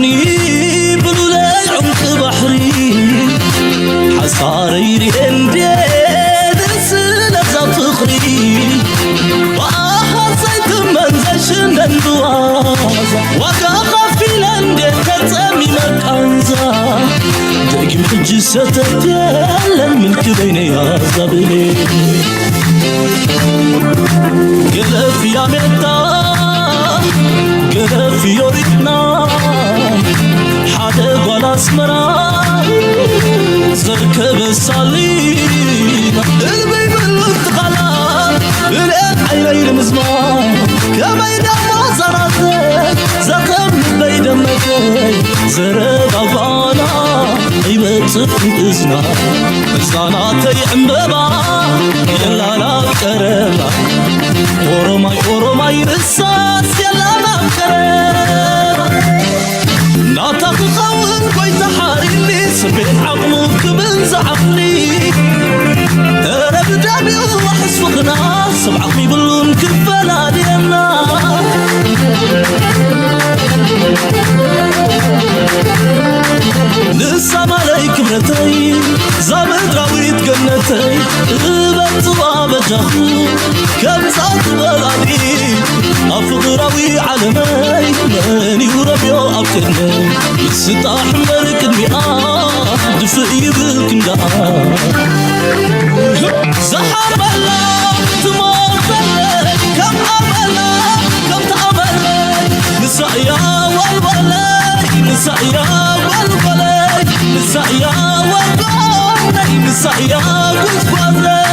ኒ ብሉለይ ዑምቂ ባሕሪ ሓሳረይ ርኤ እንዴ ደስ ለዛ ፍቕሪ ብኣኻ ዘይትመን ዘይሽነን ብዋዛ ዋጋ ኸፊለ እንዴ ተጸሚመ ቃንዛ ደጊም ሕጂ ሰተት የለን ምልኪ በይነይ ኣዛብሌ ገለፍ ያሜታ ገለፍ ዮሪትና ሓደ ጓል ኣስመራ ዘርከበ ሳሊና እልበይ ብሉ ትኻላ ብልኤት ዓይነይ ንምዝማ ከመይ ደሞ ዘራተ ዘኸም ልበይ ደመተይ ዘረባባና ይበጽእ እዝና እዝና ናተይ ዕምበባ የላና ቀረባ ኦሮማይ ኦሮማይ ንሳስ የላና ቀረባ ናታ ክኸውን ጎይታ ሓሪኒ ስቤት ዓቕሙ ክብል ዝዓቕሊ እረ ብዳቢኡ ዋሕስ ፍቕና ሰብ ዓቕሚ ብሉን ክፈላልየና ንሳ ማለይ ክብረተይ ዛ ምድራዊት ገነተይ እበጽዋ በጃኹ ከምዛ ትበላሊ ኣብ ፍቕራዊ ዓለመይ መን እዩ ረብዮ ኣብ ቅድመይ ስጣሕ እምበር ቅድሚኣ ድፍእ ይብል ክንዳኣ ዝሓርበላ ትሞተለይ ከም ኣመላ ከም ተኣመለይ ንሳ እያ ወልወለይ ንሳ እያ ወልወለይ ንሳ እያ ወልወለይ ንሳ እያ ጉዝጓዘይ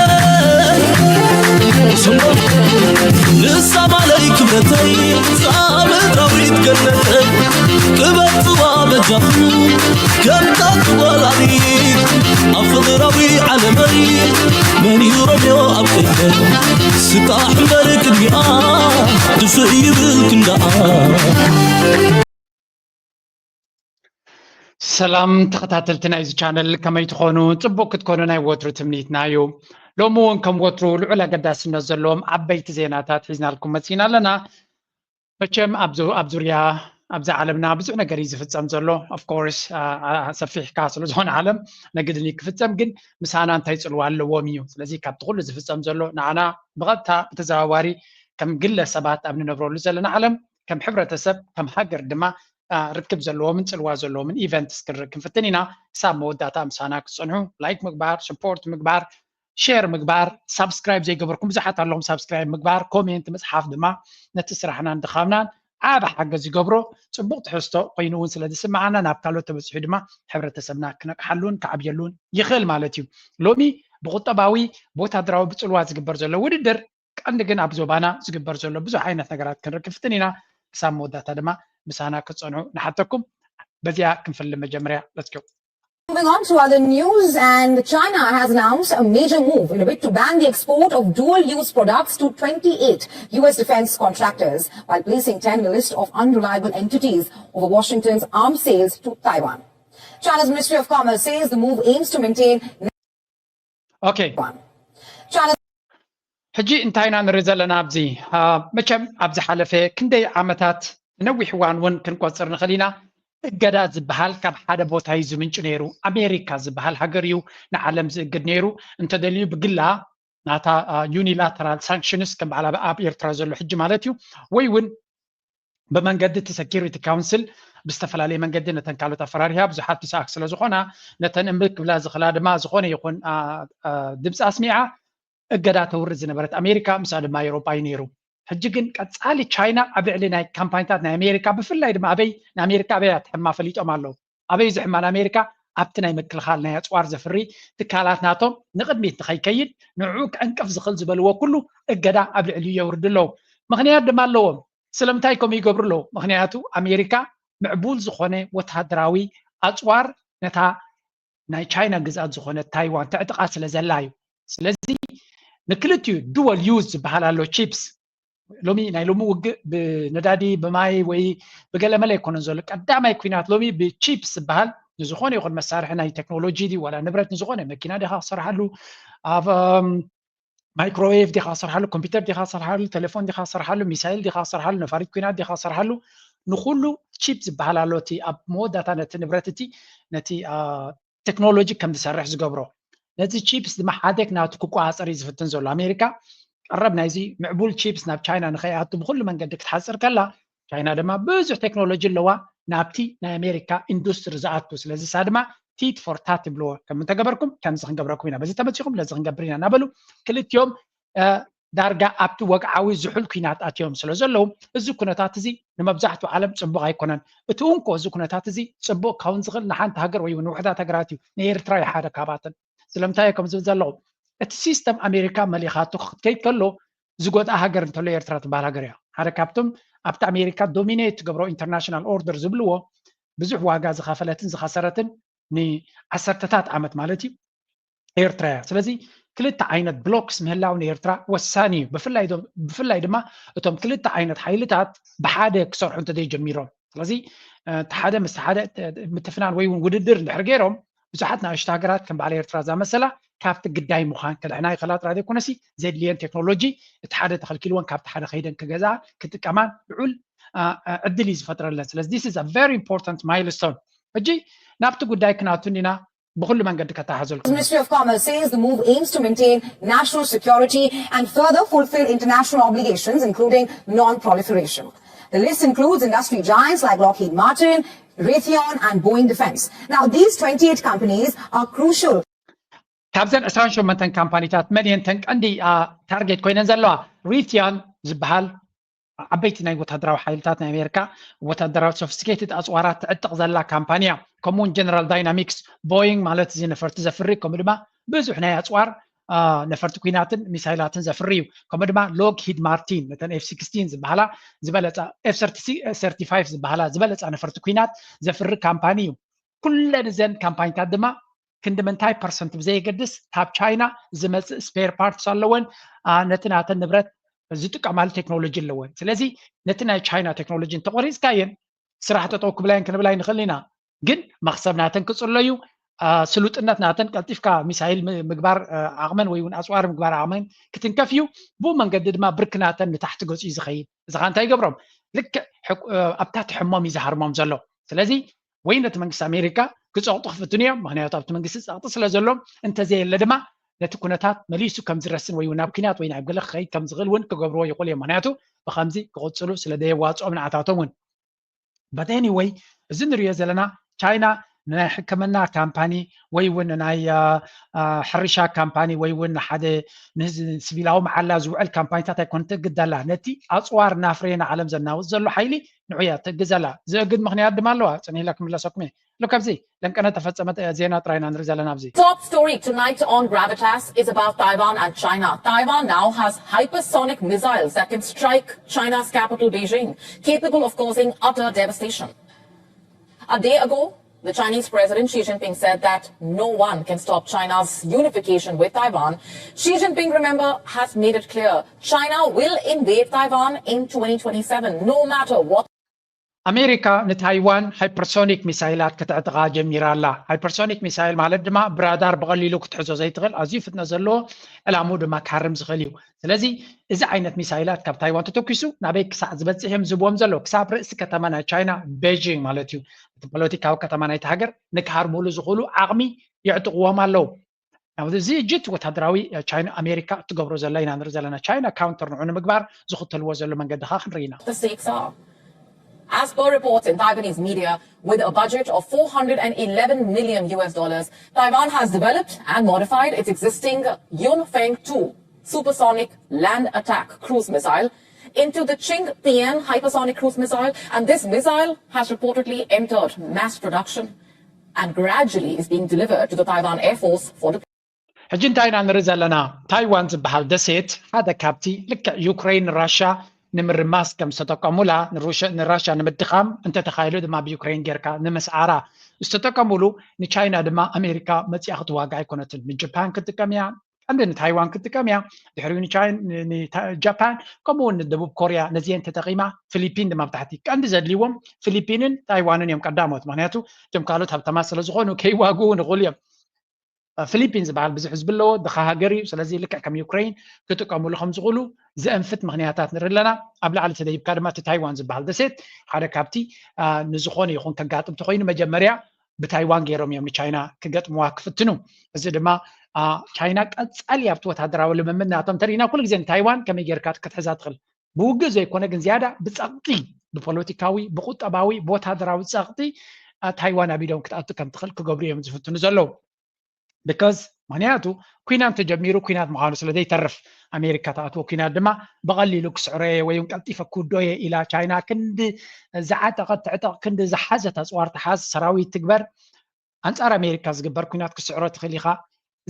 ንሳ ማለይ ክብረተይ ዛ ምድራዊት ገነተይ ክበጽዋ በጃኹ ከምታ ትወላዲት ኣብ ፍቕራዊ ዓለመይ መን እዩ ረብዮ ኣብ ቅድመይ ስጣሕ እምበር ቅድሚኣ ድፍእ ይብል ክንዳኣ ሰላም ተኸታተልቲ ናይዚ ቻነል ከመይ ትኾኑ? ጽቡቕ ክትኮኑ ናይ ወትሩ ትምኒትና እዩ። ሎሚ እውን ከም ወትሩ ልዑል ኣገዳስነት ዘለዎም ዓበይቲ ዜናታት ሒዝናልኩም መጺና ኣለና። መቸም ኣብ ዙርያ ኣብዛ ዓለምና ብዙሕ ነገር እዩ ዝፍጸም ዘሎ። ኦፍኮርስ ሰፊሕ ከዓ ስለ ዝኾነ ዓለም ነግድን እዩ ክፍጸም፣ ግን ምሳና እንታይ ጽልዋ ኣለዎም እዩ። ስለዚ ካብቲ ኩሉ ዝፍጸም ዘሎ ንዓና ብቐጥታ ብተዘዋዋሪ ከም ግለ ሰባት ኣብ ንነብረሉ ዘለና ዓለም ከም ሕብረተሰብ ከም ሃገር ድማ ርክብ ዘለዎምን ጽልዋ ዘለዎምን ኢቨንትስ ክንርኢ ክንፍትን ኢና። ክሳብ መወዳእታ ምሳና ክትጸንሑ ላይክ ምግባር፣ ስፖርት ምግባር፣ ሼር ምግባር፣ ሳብስክራይብ ዘይገበርኩም ብዙሓት ኣለኹም። ሳብስክራይብ ምግባር፣ ኮሜንት ምጽሓፍ ድማ ነቲ ስራሕናን ድኻምናን ዓቢ ሓገዝ ይገብሮ። ጽቡቕ ትሕዝቶ ኮይኑ እውን ስለ ዝስምዓና ናብ ካልኦት ተበጺሑ ድማ ሕብረተሰብና ክነቅሓሉን ክዓብየሉን ይኽእል ማለት እዩ። ሎሚ ብቁጠባዊ ብወታደራዊ ብጽልዋ ዝግበር ዘሎ ውድድር ቀንዲ ግን ኣብ ዞባና ዝግበር ዘሎ ብዙሕ ዓይነት ነገራት ክንርኢ ክንፍትን ኢና። ክሳብ መወዳእታ ድማ ምሳና ክትጸንሑ ንሓተኩም። በዚኣ ክንፍልም መጀመርያ። Let's go. Moving on to other news, and China has announced a major move in a bid to ban the export of dual use products to twenty-eight U S defense contractors, while placing ten on the list of unreliable entities over Washington's arms sales to Taiwan. China's Ministry of Commerce says the move aims to maintain ኦኬ ሕጂ እንታይ ኢና ንርኢ ዘለና? ኣብዚ መቸም ኣብ ዝሓለፈ ክንደይ ዓመታት ንነዊሕ እዋን እውን ክንቆፅር ንኽእል ኢና። እገዳ ዝበሃል ካብ ሓደ ቦታ እዩ ዝምንጩ ነይሩ። ኣሜሪካ ዝበሃል ሃገር እዩ ንዓለም ዝእግድ ነይሩ። እንተደልዩ ብግላ ናታ ዩኒላተራል ሳንክሽንስ ከም በዓል ኣብ ኤርትራ ዘሎ ሕጂ ማለት እዩ ወይ እውን ብመንገዲ እቲ ሰኪሪቲ ካውንስል ብዝተፈላለየ መንገዲ ነተን ካልኦት ኣፈራሪሃ ብዙሓት ክስኣክ ስለ ዝኾና ነተን እምቢ ክብላ ዝኽላ ድማ ዝኾነ ይኹን ድምፂ ኣስሚዓ እገዳ ተውርድ ዝነበረት ኣሜሪካ ምስኣ ድማ ኤሮጳ እዩ ነይሩ። ሕጂ ግን ቀፃሊ ቻይና ኣብ ልዕሊ ናይ ካምፓኒታት ናይ ኣሜሪካ ብፍላይ ድማ ኣበይ ንኣሜሪካ ኣበይ ኣትሕማ ፈሊጦም ኣለዉ። ኣበይ ዝሕማ ንኣሜሪካ ኣብቲ ናይ ምክልኻል ናይ ኣፅዋር ዘፍሪ ትካላት ናቶም ንቕድሚት ንኸይከይድ ንዕኡ ክዕንቅፍ ዝኽእል ዝበልዎ ኩሉ እገዳ ኣብ ልዕሊኡ የውርዱ ኣለዉ። ምኽንያት ድማ ኣለዎም። ስለምንታይ ከምኡ ይገብሩ ኣለዉ? ምኽንያቱ ኣሜሪካ ምዕቡል ዝኾነ ወታደራዊ ኣፅዋር ነታ ናይ ቻይና ግዝኣት ዝኾነት ታይዋን ተዕጥቓ ስለ ዘላ እዩ። ስለዚ ንክልቲኡ ዱወል ዩዝ ዝበሃል ኣሎ ቺፕስ ሎሚ ናይ ሎሚ ውግእ ብነዳዲ ብማይ ወይ ብገለመለ ኣይኮነን ዘሎ። ቀዳማይ ኩናት ሎሚ ብቺፕስ ዝበሃል ንዝኾነ ይኹን መሳርሒ ናይ ቴክኖሎጂ ድዩ ዋላ ንብረት ንዝኾነ መኪና ዲኻ ክሰርሓሉ ኣብ ማይክሮዌቭ ዲኻ ክሰርሓሉ ኮምፒውተር ዲኻ ክሰርሓሉ ቴሌፎን ዲኻ ክሰርሓሉ ሚሳይል ዲኻ ክሰርሓሉ ነፋሪት ኩናት ዲኻ ክሰርሓሉ ንኩሉ ቺፕ ዝበሃል ኣሎ፣ እቲ ኣብ መወዳእታ ነቲ ንብረት እቲ ነቲ ቴክኖሎጂ ከም ዝሰርሕ ዝገብሮ። ነዚ ቺፕስ ድማ ሓደ ናቱ ክቆፃፀር እዩ ዝፍትን ዘሎ። ኣሜሪካ ቀረብ ናይዚ ምዕቡል ቺፕስ ናብ ቻይና ንኸይኣቱ ብኩሉ መንገዲ ክትሓፅር ከላ፣ ቻይና ድማ ብዙሕ ቴክኖሎጂ ኣለዋ ናብቲ ናይ ኣሜሪካ ኢንዱስትሪ ዝኣቱ። ስለዚ እሳ ድማ ቲት ፎር ታት ይብልዎ። ከም እንተገበርኩም ከምዚ ክንገብረኩም ኢና፣ በዚ ተመፂኹም ነዚ ክንገብር ኢና እናበሉ ክልቲኦም ዳርጋ ኣብቲ ወግዓዊ ዝሑል ኲናት ኣትዮም ስለ ዘለዉ፣ እዚ ኩነታት እዚ ንመብዛሕትኡ ዓለም ጽቡቕ ኣይኮነን። እቲ እንኮ እዚ ኩነታት እዚ ጽቡቕ ክኸውን ዝኽእል ንሓንቲ ሃገር ወይ እውን ንውሕዳት ሃገራት እዩ። ንኤርትራ እዩ ሓደ ካብኣተን። ስለምንታይ እየ ከምዚ ዝብል ዘለኹ? እቲ ሲስተም ኣሜሪካ መሊኻቶ ክትከይድ ከሎ ዝጎድኣ ሃገር እንተሎ ኤርትራ ትበሃል ሃገር እያ። ሓደ ካብቶም ኣብቲ ኣሜሪካ ዶሚኔት ትገብሮ ኢንተርናሽናል ኦርደር ዝብልዎ ብዙሕ ዋጋ ዝኸፈለትን ዝኸሰረትን ንዓሰርተታት ዓመት ማለት እዩ ኤርትራ እያ። ስለዚ ክልተ ዓይነት ብሎክስ ምህላው ንኤርትራ ወሳኒ እዩ። ብፍላይ ዶ- ብፍላይ ድማ እቶም ክልተ ዓይነት ሓይልታት ብሓደ ክሰርሑ እንተዘይጀሚሮም፣ ስለዚ እ፣ እቲ ሓደ ምስ ሓደ እ፣ ምትፍናን ወይ እውን ውድድር እንድሕር ገይሮም ብዙሓት ንኣሽቱ ሃገራት ከም በዓል ኤርትራ ዝኣመሰላ ካብቲ ግዳይ ምዃን ክድሕና ይኽእላ ጥራይ ዘይኮነሲ ዘድልየን ቴክኖሎጂ እቲ ሓደ ተኸልኪልወን ካብቲ ሓደ ከይደን ክገዝኣ ክጥቀማን ልዑል እ፣ እ፣ ዕድል እዩ ዝፈጥረለን። ስለዚ this is a very important milestone። ሕጂ ናብቲ ጉዳይ ክናቱ እንዲና ብኹሉ መንገዲ ከተሓዘልኩም። The Ministry of Commerce says the move aims to maintain national security and further fulfill international obligations, including non-proliferation. The list includes industry giants like Lockheed Martin, Raytheon, and Boeing Defense. Now, these twenty-eight companies are crucial. ካብዘን ዕስራን ሸሞንተን ካምፓኒታት መን እየን ተን ቀንዲ አ፣ ታርጌት ኮይነን ዘለዋ? ሪቲዮን ዝበሃል ዓበይቲ ናይ ወታደራዊ ሓይልታት ናይ ኣሜሪካ ወታደራዊ ሶፊስቲኬትድ ኣፅዋራት ትዕጥቕ ዘላ ካምፓኒ እያ። ከምኡውን ጀነራል ዳይናሚክስ፣ ቦይንግ ማለት እዚ ነፈርቲ ዘፍሪ፣ ከምኡ ድማ ብዙሕ ናይ ኣፅዋር አ፣ ነፈርቲ ኩናትን ሚሳይላትን ዘፍሪ እዩ። ከምኡ ድማ ሎክሂድ ማርቲን ነተን ኤፍ ሲክስቲን ዝበሃላ ዝበለፃ፣ ኤፍ ሰርቲ ፋይቭ ዝበሃላ ዝበለፃ ነፈርቲ ኩናት ዘፍሪ ካምፓኒ እዩ። ኩለን እዘን ካምፓኒታት ድማ ክንዲ ምንታይ ፐርሰንት ብዘየገድስ ካብ ቻይና ዝመፅእ ስፔር ፓርትስ ኣለወን። አ፣ ነቲ ናተን ንብረት ዝጥቀማሉ ቴክኖሎጂ ኣለወን። ስለዚ ነቲ ናይ ቻይና ቴክኖሎጂ እንተቆሪፅካየን ስራሕ ጠጠው ክብላየን ክንብላ ይንኽእል ኢና። ግን መኽሰብ ናተን ክፅሎ እዩ። አ፣ ስሉጥነት ናተን ቀልጢፍካ ሚሳይል ም- ምግባር አ፣ ዓቕመን ወይ እውን ኣፅዋር ምግባር ዓቕመን ክትንከፍ እዩ። ብኡ መንገዲ ድማ ብርኪ ናተን ንታሕቲ ገፁ እዩ ዝኸይድ። እዚ ኸ እንታይ ይገብሮም? ልክዕ ሕቁ- አ፣ ኣብታ ትሕሞም እዩ ዝሃርሞም ዘሎ። ስለዚ ወይ ነቲ መንግስቲ ኣሜሪካ ክፀቕጡ ክፍትኑ እዮም። ምክንያቱ ኣብቲ መንግስቲ ፀቕጢ ስለ ዘሎ፣ እንተዘየለ ድማ ነቲ ኩነታት መሊሱ ከም ዝረስን ወይ እውን ናብ ኩናት ወይ ናብ ገለ ክኸይድ ከም ዝኽእል እውን ክገብርዎ ይኽእሉ እዮም። ምክንያቱ ብከምዚ ክቕፅሉ ስለ ዘየዋፅኦም ንዓታቶም እውን። But anyway፣ እዚ ንሪኦ ዘለና ቻይና ናይ ሕክምና ካምፓኒ ወይ እውን ናይ አ፣ አ፣ ሕርሻ ካምፓኒ ወይ እውን ሓደ ንህዝ- ሲቪላዊ መዓላ ዝውዕል ካምፓኒታት ኣይኮነትን ትግደላ። ነቲ ኣፅዋር እናፍረየ ንዓለም ዘናውፅ ዘሎ ሓይሊ ንዑ እያ ትግዘላ። ዘእግድ ምክንያት ድማ ኣለዋ። ፅንሂላ ክምለሰኩም እየ። ሎ ካብዚ ለንቀነ ተፈጸመ ዜና ጥራይ ኢና ንርኢ ዘለና ኣብዚ። Top story tonight on Gravitas is about Taiwan and China. Taiwan now has hypersonic missiles that can strike China's capital Beijing, capable of causing utter devastation. A day ago, the Chinese President Xi Jinping said that no one can stop China's unification with Taiwan. Xi Jinping, remember, has made it clear China will invade Taiwan in twenty twenty-seven, no matter what. ኣሜሪካ ንታይዋን ሃይፐርሶኒክ ሚሳይላት ከተዕጥቓ ጀሚራ ኣላ። ሃይፐርሶኒክ ሚሳይል ማለት ድማ ብራዳር ብቐሊሉ ክትሕዞ ዘይትኽእል ኣዝዩ ፍጥነት ዘለዎ ዕላምኡ ድማ ክሃርም ዝኽእል እዩ። ስለዚ እዚ ዓይነት ሚሳይላት ካብ ታይዋን ተተኪሱ ናበይ ክሳዕ ዝበፅሕ እዮም ዝህብዎም ዘለዉ። ክሳብ ርእሲ ከተማ ናይ ቻይና ቤጂንግ ማለት እዩ። እቲ ፖለቲካዊ ከተማ ናይቲ ሃገር ንክሃርምሉ ዝኽእሉ ዓቕሚ የዕጥቕዎም ኣለዉ። Now፣ እዚ እጅት ወታደራዊ ቻይና ኣሜሪካ እትገብሮ ዘላ ኢና ንርኢ ዘለና። ቻይና ካውንተር ንዑ ንምግባር ዝኽተልዎ ዘሎ መንገዲ ከዓ ክንርኢ ኢና። The stakes are. As per reports in Taiwanese media, with a budget of four hundred and eleven million U S dollars, Taiwan has developed and modified its existing Yunfeng two supersonic land attack cruise missile into the Ching Tian hypersonic cruise missile, and this missile has reportedly entered mass production and gradually is being delivered to the Taiwan Air Force for deployment. ሕጂ እንታይ ኢና ንርኢ ዘለና? ታይዋን ዝበሃል ደሴት ሓደ ካብቲ ልክዕ ዩክሬን ንራሻ ንምርማስ ከም ዝተጠቀሙላ፣ ንሩሽ- ንራሻ ንምድኻም፣ እንተተኻኢሉ ድማ ብዩክሬን ጌርካ ንምስዓራ ዝተጠቀሙሉ፣ ንቻይና ድማ ኣሜሪካ መፂኣ ክትዋጋ ኣይኮነትን። ንጃፓን ክትጥቀም እያ፣ ቀንዲ ንታይዋን ክትጥቀም እያ። ድሕሪኡ ንቻይን ን- ንታ- ጃፓን፣ ከምኡ እውን ንደቡብ ኮርያ፣ ነዚአን ተጠቂማ፣ ፊሊፒን ድማ ብታሕቲ። ቀንዲ ዘድልይዎም ፊሊፒንን ታይዋንን እዮም ቀዳሞት። ምክንያቱ እቶም ካልኦት ሃብታማት ስለ ዝኾኑ ከይዋግኡ ንኽእሉ እዮም። ፊሊፒን ዝበሃል ብዙሕ ህዝቢ ኣለዎ፣ ድኻ ሃገር እዩ። ስለዚ ልክዕ ከም ዩክሬን ክጥቀምሉ ከም ዝኽእሉ ዘእንፍት ምኽንያታት ንርኢ ኣለና። ኣብ ላዕሊ ተደይብካ ድማ እቲ ታይዋን ዝበሃል ደሴት ሓደ ካብቲ ንዝኾነ ይኹን ከጋጥም ተኾይኑ መጀመርያ ብታይዋን ገይሮም እዮም ንቻይና ክገጥምዋ ክፍትኑ። እዚ ድማ ቻይና ቀጻሊ ኣብቲ ወታደራዊ ልምምድ ናቶም እንተሪእና ኩሉ ግዜ ንታይዋን ከመይ ጌርካ ክትሕዛ ትኽእል ብውግእ ዘይኮነ ግን ዝያዳ ብጸቕጢ ብፖለቲካዊ ብቁጠባዊ ብወታደራዊ ጸቕጢ ታይዋን ኣቢዶም ክትኣቱ ከም ትኽእል ክገብሩ እዮም ዝፍትኑ ዘለዉ። ብካዝ ምክንያቱ ኩናት ተጀሚሩ ኩናት ምዃኑ ስለ ዘይተርፍ ኣሜሪካ ተኣትዎ ኩናት ድማ ብቐሊሉ ክስዕሮየ ወይ ቀልጢፈ ክውዶየ ኢላ ቻይና ክንዲ ዝዓጠቐት ትዕጠቕ ክንዲ ዝሓዘት ኣፅዋር ትሓዝ ሰራዊት ትግበር። ኣንፃር ኣሜሪካ ዝግበር ኩናት ክስዕሮ ትኽእል ኢኻ።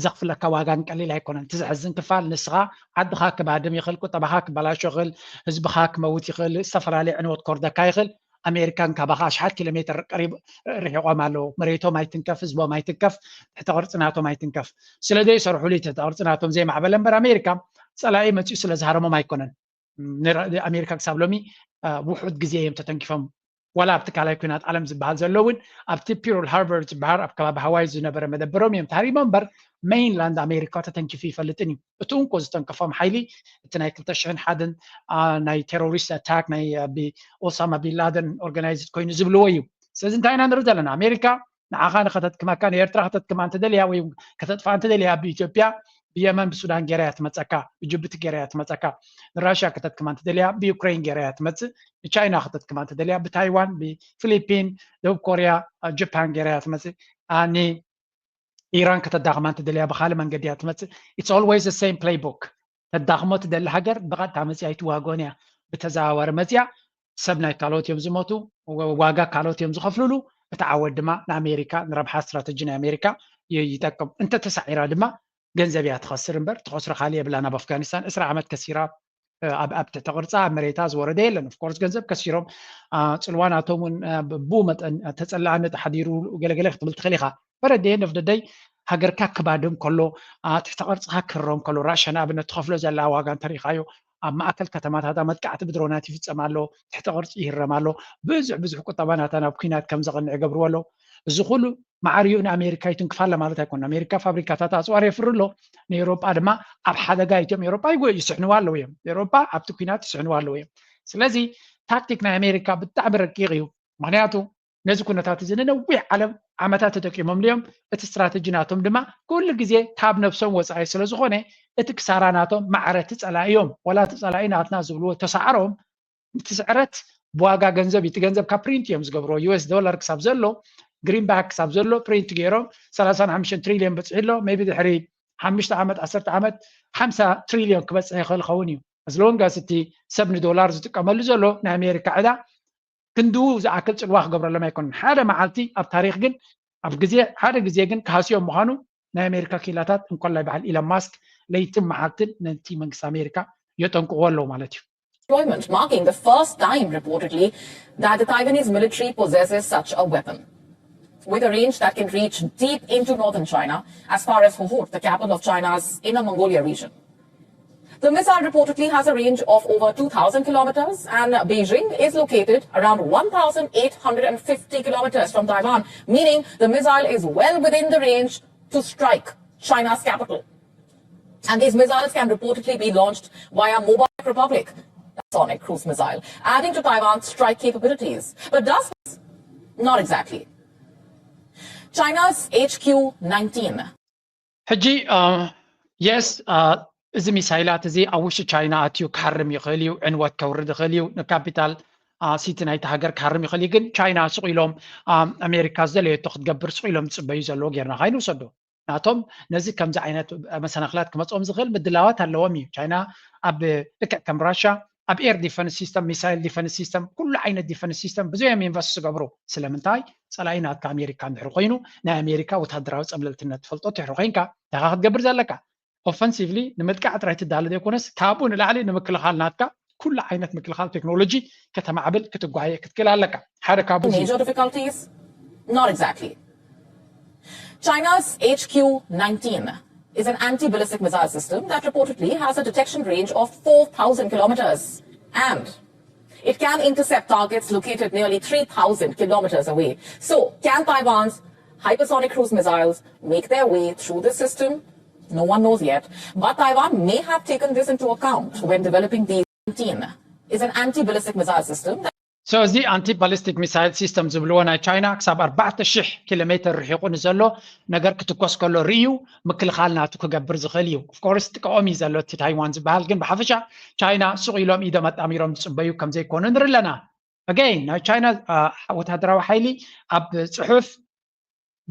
ዘኽፍለካ ዋጋ ግን ቀሊል ኣይኮነን። እቲ ዘሕዝን ክፋል ንስኻ ዓድኻ ክባድም ይኽእል፣ ቁጠባኻ ክበላሾ ይኽእል፣ ህዝብኻ ክመውት ይኽእል፣ ዝተፈላለየ ዕንወት ክወርደካ ይኽእል። ኣሜሪካን ካባኻ ኣሽሓት ኪሎ ሜትር ቀሪብ ርሒቖም ኣለዉ። መሬቶም ኣይትንከፍ፣ ህዝቦም ኣይትንከፍ፣ ትሕተ ቅርፂ ናቶም ኣይትንከፍ። ስለ ዘይሰርሑሉ ትሕተ ቅርፂ ናቶም ዘይማዕበለ እምበር ኣሜሪካ ፀላኢ መፂኡ ስለ ዝሃረሞም ኣይኮነን። ኣሜሪካ ክሳብ ሎሚ ውሑድ ግዜ እዮም ተተንኪፎም ዋላ ኣብቲ ካልኣይ ኩናት ዓለም ዝበሃል ዘሎ እውን ኣብቲ ፒርል ሃርበር ዝበሃል ኣብ ከባቢ ሃዋይ ዝነበረ መደበሮም እዮም ተሃሪሞም እምበር ሜይንላንድ ኣሜሪካ ተተንኪፉ ይፈልጥን እዩ። እቲ እንኮ ዝተንከፎም ሓይሊ እቲ ናይ ክልተ ሽሕን ሓደን ናይ ቴሮሪስት ኣታክ ናይ ኦሳማ ቢንላደን ኦርጋናይዝድ ኮይኑ ዝብልዎ እዩ። ስለዚ እንታይ ኢና ንርኢ ዘለና ኣሜሪካ ንዓኻ ንኸተድክመካ ንኤርትራ ከተድክማ እንተደልያ ወይ ከተጥፋ እንተደልያ ብኢትዮጵያ ብየመን ብሱዳን ገይራ እያ ትመፀካ፣ ብጅቡቲ ገይራ እያ ትመፀካ። ንራሽያ ከተድክማ እንተደልያ ብዩክሬን ገይራ እያ ትመፅእ። ንቻይና ከተድክማ እንተደልያ ብታይዋን ብፊሊፒን ደቡብ ኮርያ ጃፓን ገይራ እያ ትመፅእ። ንኢራን ከተዳኽማ እንተደልያ ብካልእ መንገዲ እያ ትመፅእ። It's always the same playbook። ተዳኽሞ ትደሊ ሃገር ብቐጥታ መፅያ ኣይትዋጎን እያ። ብተዘዋዋሪ መፅያ ሰብ ናይ ካልኦት እዮም ዝሞቱ፣ ዋጋ ካልኦት እዮም ዝኸፍልሉ። እቲ ዓወት ድማ ንኣሜሪካ ንረብሓ ስትራተጂ ናይ ኣሜሪካ ይጠቅም። እንተተሳዒራ ድማ ገንዘብ እያ ትኸስር እምበር ትኸስሮ ካልእ የብላን። ኣብ ኣፍጋኒስታን ዕስራ ዓመት ከሲራ ኣብ ኣብ ትሕቲ ቅርፃ ኣብ መሬታ ዝወረደ የለን። ኦፍኮርስ ገንዘብ ከሲሮም ፅልዋ ናቶም እውን ብኡ መጠን ተፀላእነት ሓዲሩ ገለገለ ክትብል ትኽእል ኢኻ። በረደ ነፍደደይ ሃገርካ ክባድም ከሎ ትሕቲ ቅርፅካ ክረም ከሎ ራሽያ ንኣብነት ትኸፍሎ ዘላ ዋጋ እንተሪኻዮ ኣብ ማእከል ከተማታታ መጥቃዕቲ ብድሮናት ይፍፀም ኣሎ፣ ትሕቲ ቅርፂ ይህረም ኣሎ፣ ብዙሕ ብዙሕ ቁጠባ ናታ ናብ ኩናት ከም ዘቕንዕ ይገብርዎ ኣለዉ። እዚ ኩሉ ማዕሪኡ ንኣሜሪካ ይትንክፋ ኣላ ማለት ኣይኮነ። ኣሜሪካ ፋብሪካታት ኣፅዋር የፍሪ ኣሎ፣ ንኤውሮጳ ድማ ኣብ ሓደጋ እትዮም ኤውሮጳ ይስሕንዋ ኣለዉ እዮም። ኤውሮጳ ኣብቲ ኩናት ይስሕንዋ ኣለዉ እዮም። ስለዚ ታክቲክ ናይ ኣሜሪካ ብጣዕሚ ረቂቕ እዩ። ምክንያቱ ነዚ ኩነታት እዚ ንነዊሕ ዓለም ዓመታት ተጠቂሞምሉ እዮም። እቲ ስትራተጂ ናቶም ድማ ኩሉ ግዜ ካብ ነብሶም ወፃኢ ስለ ዝኾነ እቲ ክሳራ ናቶም ማዕረ እቲ ፀላኢ እዮም። ዋላ እቲ ፀላኢ ናትና ዝብልዎ ተሳዕሮም እቲ ስዕረት ብዋጋ ገንዘብ እዩ። እቲ ገንዘብ ካብ ፕሪንት እዮም ዝገብርዎ። ዩ ኤስ ዶላር ክሳብ ዘሎ ግሪን ባክ ክሳብ ዘሎ ፕሪንት ገይሮም ሰላሳን ሓሙሽተን ትሪልዮን በፂሑ ኣሎ። ሜቢ ድሕሪ ሓሙሽተ ዓመት ዓሰርተ ዓመት ሓምሳ ትሪልዮን ክበፅሕ ይኽእል ኸውን እዩ። ኣዝሎንጋስ እቲ ሰብ ንዶላር ዝጥቀመሉ ዘሎ ናይ ኣሜሪካ ዕዳ ክንድኡ ዝኣክል ፅልዋ ክገብረሎም ኣይኮነን። ሓደ መዓልቲ ኣብ ታሪክ ግን ኣብ ግዜ ሓደ ግዜ ግን ክሃስዮም ምዃኑ ናይ ኣሜሪካ ክኢላታት እንኮላይ በዓል ኢለን ማስክ ለይትን መዓልትን ነቲ መንግስቲ ኣሜሪካ የጠንቅዎ ኣለዉ ማለት እዩ። Deployment, marking the first time reportedly that the Taiwanese military possesses such a weapon. With a range that can reach deep into northern China, as far as Hohhot, the capital of China's Inner Mongolia region. The missile reportedly has a range of over two thousand kilometers, and Beijing is located around one thousand eight hundred and fifty kilometers from Taiwan, meaning the missile is well within the range to strike China's capital. And these missiles can reportedly be launched via Mobile Republic, a sonic cruise missile, adding to Taiwan's strike capabilities. But does this? Not exactly. China's H Q nineteen. ሕጂ የስ እዚ ሚሳይላት እዚ ኣብ ውሽጢ ቻይና ኣትዩ ክሃርም ይኽእል እዩ፣ ዕንወት ከውርድ ይኽእል እዩ፣ ንካፒታል ሲቲ ናይቲ ሃገር ክሃርም ይኽእል እዩ። ግን ቻይና ስቕ ኢሎም ኣሜሪካ ዝደለየቶ ክትገብር ስቕ ኢሎም ዝፅበዩ ዘለዎ ጌርና ካይንውሰዶ ናቶም ነዚ ከምዚ ዓይነት መሰናክላት ክመፅኦም ዝኽእል ምድላዋት ኣለዎም እዩ። ቻይና ኣብ ልክዕ ከም ራሻ ኣብ ኤር ዲፈንስ ሲስተም፣ ሚሳይል ዲፈንስ ሲስተም፣ ኩሉ ዓይነት ዲፈንስ ሲስተም ብዙ እዮም ኢንቨስት ዝገብሩ። ስለምንታይ ፀላኢ ናትካ ኣሜሪካ እንድሕር ኮይኑ ናይ ኣሜሪካ ወታደራዊ ፀብለልትነት ትፈልጦ ትሕሪ ኮይንካ እንታይ ክትገብር ዘለካ ኦፈንሲቭሊ ንምጥቃዕ ጥራይ ትዳለ ዘይኮነስ ካብኡ ንላዕሊ ንምክልኻል ናትካ ኩሉ ዓይነት ምክልኻል ቴክኖሎጂ ከተማዕብል ክትጓየ ክትክእል ኣለካ። ሓደ ካብኡ Major difficulties? Not exactly. China's H Q nineteen is an anti-ballistic missile system that reportedly has a detection range of four thousand kilometers, and it can intercept targets located nearly three thousand kilometers away. So, can Taiwan's Hypersonic cruise missiles make their way through the system? No one knows yet, but Taiwan may have taken this into account when developing the seventeen is an anti-ballistic missile system. So እዚ ኣንቲ ባሊስቲክ ሚሳይል ሲስተም ዝብልዎ ናይ ቻይና ክሳብ ኣርባዕተ ሽሕ ኪሎ ሜትር ርሒቑ ንዘሎ ነገር ክትኮስ ከሎ ርእዩ ምክልኻል ናቱ ክገብር ዝኽእል እዩ። ኦፍኮርስ ጥቀኦም እዩ ዘሎ እቲ ታይዋን ዝበሃል፣ ግን ብሓፈሻ ቻይና ሱቕ ኢሎም ኢዶም ኣጣሚሮም ዝፅበዩ ከምዘይኮኑ ንርኢ ኣለና። ኣገይን ናይ ቻይና ወታደራዊ ሓይሊ ኣብ ፅሑፍ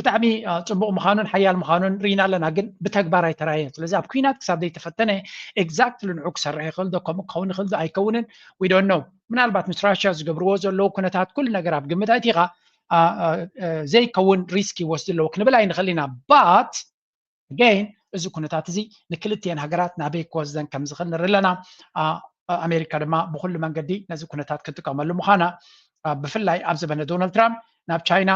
ብጣዕሚ ፅቡቕ ምዃኑን ሓያል ምዃኑን ርኢና ኣለና፣ ግን ብተግባር ኣይተራየን። ስለዚ ኣብ ኩናት ክሳብ ዘይተፈተነ ኤግዛክትሊ ንዑ ክሰርሕ ይኽእል ዶ፣ ከምኡ ክኸውን ይኽእል ዶ ኣይከውንን፣ ዊ ዶንት ኖው። ምናልባት ምስ ራሽያ ዝገብርዎ ዘለዉ ኩነታት ኩሉ ነገር ኣብ ግምት ኣእቲኻ ዘይከውን ሪስክ ይወስዱ ኣለዉ ክንብል ኣይንኽእል ኢና። ባት ኣገይን እዚ ኩነታት እዚ ንክልቲኤን ሃገራት ናበይ ክወስደን ከም ዝኽእል ንርኢ ኣለና። ኣሜሪካ ድማ ብኩሉ መንገዲ ነዚ ኩነታት ክትጥቀመሉ ምዃና፣ ብፍላይ ኣብ ዘበነ ዶናልድ ትራምፕ ናብ ቻይና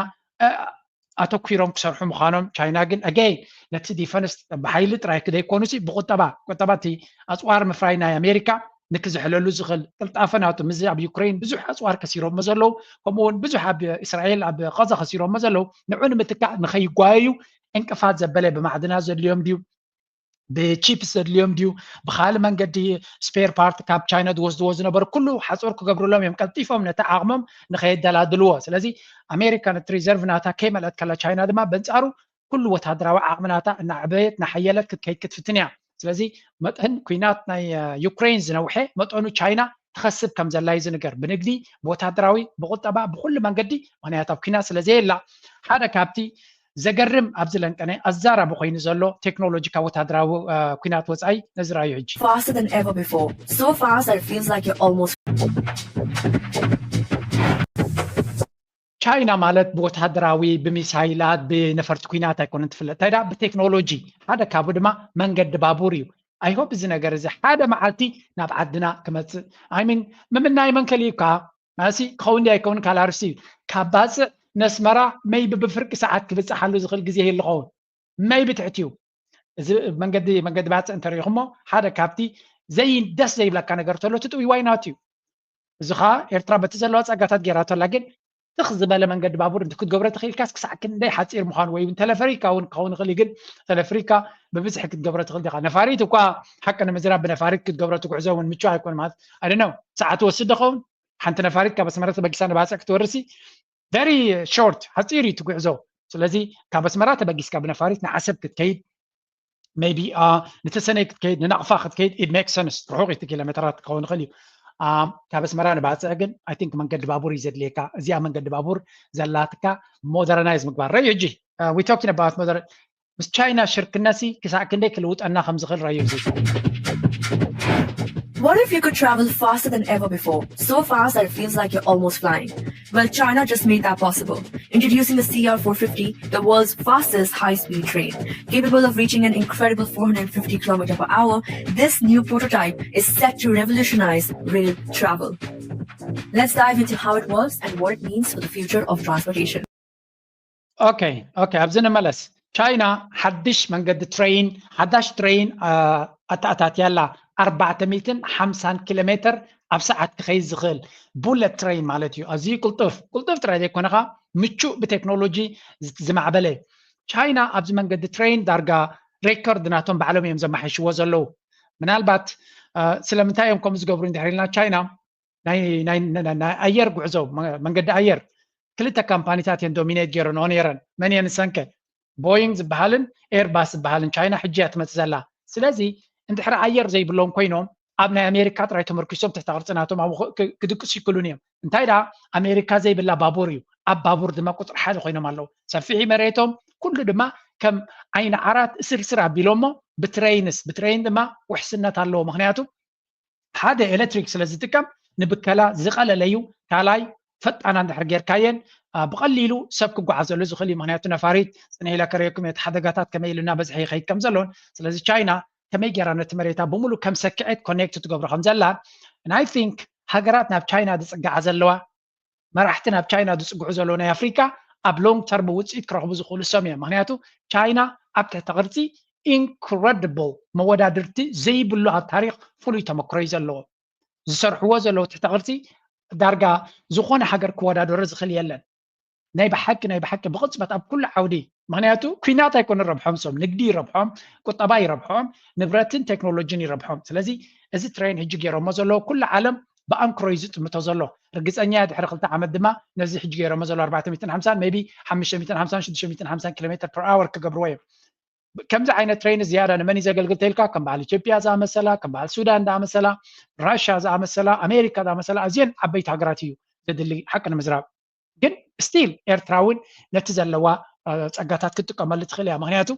ኣተኲሮም ክሰርሑ ምዃኖም፣ ቻይና ግን ኣገይን ነቲ ዲፈንስ ብሓይሊ ጥራይ ክደይኮኑሲ ብቁጠባ፣ ቁጠባ እቲ ኣፅዋር ምፍራይ ናይ ኣሜሪካ ንክዝሕለሉ ዝኽእል ቅልጣፈ ናቱ፣ ምስዚ ኣብ ዩክሬን ብዙሕ ኣፅዋር ከሲሮሞ ዘለዉ፣ ከምኡ እውን ብዙሕ ኣብ እስራኤል ኣብ ቐዛ ከሲሮሞ ዘለዉ፣ ንዑ ንምትካእ ንኸይጓየዩ ዕንቅፋት ዘበለ ብማዕድናት ዘድልዮም ድዩ፣ ብቺፕስ ዘድልዮም ድዩ፣ ብካልእ መንገዲ ስፔር ፓርት ካብ ቻይና ዝወስድዎ ዝነበሩ ኩሉ ሓፁር ክገብሩሎም እዮም። ቀልጢፎም ነቲ ዓቕሞም ንኸየደላድልዎ። ስለዚ ኣሜሪካ ነቲ ሪዘርቭ ናታ ከይመልአት ከላ፣ ቻይና ድማ በንፃሩ ኩሉ ወታደራዊ ዓቕሚ ናታ እናዕበየት እናሓየለት ክትከይድ ክትፍትን እያ። ስለዚ መጠን ኩናት ናይ ዩክሬን ዝነውሐ መጠኑ ቻይና ትኸስብ ከም ዘላ እዩ ዝንገር፣ ብንግዲ፣ ብወታደራዊ፣ ብቁጠባ፣ ብኩሉ መንገዲ። ምክንያቱ ኣብ ኩናት ስለ ዘየላ ሓደ ካብቲ ዘገርም ኣብዚ ለንቀነ ኣዛራቢ ኮይኑ ዘሎ ቴክኖሎጂ ካብ ወታደራዊ ኩናት ወፃኢ ነዚ ርኣዩ ሕጂ። Faster than ever before. So fast that it feels like you're almost ቻይና ማለት ብወታደራዊ፣ ብሚሳይላት፣ ብነፈርቲ ኩናት ኣይኮነን ትፍለጥ። እንታይ ደኣ ብቴክኖሎጂ፣ ሓደ ካብኡ ድማ መንገዲ ባቡር እዩ። I hope እዚ ነገር እዚ ሓደ መዓልቲ ናብ ዓድና ክመፅእ። I mean ምምናይ መንከል እዩ ካ ናሲ ክኸውን ድዩ ኣይከውን ካልእ ኣርእስቲ እዩ። ካብ ባፅዕ ነስመራ maybe ብፍርቂ ሰዓት ክብፅሓሉ ዝኽእል ግዜ ይህሉ ኸውን፣ maybe ትሕት እዩ። እዚ መንገዲ መንገዲ ባፅዕ እንተሪኢኹሞ ሓደ ካብቲ ዘይ ደስ ዘይብለካ ነገር ተሎ ትጥውይዋይ ናት እዩ። እዚ ኸዓ ኤርትራ በቲ ዘለዋ ፀጋታት ገይራቶ ኣላ። ግን ትኽ ዝበለ መንገዲ ባቡር እንተ ክትገብሮ ተኽኢልካስ ክሳዕ ክንደይ ሓፂር ምዃኑ ወይ እውን ተለፈሪካ እውን ክኸውን ይኽእል እዩ። ግን ተለፍሪካ ብብዝሒ ክትገብሮ ትኽእል ዲኻ? ነፋሪት እኳ ሓቂ ንምዝራብ ብነፋሪት ክትገብሮ ትጉዕዞ እውን ምቹ ኣይኮን ማለት I don't know ሰዓት ትወስድ ዶ ኸውን? ሓንቲ ነፋሪት ካብ ኣስመራ ተበጊሳ ንባፅዕ ክትወርሲ very short ሓፂር እዩ ትጉዕዞ። ስለዚ ካብ ኣስመራ ተበጊስካ ብነፋሪት ንዓሰብ ክትከይድ maybe ንተሰነይ ክትከይድ ንናቕፋ ክትከይድ it makes sense ርሑቕ እቲ ኪሎ ሜትራት ክኸውን ይኽእል እዩ። ካብ ኣስመራ ንባፅዕ ግን I think መንገዲ ባቡር እዩ ዘድልየካ። እዚኣ መንገዲ ባቡር ዘላትካ ሞደርናይዝ ምግባር ረዩ ሕጂ we talking about modern ምስ ቻይና ሽርክነሲ ክሳዕ ክንደይ ክልውጠና ከም ዝኽእል ረዩ እዚ What if you could travel faster than ever before? So fast that it feels like you're almost flying. Well, China just made that possible. Introducing the C R four fifty, the world's fastest high-speed train. Capable of reaching an incredible four hundred fifty kilometer per hour, this new prototype is set to revolutionize rail travel. Let's dive into how it works and what it means for the future of transportation. Okay, okay, ኣብዚ ንመለስ። ቻይና ሓድሽ መንገዲ ትሬን፣ ሓዳሽ ትሬን ኣተኣታትያ ኣላ። ኣርባዕተ ሚእትን ሓምሳን ኪሎ ሜትር ኣብ ሰዓት ክኸይድ ዝኽእል ቡለት ትሬን ማለት እዩ። ኣዝዩ ቅልጡፍ፣ ቅልጡፍ ጥራይ ዘይኮነ ኸዓ ምቹእ፣ ብቴክኖሎጂ ዝማዕበለ። ቻይና ኣብዚ መንገዲ ትሬን ዳርጋ ሬከርድ ናቶም ባዕሎም እዮም ዘመሓይሽዎ ዘለዉ። ምናልባት ስለምንታይ እዮም ከምኡ ዝገብሩ እንድሕር ኢልና ቻይና ናይ ኣየር ጉዕዞ መንገዲ ኣየር ክልተ ካምፓኒታት እየን ዶሚኔት ገይረንኦ ነይረን። መን እየን ንሰንከ? ቦይንግ ዝበሃልን ኤርባስ ዝበሃልን። ቻይና ሕጂ እያ ትመፅእ ዘላ። ስለዚ እንድሕሪ ኣየር ዘይብሎም ኮይኖም ኣብ ናይ ኣሜሪካ ጥራይ ተመርኪሶም ትሕተ ቅርፂ ናቶም ኣብኡ ክድቅሱ ይክእሉን እዮም። እንታይ ደኣ ኣሜሪካ ዘይብላ ባቡር እዩ። ኣብ ባቡር ድማ ቁፅሪ ሓደ ኮይኖም ኣለዉ። ሰፊሕ መሬቶም ኩሉ ድማ ከም ዓይኒ ዓራት እስርስር ኣቢሎሞ ብትሬይንስ ብትሬይን ድማ ውሕስነት ኣለዎ። ምክንያቱ ሓደ ኤሌክትሪክ ስለ ዝጥቀም ንብከላ ዝቐለለ እዩ። ካልኣይ ፈጣና እንድሕር ጌርካየን ብቐሊሉ ሰብ ክጓዓዘሉ ዝኽእል እዩ። ምክንያቱ ነፋሪት ፅንሕ ኢለ ከርእየኩም እቲ ሓደጋታት ከመይ ኢሉ እናበዝሐ ይኸይድ ከም ዘሎን ስለዚ ቻይና ከመይ ጌራ ነቲ መሬታ ብምሉእ ከም ሰክዐት ኮኔክት ትገብሮ ከም ዘላ and I think ሃገራት ናብ ቻይና ዝፅግዓ ዘለዋ መራሕቲ ናብ ቻይና ዝፅግዑ ዘለዉ ናይ ኣፍሪካ ኣብ ሎንግ ተርም ውፅኢት ክረኽቡ ዝኽእሉ ሰብ እዮም። ምክንያቱ ቻይና ኣብ ትሕተ ቅርፂ ኢንክረዲብል መወዳድርቲ ዘይብሉ ኣብ ታሪክ ፍሉይ ተመክሮ እዩ ዘለዎ። ዝሰርሕዎ ዘለዉ ትሕተ ቅርፂ ዳርጋ ዝኾነ ሃገር ክወዳደሮ ዝኽእል የለን። ናይ ብሓቂ ናይ ብሓቂ ብቕፅበት ኣብ ኩሉ ዓውዲ፣ ምክንያቱ ኩናት ኣይኮነ ረብሖም፣ ሶም ንግዲ ይረብሖም፣ ቁጠባ ይረብሖም፣ ንብረትን ቴክኖሎጂን ይረብሖም። ስለዚ እዚ ትሬን ሕጂ ገይሮሞ ዘለዉ ኩሉ ዓለም ብኣንክሮ እዩ ዝጥምቶ ዘሎ። ርግፀኛ እየ ድሕሪ ክልተ ዓመት ድማ ነዚ ሕጂ ገይሮሞ ዘለዉ ኣርባዕተ ሚእትን ሓምሳን maybe ሓሙሽተ ሚእትን ሓምሳን ሽዱሽተ ሚእትን ሓምሳን ኪሎ ሜትር per hour ክገብርዎ እዮም። ከምዚ ዓይነት ትሬን ዝያዳ ንመን እዩ ዘገልግል ተልካ፣ ከም በዓል ኢትዮጵያ ዝኣመሰላ፣ ከም በዓል ሱዳን ዝኣመሰላ፣ ራሻ ዝኣመሰላ፣ ኣሜሪካ ዝኣመሰላ፣ ኣዝየን ዓበይቲ ሃገራት እዩ ዘድሊ ሓቂ ንምዝራብ። ግን ስቲል ኤርትራ እውን ነቲ ዘለዋ ጸጋታት ክትጥቀመሉ ትኽእል እያ። ምክንያቱ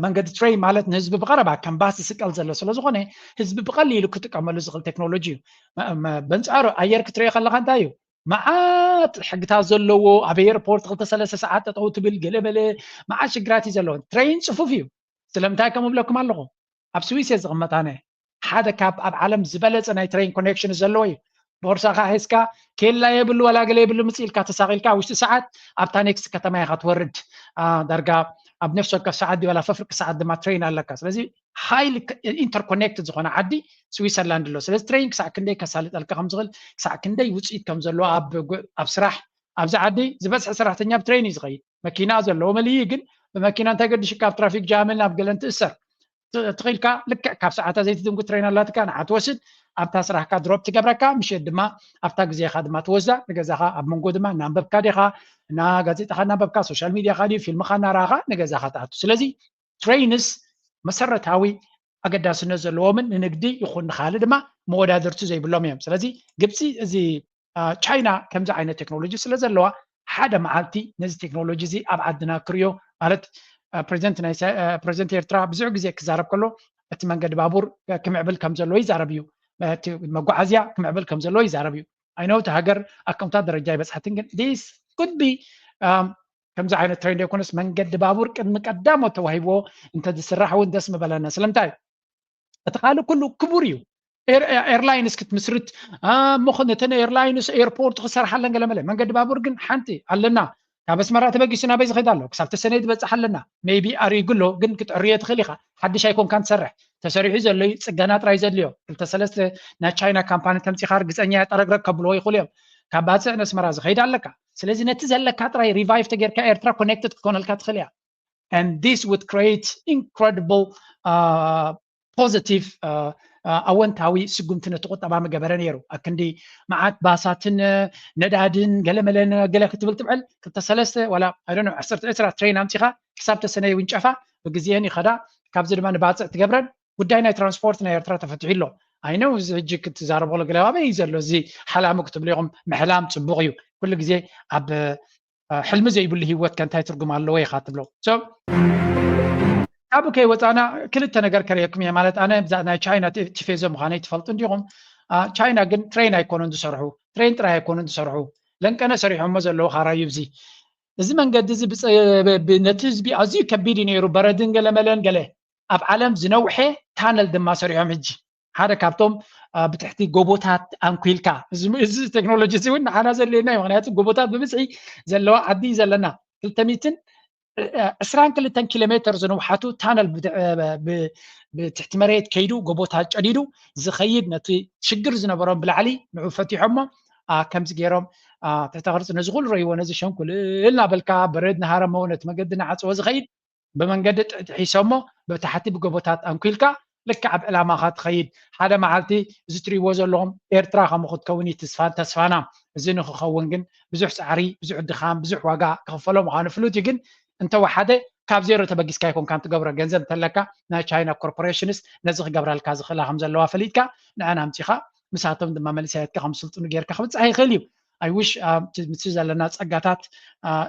መንገዲ ትሬን ማለት ንህዝቢ ብቐረባ ከም ባስ ዝስቀል ዘሎ ስለ ዝኾነ ህዝቢ ብቐሊሉ ክጥቀመሉ ዝኽእል ቴክኖሎጂ እዩ። በንጻሩ ኣየር ክትሪኦ ከለካ እንታይ እዩ? መዓት ሕግታት ዘለዎ ኣብ ኤርፖርት ክልተ ሰለስተ ሰዓት ጠጠው ትብል ገለ መለ መዓት ሽግራት እዩ ዘለዎ። ትሬን ጽፉፍ እዩ። ስለምንታይ ከምኡ ብለኩም ኣለኹ? ኣብ ስዊስ እየ ዝቕመጥ ኣነ። ሓደ ካብ ኣብ ዓለም ዝበለጸ ናይ ትሬን ኮኔክሽን ዘለዎ እዩ። ቦርሳኻ ሒዝካ ኬላ የብሉ ዋላ ገለ የብሉ ምጽእ ኢልካ ተሳቒልካ ውሽጢ ሰዓት ኣብታ ኔክስት ከተማ ኢኻ ትወርድ። ዳርጋ ኣብ ነፍሲ ወከፍ ሰዓት ድዩ ዋላ ፈፍርቂ ሰዓት ድማ ትሬን ኣለካ። ስለዚ ሃይሊ ኢንተርኮኔክትድ ዝኾነ ዓዲ ስዊሰርላንድ ኣሎ። ስለዚ ትሬን ክሳዕ ክንደይ ከሳልጠልካ ከም ዝኽእል፣ ክሳዕ ክንደይ ውፅኢት ከም ዘለዎ ኣብ ስራሕ፣ ኣብዚ ዓዲ ዝበዝሐ ሰራሕተኛ ብትሬን እዩ ዝኸይድ። መኪና ዘለዎ መሊኡ ግን ብመኪና እንታይ ገድሽካ ኣብ ትራፊክ ጃምን ኣብ ገለን ትእሰር። ትኽኢልካ ልክዕ ካብ ሰዓታ ዘይትድንጉ ትሬን ኣላትካ ንዓ ትወስድ ኣብታ ስራሕካ ድሮፕ ትገብረካ ምሸት ድማ ኣብታ ግዜኻ ድማ ትወስዳ ንገዛኻ ኣብ መንጎ ድማ እናንበብካ ዲኻ እና ጋዜጣኻ እናንበብካ ሶሻል ሚዲያኻ ድዩ ፊልምኻ እናረኣኻ ንገዛኻ ትኣቱ። ስለዚ ትሬንስ መሰረታዊ ኣገዳስነት ዘለዎምን ንንግዲ ይኹን ንኻልእ ድማ መወዳድርቲ ዘይብሎም እዮም። ስለዚ ግብፂ እዚ ቻይና ከምዚ ዓይነት ቴክኖሎጂ ስለ ዘለዋ ሓደ መዓልቲ ነዚ ቴክኖሎጂ እዚ ኣብ ዓድና ክሪኦ ማለት ፕሬዚደንት ናይ ፕሬዚደንት ኤርትራ ብዙሕ ግዜ ክዛረብ ከሎ እቲ መንገዲ ባቡር ክምዕብል ከም ዘለዎ ይዛረብ እዩ። መጓዓዝያ ክምዕብል ከም ዘለዎ ይዛረብ እዩ። ኣይነውቲ ሃገር ኣብ ከምታ ደረጃ ይበፅሓትን ግን this could be ከምዚ ዓይነት ትሬንድ ዘይኮነስ መንገዲ ባቡር ቅድሚ ቀዳሞት ተዋሂብዎ እንተዝስራሕ እውን ደስ ምበለና። ስለምንታይ እቲ ካልእ ኩሉ ክቡር እዩ። ኤርላይንስ ክትምስርት እሞ ነተን ኤርላይንስ ኤርፖርት ክሰርሓለን ገለመለ መንገዲ ባቡር ግን ሓንቲ ኣለና። ካብ ኣስመራ ተበጊሱ ናበይ ዝኸይድ ኣሎ ክሳብ ተሰነይ ዝበፅሕ ኣለና። ሜይቢ ኣሪጉ ኣሎ ግን ክትዕርዮ ትኽእል ኢኻ። ሓድሽ ኣይኮንካን ትሰርሕ ተሰሪሑ ዘሎ እዩ ፅገና ጥራይ ዘድልዮ። ክልተ ሰለስተ ናይ ቻይና ካምፓኒ ተምፂኻ ርግፀኛ እየ ጠረግረግ ከብልዎ ይኽእሉ እዮም። ካብ ባፅዕ ነስመራ ዝኸይድ ኣለካ። ስለዚ ነቲ ዘለካ ጥራይ ሪቫይቭ ተጌርካ ኤርትራ ኮኔክትድ ክትኮነልካ ትኽእል እያ። And this would create incredible positive ኣወንታዊ ስጉምቲ ነቲ ቁጠባ ምገበረ ነይሩ። ኣክንዲ መዓት ባሳትን ነዳድን ገለመለን ገለ ክትብል ትብዕል ክልተ ሰለስተ ዋላ I don't know ዓሰርተ ዕስራ ትሬን ኣምፂኻ ክሳብ ተሰነይ ውንጨፋ ብግዜን ይኸዳ። ካብዚ ድማ ንባፅዕ ትገብረን ጉዳይ ናይ ትራንስፖርት ናይ ኤርትራ ተፈትሑ ኣሎ። I know እዚ ሕጂ ክትዛረበሉ ገለ ኣበይ እዩ ዘሎ እዚ ሓላሙ ክትብሉ ኢኹም። ምሕላም ፅቡቕ እዩ። ኩሉ ግዜ ኣብ ሕልሚ ዘይብሉ ህይወት ከ እንታይ ትርጉም ኣለዎ ኢኻ ትብሎ። So ካብኡ ከይወፃና ክልተ ነገር ከርእየኩም እየ። ማለት ኣነ ብዛ ናይ ቻይና ቲ- ቲፌዞ ምዃነይ ትፈልጡ እንዲኹም። ቻይና ግን ትሬን ኣይኮኑን ዝሰርሑ፣ ትሬን ጥራይ ኣይኮኑን ዝሰርሑ። ለንቀነ ሰሪሖሞ ዘለዉ ካራዩ እዚ እዚ መንገዲ እዚ ብፀ- ብ- ነቲ ህዝቢ ኣዝዩ ከቢድ እዩ ነይሩ። በረድን ገለመለን ገለ ኣብ ዓለም ዝነውሐ ታነል ድማ ሰሪሖም። ሕጂ ሓደ ካብቶም ብትሕቲ ጎቦታት ኣንኪልካ እዚ ቴክኖሎጂ እዚ እውን ንዓና ዘድልየና እዩ። ምክንያቱ ጎቦታት ብብዝሒ ዘለዋ ዓዲ እዩ ዘለና። ክልተ ሚእትን ዕስራን ክልተን ኪሎ ሜትር ዝንውሓቱ ታነል ብትሕቲ መሬት ከይዱ ጎቦታት ጨዲዱ ዝኸይድ ነቲ ሽግር ዝነበሮም ብላዕሊ ንዑ ፈቲሖሞ ከምዚ ገይሮም ትሕተ ቅርፂ ነዚ ኩሉ ረይዎ ነዚ ሸንኩልል እናበልካ በረድ ንሃረሞ ነቲ መገዲ ንዓፅዎ ዝኸይድ ብመንገዲ ጥሒሶሞ ብታሕቲ ብጎቦታት ኣንኪልካ ልክዕ ኣብ ዕላማኻ ትኸይድ። ሓደ መዓልቲ እዚ ትሪእዎ ዘለኹም ኤርትራ ከምኡ ክትከውን እዩ ትስፋን ተስፋና። እዚ ንክኸውን ግን ብዙሕ ፃዕሪ፣ ብዙሕ ድኻም፣ ብዙሕ ዋጋ ክኽፈሎ ምዃኑ ፍሉጥ እዩ። ግን እንተወሓደ ካብ ዜሮ ተበጊስካ ኣይኮንካን ትገብሮ። ገንዘብ እንተለካ ናይ ቻይና ኮርፖሬሽንስ ነዚ ክገብረልካ ዝኽእላ ከም ዘለዋ ፈሊጥካ ንዐን ኣምፂኻ ምሳቶም ድማ መንእሰያትካ ከም ስልጥኑ ጌርካ ክብፃሕ ይኽእል እዩ። I wish ምስዚ ዘለና ፀጋታት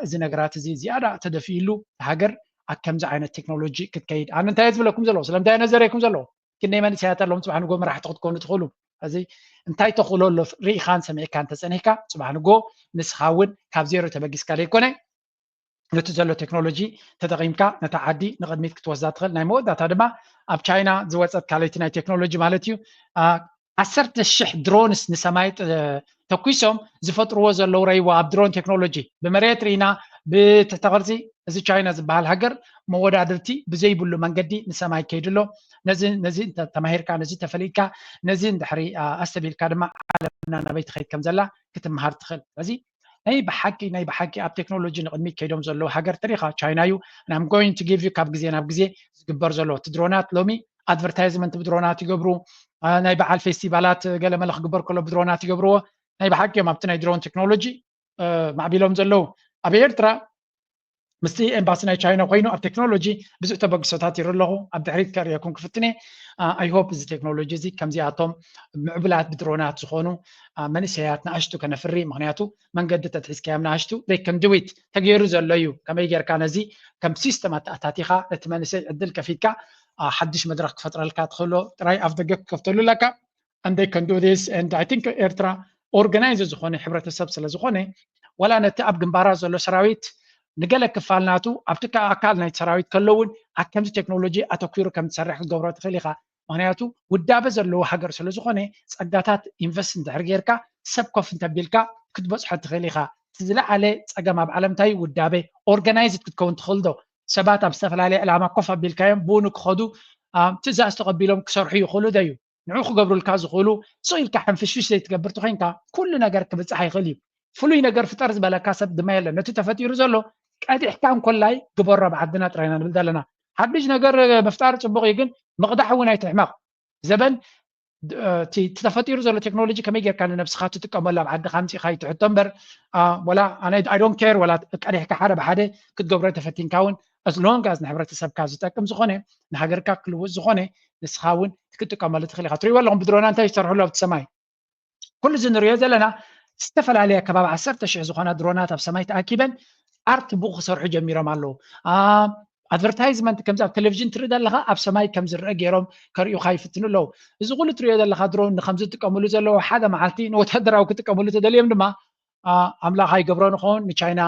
እዚ ነገራት እዚ ዝያዳ ተደፊእሉ ሃገር ኣብ ከምዚ ዓይነት ቴክኖሎጂ ክትከይድ ኣነ እንታይ ዝብለኩም ዘለዎ ስለምንታይ ነዘረይኩም ዘለዎ ግን ናይ መንእሰያት ኣለዎም ፅባሕ ንጎ መራሕቲ ክትኮኑ ትኽእሉ እዚ እንታይ ተኽእሎ ኣሎ ርኢኻን ሰሚዕካን ተፀኒሕካ ፅባሕ ንጎ ንስኻ እውን ካብ ዜሮ ተበጊስካ ዘይኮነ ነቲ ዘሎ ቴክኖሎጂ ተጠቒምካ ነታ ዓዲ ንቕድሚት ክትወስዳ ትኽእል ናይ መወዳእታ ድማ ኣብ ቻይና ዝወፀት ካልኣይቲ ናይ ቴክኖሎጂ ማለት እዩ ዓሰርተ ሽሕ ድሮንስ ንሰማይ ተኩሶም ዝፈጥርዎ ዘለዉ ረይዎ ኣብ ድሮን ቴክኖሎጂ ብመሬት ርኢና ብትሕተ ቅርፂ እዚ ቻይና ዝበሃል ሃገር መወዳድርቲ ብዘይብሉ መንገዲ ንሰማይ ከይዱ ኣሎ። ነዚ ነዚ ተማሂርካ ነዚ ተፈሊጥካ ነዚ እንድሕሪ ኣስተቢልካ ድማ ዓለምና ናበይ ትኸይድ ከም ዘላ ክትምሃር ትኽእል። ስለዚ ናይ ብሓቂ ናይ ብሓቂ ኣብ ቴክኖሎጂ ንቕድሚት ከይዶም ዘለዉ ሃገር ተሪኻ ቻይና እዩ። I'm going to give you ካብ ግዜ ናብ ግዜ ዝግበር ዘሎ እቲ ድሮናት ሎሚ ኣድቨርታይዝመንት ብድሮናት ይገብሩ፣ ናይ በዓል ፌስቲቫላት ገለመለ ክግበር ከሎ ብድሮናት ይገብርዎ። ናይ ብሓቂ እዮም ኣብቲ ናይ ድሮን ቴክኖሎጂ ማዕቢሎም ዘለዉ። ኣብ ኤርትራ ምስቲ ኤምባሲ ናይ ቻይና ኮይኑ ኣብ ቴክኖሎጂ ብዙሕ ተበግሶታት ይርኢ ኣለኹ። ኣብ ድሕሪት ከርእየኩም ክፍትነ። I hope እዚ ቴክኖሎጂ እዚ ከምዚኣቶም ምዕቡላት ብድሮናት ዝኾኑ መንእሰያት ንኣሽቱ ከነፍሪ፣ ምክንያቱ መንገዲ ተትሒዝካዮም ንኣሽቱ they can do it። ተገይሩ ዘሎ እዩ። ከመይ ጌርካ ነዚ ከም ሲስተም ኣተኣታቲኻ ነቲ መንእሰይ ዕድል ከፊትካ ሓድሽ መድረኽ ክፈጥረልካ ትኽእሎ ጥራይ ኣፍ ደገ ክከፍተሉ ኣለካ። And they can do this and I think ኤርትራ ኦርጋናይዝ ዝኾነ ሕብረተሰብ ስለ ዝኾነ ዋላ ነቲ ኣብ ግንባራት ዘሎ ሰራዊት ንገለ ክፋል ናቱ ኣብቲ ኣካል ናይ ሰራዊት ከሎ እውን ኣብ ከምዚ ቴክኖሎጂ ኣተኪሩ ከም ትሰርሕ ክትገብሮ ትኽእል ኢኻ። ምክንያቱ ውዳበ ዘለዎ ሃገር ስለ ዝኾነ ጸጋታት ኢንቨስት እንድሕር ጌርካ ሰብ ኮፍ እንተቢልካ ክትበጽሖ ትኽእል ኢኻ። እቲ ዝለዓለ ጸገም ኣብ ዓለም እንታይ ውዳበ ኦርጋናይዝድ ክትከውን ትኽእል ዶ? ሰባት ኣብ ዝተፈላለየ ዕላማ ኮፍ ኣቢልካዮም ብኡ ንክኸዱ ትእዛዝ ተቐቢሎም ክሰርሑ ይኽእሉ ዶ እዩ? ንዑ ክገብሩልካ ዝኽእሉ ስቕ ኢልካ ሕንፍሽፍሽ ዘይትገብር ተኾይንካ ኩሉ ነገር ክብጻሕ ይኽእል እዩ። ፍሉይ ነገር ፍጠር ዝበለካ ሰብ ድማ የለን። ነቲ ተፈጢሩ ዘሎ ቀዲሕካ እንኮላይ ግበሮ ኣብ ዓድና ጥራይ ኢና ንብል ዘለና። ሓድሽ ነገር ምፍጣር ጽቡቕ እዩ፣ ግን ምቕዳሕ እውን ኣይትሕመቕ። ዘበን እቲ ተፈጢሩ ዘሎ ቴክኖሎጂ ከመይ ጌርካ ንነብስኻ ትጥቀመሉ ኣብ ዓድኻ ኣምጺእካ ይትሕቶ እምበር ወላ ኣነ I don't care ወላ ቀዲሕካ ሓደ ብሓደ ክትገብሮ ተፈቲንካ እውን as long as ንሕብረተሰብካ ዝጠቅም ዝኾነ ንሃገርካ ክልውጥ ዝኾነ ንስኻ እውን ክትጥቀመሉ ትኽእል ኢኻ። ትሪእዎ ኣለኹም ብድሮና እንታይ ዝሰርሕሉ ኣብቲ ሰማይ ኩሉ እዚ ንሪኦ ዘለና ዝተፈላለያ ከባቢ ዓሰርተ ሽሕ ዝኾና ድሮናት ኣብ ሰማይ ተኣኪበን ኣርት ቡክ ክሰርሑ ጀሚሮም ኣለዉ። ኣድቨርታይዝመንት ከምዚ ኣብ ቴሌቪዥን ትርኢ ዘለኻ ኣብ ሰማይ ከም ዝረአ ገይሮም ከርእዩኻ ይፍትኑ ኣለዉ። እዚ ኩሉ ትሪኦ ዘለኻ ድሮን ንከም ዝጥቀምሉ ዘለዉ ሓደ መዓልቲ ንወታደራዊ ክጥቀምሉ ተደልዮም ድማ ኣምላኽ ኣይገብሮ ንኸውን ንቻይና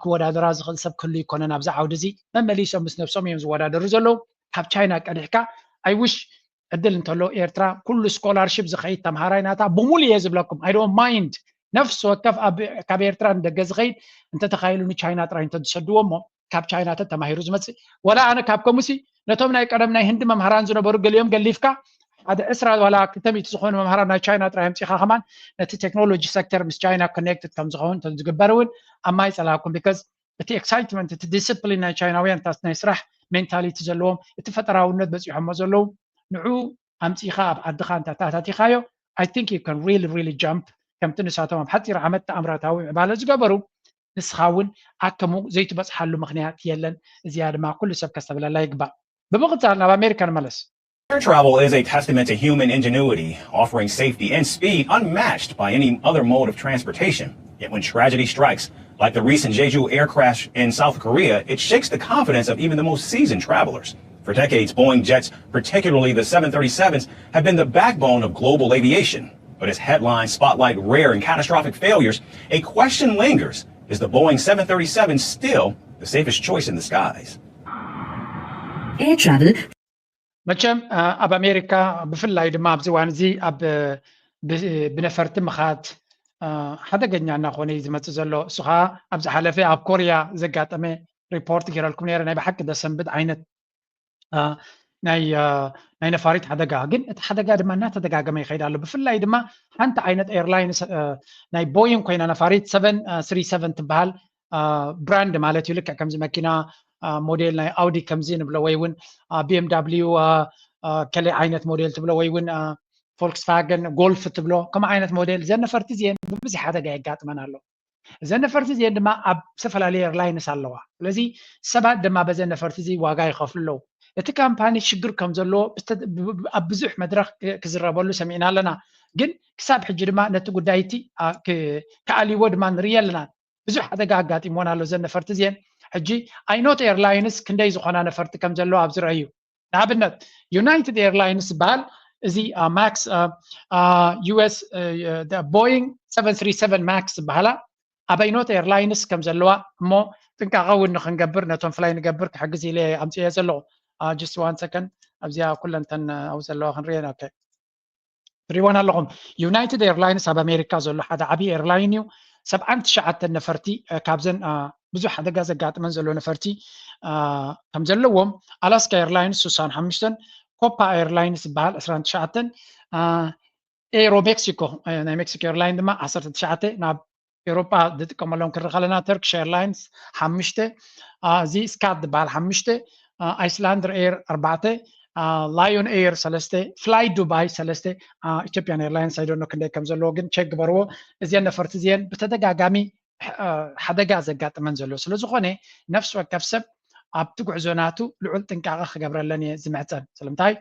ክወዳደራ ዝኽእል ሰብ ክህሉ ይኮነን ኣብዚ ዓውዲ እዚ መመሊሶም ምስ ነብሶም እዮም ዝወዳደሩ ዘለዉ። ካብ ቻይና ቀዲሕካ I wish ዕድል እንተሎ ኤርትራ ኩሉ ስኮላርሽፕ ዝኸይድ ተምሃራይ ናታ ብሙሉ እየ ዝብለኩም I don't mind ነፍሲ ወከፍ ካብ ኤርትራ ንደገ ዝኸይድ እንተተኻይሉ ንቻይና ጥራይ እንተዝሰድዎ እሞ ካብ ቻይና ተተማሂሩ ዝመፅእ ወላ ኣነ ካብ ከምኡሲ ነቶም ናይ ቀደም ናይ ህንዲ መምሃራን ዝነበሩ ገሊኦም ገሊፍካ ሓደ ዕስራ ዋላ ክልተ ሚእቲ ዝኾኑ መምሃራን ናይ ቻይና ጥራይ ኣምፂኻ ከማን ነቲ ቴክኖሎጂ ሴክተር ምስ ቻይና ኮኔክትድ ከም ዝኸውን ዝግበር እውን ኣብ ማይ ፀላኩም because እቲ ኤክሳይትመንት እቲ ዲስፕሊን ናይ ቻይናውያን እታ ናይ ስራሕ ሜንታሊቲ ዘለዎም እቲ ፈጠራውነት በፂሖሞ ዘለዉ ንዑ ኣምፂኻ ኣብ ዓድኻ እንተተኣታቲኻዮ I think you can really really jump ከምቲ ንሳቶም ኣብ ሓፂር ዓመት ተኣምራታዊ ምዕባለ ዝገበሩ ንስኻ እውን ኣከሙ ዘይትበፅሓሉ ምክንያት የለን። እዚኣ ድማ ኩሉ ሰብ ከስተብለላ ይግባእ። ብምቕፃል ናብ ኣሜሪካ ንመለስ። Air travel is a testament to human ingenuity, offering safety and speed unmatched by any other mode of transportation. Yet when tragedy strikes, like the recent Jeju air crash in South Korea, it shakes the confidence of even the most seasoned travelers. For decades, Boeing jets, particularly the seven thirty-sevens, have been the backbone of global aviation. But as headlines spotlight rare and catastrophic failures, a question lingers: is the Boeing seven thirty-seven still the safest choice in the skies? Air travel መቸም ኣብ ኣሜሪካ ብፍላይ ድማ ኣብዚ እዋን እዚ ኣብ ብነፈርቲ ምኻድ ሓደገኛ እናኾነ እዩ ዝመፅእ ዘሎ። እሱ ከዓ ኣብ ዝሓለፈ ኣብ ኮርያ ዘጋጠመ ሪፖርት ገይረልኩም ነይረ። ናይ ብሓቂ ዘሰንብድ ዓይነት ናይ ናይ ነፋሪት ሓደጋ ግን እቲ ሓደጋ ድማ እናተደጋገመ ይኸይድ ኣሎ። ብፍላይ ድማ ሓንቲ ዓይነት ኤርላይንስ ናይ ቦይንግ ኮይና ነፋሪት ሰቨን ስሪ ሰቨን ትበሃል ብራንድ ማለት እዩ። ልክዕ ከምዚ መኪና ሞዴል ናይ ኣውዲ ከምዚ ንብሎ ወይ እውን ቢኤምዳብሊዩ ከለ ዓይነት ሞዴል ትብሎ ወይ እውን ፎልክስቫገን ጎልፍ ትብሎ ከምኡ ዓይነት ሞዴል ዘን ነፈርቲ እዚአን ብብዝሒ ሓደጋ የጋጥመን ኣሎ። እዘን ነፈርቲ እዚአን ድማ ኣብ ዝተፈላለዩ ኤርላይንስ ኣለዋ። ስለዚ ሰባት ድማ በዘን ነፈርቲ እዚ ዋጋ ይኸፍሉ ኣለዉ። እቲ ካምፓኒ ሽግር ከም ዘለዎ ኣብ ብዙሕ መድረኽ ክዝረበሉ ሰሚዕና ኣለና። ግን ክሳብ ሕጂ ድማ ነቲ ጉዳይ እቲ ክኣልይዎ ድማ ንርኢ ኣለና። ብዙሕ ሓደጋ ኣጋጢምወን ኣሎ እዘን ነፈርቲ እዚአን። ሕጂ ኣይኖት ኤርላይንስ ክንደይ ዝኾና ነፈርቲ ከም ዘለዋ ኣብዚ ረአዩ። ንኣብነት ዩናይትድ ኤርላይንስ ዝበሃል እዚ ማክስ ዩኤስ ቦይንግ ሰቨን ስሪ ሰቨን ማክስ ዝበሃላ ኣብ ኣይኖት ኤርላይንስ ከም ዘለዋ እሞ ጥንቃቐ እውን ንክንገብር ነቶም ፍላይ ንገብር ክሕግዝ ኢለ ኣምፅኤ ዘለኹ። Just one second ኣብዚኣ ኩለንተን ኣብ ዘለዋ ክንሪኤን። ትሪእወን ኣለኹም። ዩናይትድ ኤርላይንስ ኣብ ኣሜሪካ ዘሎ ሓደ ዓብዪ ኤርላይን እዩ። ሰብዓን ትሽዓተን ነፈርቲ ካብዘን ብዙሕ ሓደጋ ዘጋጥመን ዘሎ ነፈርቲ ከም ዘለዎም ኣላስካ ኤርላይንስ ስሳን ሓሙሽተን ኮፓ ኤርላይንስ ዝበሃል ዕስራን ትሽዓተን ኤሮ ሜክሲኮ ናይ ሜክሲኮ ኤርላይን ድማ ዓሰርተ ትሽዓተ ናብ ኤውሮጳ ዝጥቀመሎም ክንርኢ ከለና፣ ተርኪሽ ኤርላይንስ ሓሙሽተ፣ እዚ ስካት ዝበሃል ሓሙሽተ፣ ኣይስላንደር ኤር ኣርባዕተ፣ ላዮን ኤር ሰለስተ፣ ፍላይ ዱባይ ሰለስተ፣ ኢትዮጵያን ኤርላይንስ ኣይደኖ ክንደይ ከም ዘለዎ ግን ቸክ ግበርዎ። እዚአን ነፈርቲ እዚአን ብተደጋጋሚ ሓደጋ ዘጋጥመን ዘሎ ስለዝኾነ፣ ነፍሲ ወከፍ ሰብ ኣብቲ ጉዕዞ ናቱ ልዑል ጥንቃቐ ክገብረለን እየ ዝምሕፀን። ስለምንታይ?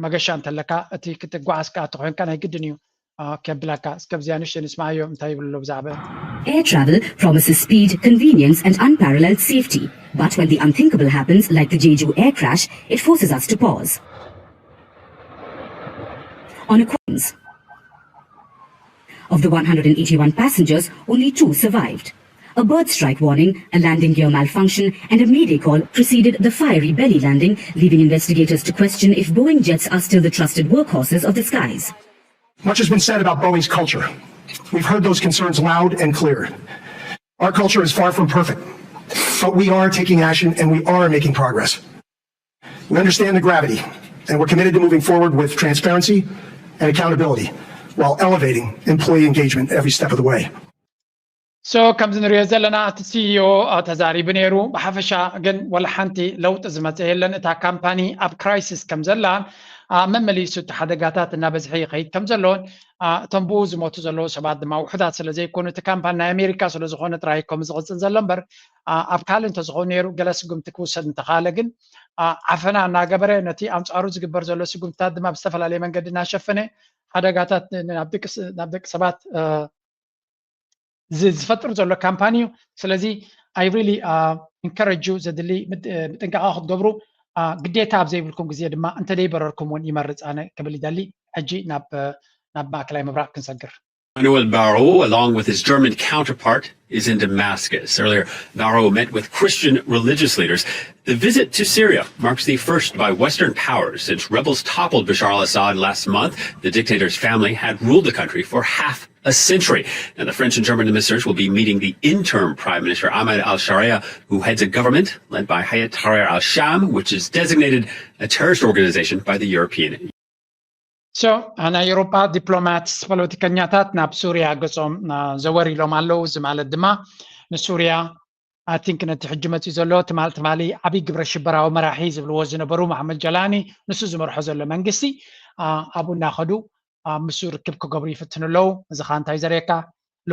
መገሻ እንተለካ፣ እቲ ክትጓዓዝ ከኣ ተኾይንካ ናይ ግድን እዩ ከብለካ። እስከ ብዚኣ ንእሽተይ ንስማዓዮ እንታይ ይብሉ ብዛዕባ። Air travel promises speed, convenience, and unparalleled safety. But when the unthinkable happens, like the Jeju air crash, it forces us to pause. On a cruise, of the one hundred eighty-one passengers, only two survived. A bird strike warning, a landing gear malfunction, and a mayday call preceded the fiery belly landing, leaving investigators to question if Boeing jets are still the trusted workhorses of the skies. Much has been said about Boeing's culture. We've heard those concerns loud and clear. Our culture is far from perfect, but we are taking action and we are making progress. We understand the gravity, and we're committed to moving forward with transparency and accountability while elevating employee engagement every step of the way. So ከምዚ ንሪኦ ዘለና እቲ ሲኢኦ ተዛሪቡ ነይሩ። ብሓፈሻ ግን ወላ ሓንቲ ለውጢ ዝመፀ የለን። እታ ካምፓኒ ኣብ ክራይሲስ ከም ዘላን መመሊሱ እቲ ሓደጋታት እናበዝሐ ይኸይድ ከም ዘሎን እቶም ብኡ ዝሞቱ ዘለዉ ሰባት ድማ ውሑዳት ስለ ዘይኮኑ፣ እቲ ካምፓኒ ናይ ኣሜሪካ ስለ ዝኾነ ጥራይ ከም ዝቕፅል ዘሎ እምበር፣ ኣብ ካልእ እንተዝኸውን ነይሩ ገለ ስጉምቲ ክውሰድ እንተኻለ ግን ዓፈና እናገበረ ነቲ ኣንፃሩ ዝግበር ዘሎ ስጉምትታት ድማ ብዝተፈላለየ መንገዲ እናሸፈነ ሓደጋታት ናብ ደቂ ሰባት ዝፈጥር ዘሎ ካምፓኒ እዩ። ስለዚ I really encourage ዘድሊ ምጥንቃቐ ክትገብሩ ግዴታ ኣብ ዘይብልኩም ግዜ ድማ እንተደይበረርኩም እውን ይመርፅ ኣነ ክብል ይደሊ። ሕጂ ናብ ማእከላይ ምብራቕ ክንሰግር። Manuel Barro, along with his German counterpart, is in Damascus. Earlier, Barro met with Christian religious leaders. The visit to Syria marks the first by Western powers since rebels toppled Bashar al Assad last month. The dictator's family had ruled the country for half a century. And the French and German ministers will be meeting the interim Prime Minister Ahmed al Sharia, who heads a government led by Hayat Tahrir al Sham, which is designated a terrorist organization by the European So ናይ ኤውሮጳ ዲፕሎማትስ ፖለቲከኛታት ናብ ሱርያ ገጾም ዘወር ኢሎም ኣለዉ። እዚ ማለት ድማ ንሱርያ I think ነቲ ሕጂ መፂኡ ዘሎ ትማል ትማሊ ዓብዪ ግብረ ሽበራዊ መራሒ ዝብልዎ ዝነበሩ መሓመድ ጀላኒ ንሱ ዝመርሖ ዘሎ መንግስቲ ኣብኡ እናኸዱ ምስኡ ርክብ ክገብሩ ይፍትኑ ኣለዉ። እዚ ከዓ እንታይ ዘርእየካ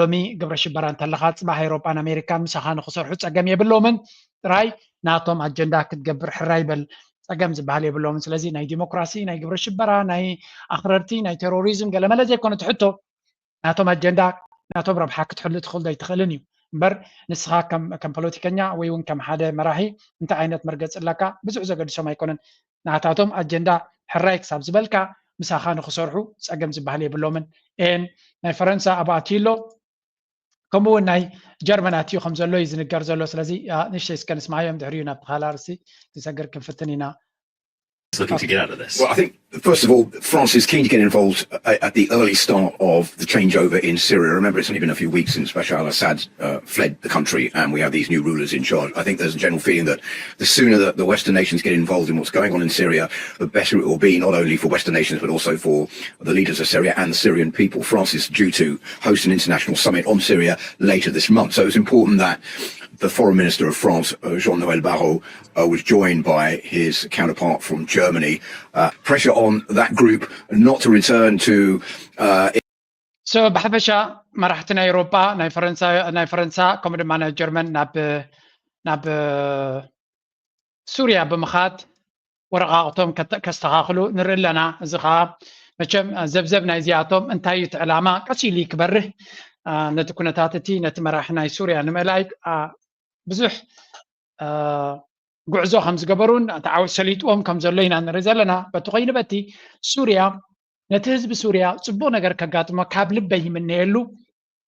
ሎሚ ግብረ ሽበራ እንተለካ ፅባሕ ኤውሮጳን ኣሜሪካን ምሳኻ ንክሰርሑ ፀገም የብሎምን። ጥራይ ናቶም ኣጀንዳ ክትገብር ሕራይ በል። ፀገም ዝበሃል የብሎምን። ስለዚ ናይ ዲሞክራሲ፣ ናይ ግብረ ሽበራ፣ ናይ ኣኽረርቲ፣ ናይ ቴሮሪዝም ገለመለ ዘይኮነ እቲ ሕቶ ናቶም ኣጀንዳ ናቶም ረብሓ ክትሕሉ ትኽእል ዶ ኣይትኽእልን እዩ እምበር ንስኻ ከም ፖለቲከኛ ወይ እውን ከም ሓደ መራሒ እንታይ ዓይነት መርገፂ ኣለካ ብዙሕ ዘገድሶም ኣይኮነን። ናታቶም ኣጀንዳ ሕራይ ክሳብ ዝበልካ ምሳኻ ንክሰርሑ ፀገም ዝበሃል የብሎምን። ን ናይ ፈረንሳ ኣብ ኣትዩ ኣሎ ከምኡ እውን ናይ ጀርመን ኣትዩ ከም ዘሎ እዩ ዝንገር ዘሎ። ስለዚ ንእሽተይ እስከ ንስማዮም ድሕሪኡ ናብ ተኻላ ርሲ ክንሰግር ክንፍትን ኢና። Looking to get out of this. Well, I think first of all, France is keen to get involved at the early start of the changeover in Syria. Remember, it's only been a few weeks since Bashar al-Assad uh, fled the country, and we have these new rulers in charge. I think there's a general feeling that the sooner that the Western nations get involved in what's going on in Syria, the better it will be, not only for Western nations, but also for the leaders of Syria and the Syrian people. France is due to host an international summit on Syria later this month. So it's important that the foreign minister of France, uh, Jean-Noël Barrot, uh, was joined by his counterpart from Germany. Uh, pressure on that group not to return to. Uh, so ብሓፈሻ መራሕቲ ናይ ኤውሮጳ ናይ ፈረንሳ ናይ ፈረንሳ ከምኡ ድማ ናይ ጀርመን ናብ ናብ ሱርያ ብምኻድ ወረቓቕቶም ከስተኻኽሉ ንርኢ ኣለና። እዚ ከዓ መቸም ዘብዘብ ናይዚኣቶም እንታይ እዩ እቲ ዕላማ ቀስ ኢሉ ክበርህ ነቲ ኩነታት እቲ ነቲ መራሒ ናይ ሱርያ ንምእላይ ብዙሕ ጉዕዞ ከም ዝገበሩን እቲ ዓወት ሰሊጥዎም ከም ዘሎ ኢና ንርኢ ዘለና። በቲ ኮይኑ በቲ ሱርያ ነቲ ህዝቢ ሱርያ ፅቡቅ ነገር ከጋጥሞ ካብ ልበይ ይምነየሉ።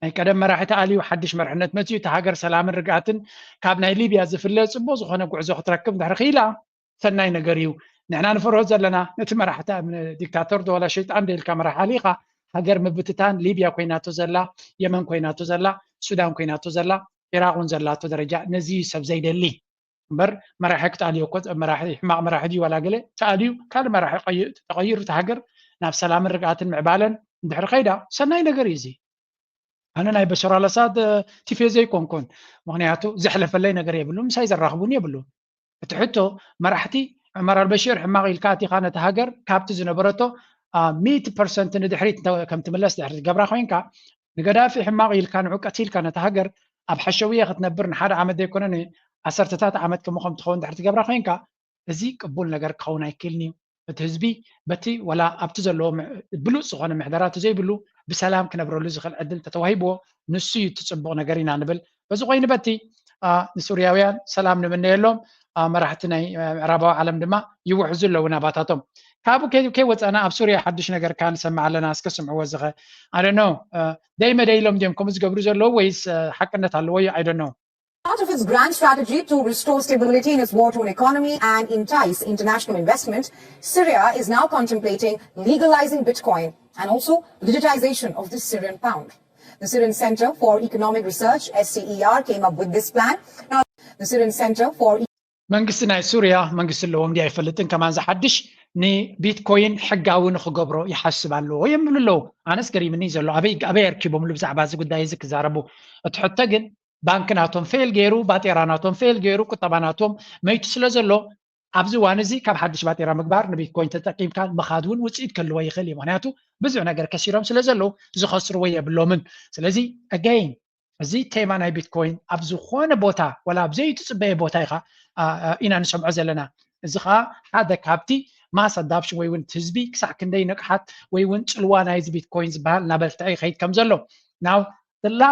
ናይ ቀደም መራሒ ተኣልዩ ሓድሽ መርሕነት መፅዩ እታ ሃገር ሰላምን ርግኣትን ካብ ናይ ሊብያ ዝፍለ ፅቡቅ ዝኮነ ጉዕዞ ክትረክብ እንድሕር ክኢላ ሰናይ ነገር እዩ። ንሕና ንፈርሆ ዘለና ነቲ መራሕቲ ዲክታተር ዶ ዋላ ሸይጣን ዶ ኢልካ መራሒ ኣሊካ ሃገር ምብትታን ሊብያ ኮይናቶ ዘላ የመን ኮይናቶ ዘላ ሱዳን ኮይናቶ ዘላ ኢራቅ እውን ዘላቶ ደረጃ ነዚ እዩ ሰብ ዘይደሊ። እምበር መራሒ ክትኣልዮ እኮ መራሒ ሕማቕ መራሒ ድዩ ዋላ ገለ ተኣልዩ ካልእ መራሒ ተቐይሩ እቲ ሃገር ናብ ሰላምን ርግኣትን ምዕባለን እንድሕር ከይዳ ሰናይ ነገር እዩ እዚ። ኣነ ናይ በሽር ኣልኣሳድ ቲፌዞ ኣይኮንኩን። ምክንያቱ ዘሕለፈለይ ነገር የብሉ፣ ምሳይ ዘራኽቡን የብሉ። እቲ ሕቶ፣ መራሕቲ ዑመር ኣልበሽር ሕማቕ ኢልካ ኣቲኻ ነቲ ሃገር ካብቲ ዝነበረቶ ሚእቲ ፐርሰንት ንድሕሪት ከም ትምለስ ድሕሪ ትገብራ ኮይንካ፣ ንገዳፊ ሕማቕ ኢልካ ንዑ ቀቲልካ ነቲ ሃገር ኣብ ሓሸውየ ክትነብር ንሓደ ዓመት ዘይኮነ ንዓሰርተታት ዓመት ከምኡ ከም ትኸውን ድሕሪ ትገብራ ኮይንካ፣ እዚ ቅቡል ነገር ክኸውን ኣይክእልን እዩ። እቲ ህዝቢ በቲ ወላ ኣብቲ ዘለዎ ብሉፅ ዝኾነ ምሕደራ ዘይብሉ ብሰላም ክነብረሉ ዝኽእል ዕድል ተተዋሂብዎ፣ ንሱ እዩ እቲ ፅቡቕ ነገር ኢና ንብል። በዚ ኮይኑ በቲ ንሱርያውያን ሰላም ንምነየሎም፣ መራሕቲ ናይ ምዕራባዊ ዓለም ድማ ይውሕዙ ኣለዉ ናባታቶም። ካብኡ ከይወፃና ኣብ ሱርያ ሓድሽ ነገር ከዓ ንሰምዕ ኣለና። እስከ ስምዕዎ። ዝኸ ኣደኖ ደይመደይ ኢሎም ድዮም ከምኡ ዝገብሩ ዘለዉ ወይስ ሓቅነት ኣለዎ እዩ? ኣይደኖ Part of its grand strategy to restore stability in its war-torn economy and entice international investment, Syria is now contemplating legalizing Bitcoin and also the digitization of the Syrian pound. The Syrian Center for Economic Research, S C E R, came up with this plan. Now, the Syrian Center for መንግስቲ ናይ ሱርያ መንግስቲ ኣለዎም ድዩ ኣይፈልጥን፣ ከማን ዝሓድሽ ንቢትኮይን ሕጋዊ ንክገብሮ ይሓስብ ኣለዎ ይብሉ ኣለዉ። ኣነስ ገሪምኒ ዘሎ ኣበይ ኣበይ ኣርኪቦምሉ ብዛዕባ እዚ ጉዳይ እዚ ክዛረቡ። እቲ ሕቶ ግን ባንክ ናቶም ፌል ገይሩ፣ ባጤራ ናቶም ፌል ገይሩ፣ ቁጠባ ናቶም መይቱ ስለ ዘሎ ኣብዚ እዋን እዚ ካብ ሓድሽ ባጤራ ምግባር ንቢትኮይን ተጠቂምካ ምኻድ እውን ውፅኢት ከልዎ ይኽእል እዩ። ምክንያቱ ብዙሕ ነገር ከሲሮም ስለ ዘለዉ ዝኸስርዎ የብሎምን። ስለዚ ኣገይን እዚ ቴማ ናይ ቢትኮይን ኣብ ዝኾነ ቦታ ወላ ኣብ ዘይትፅበየ ቦታ ኢኻ ኢና ንሰምዖ ዘለና። እዚ ከዓ ሓደ ካብቲ ማስ ኣዳፕሽን ወይ እውን ህዝቢ ክሳዕ ክንደይ ንቕሓት ወይ እውን ፅልዋ ናይዚ ቢትኮይን ዝበሃል እናበርትዐ ይኸይድ ከም ዘሎ ናው ላ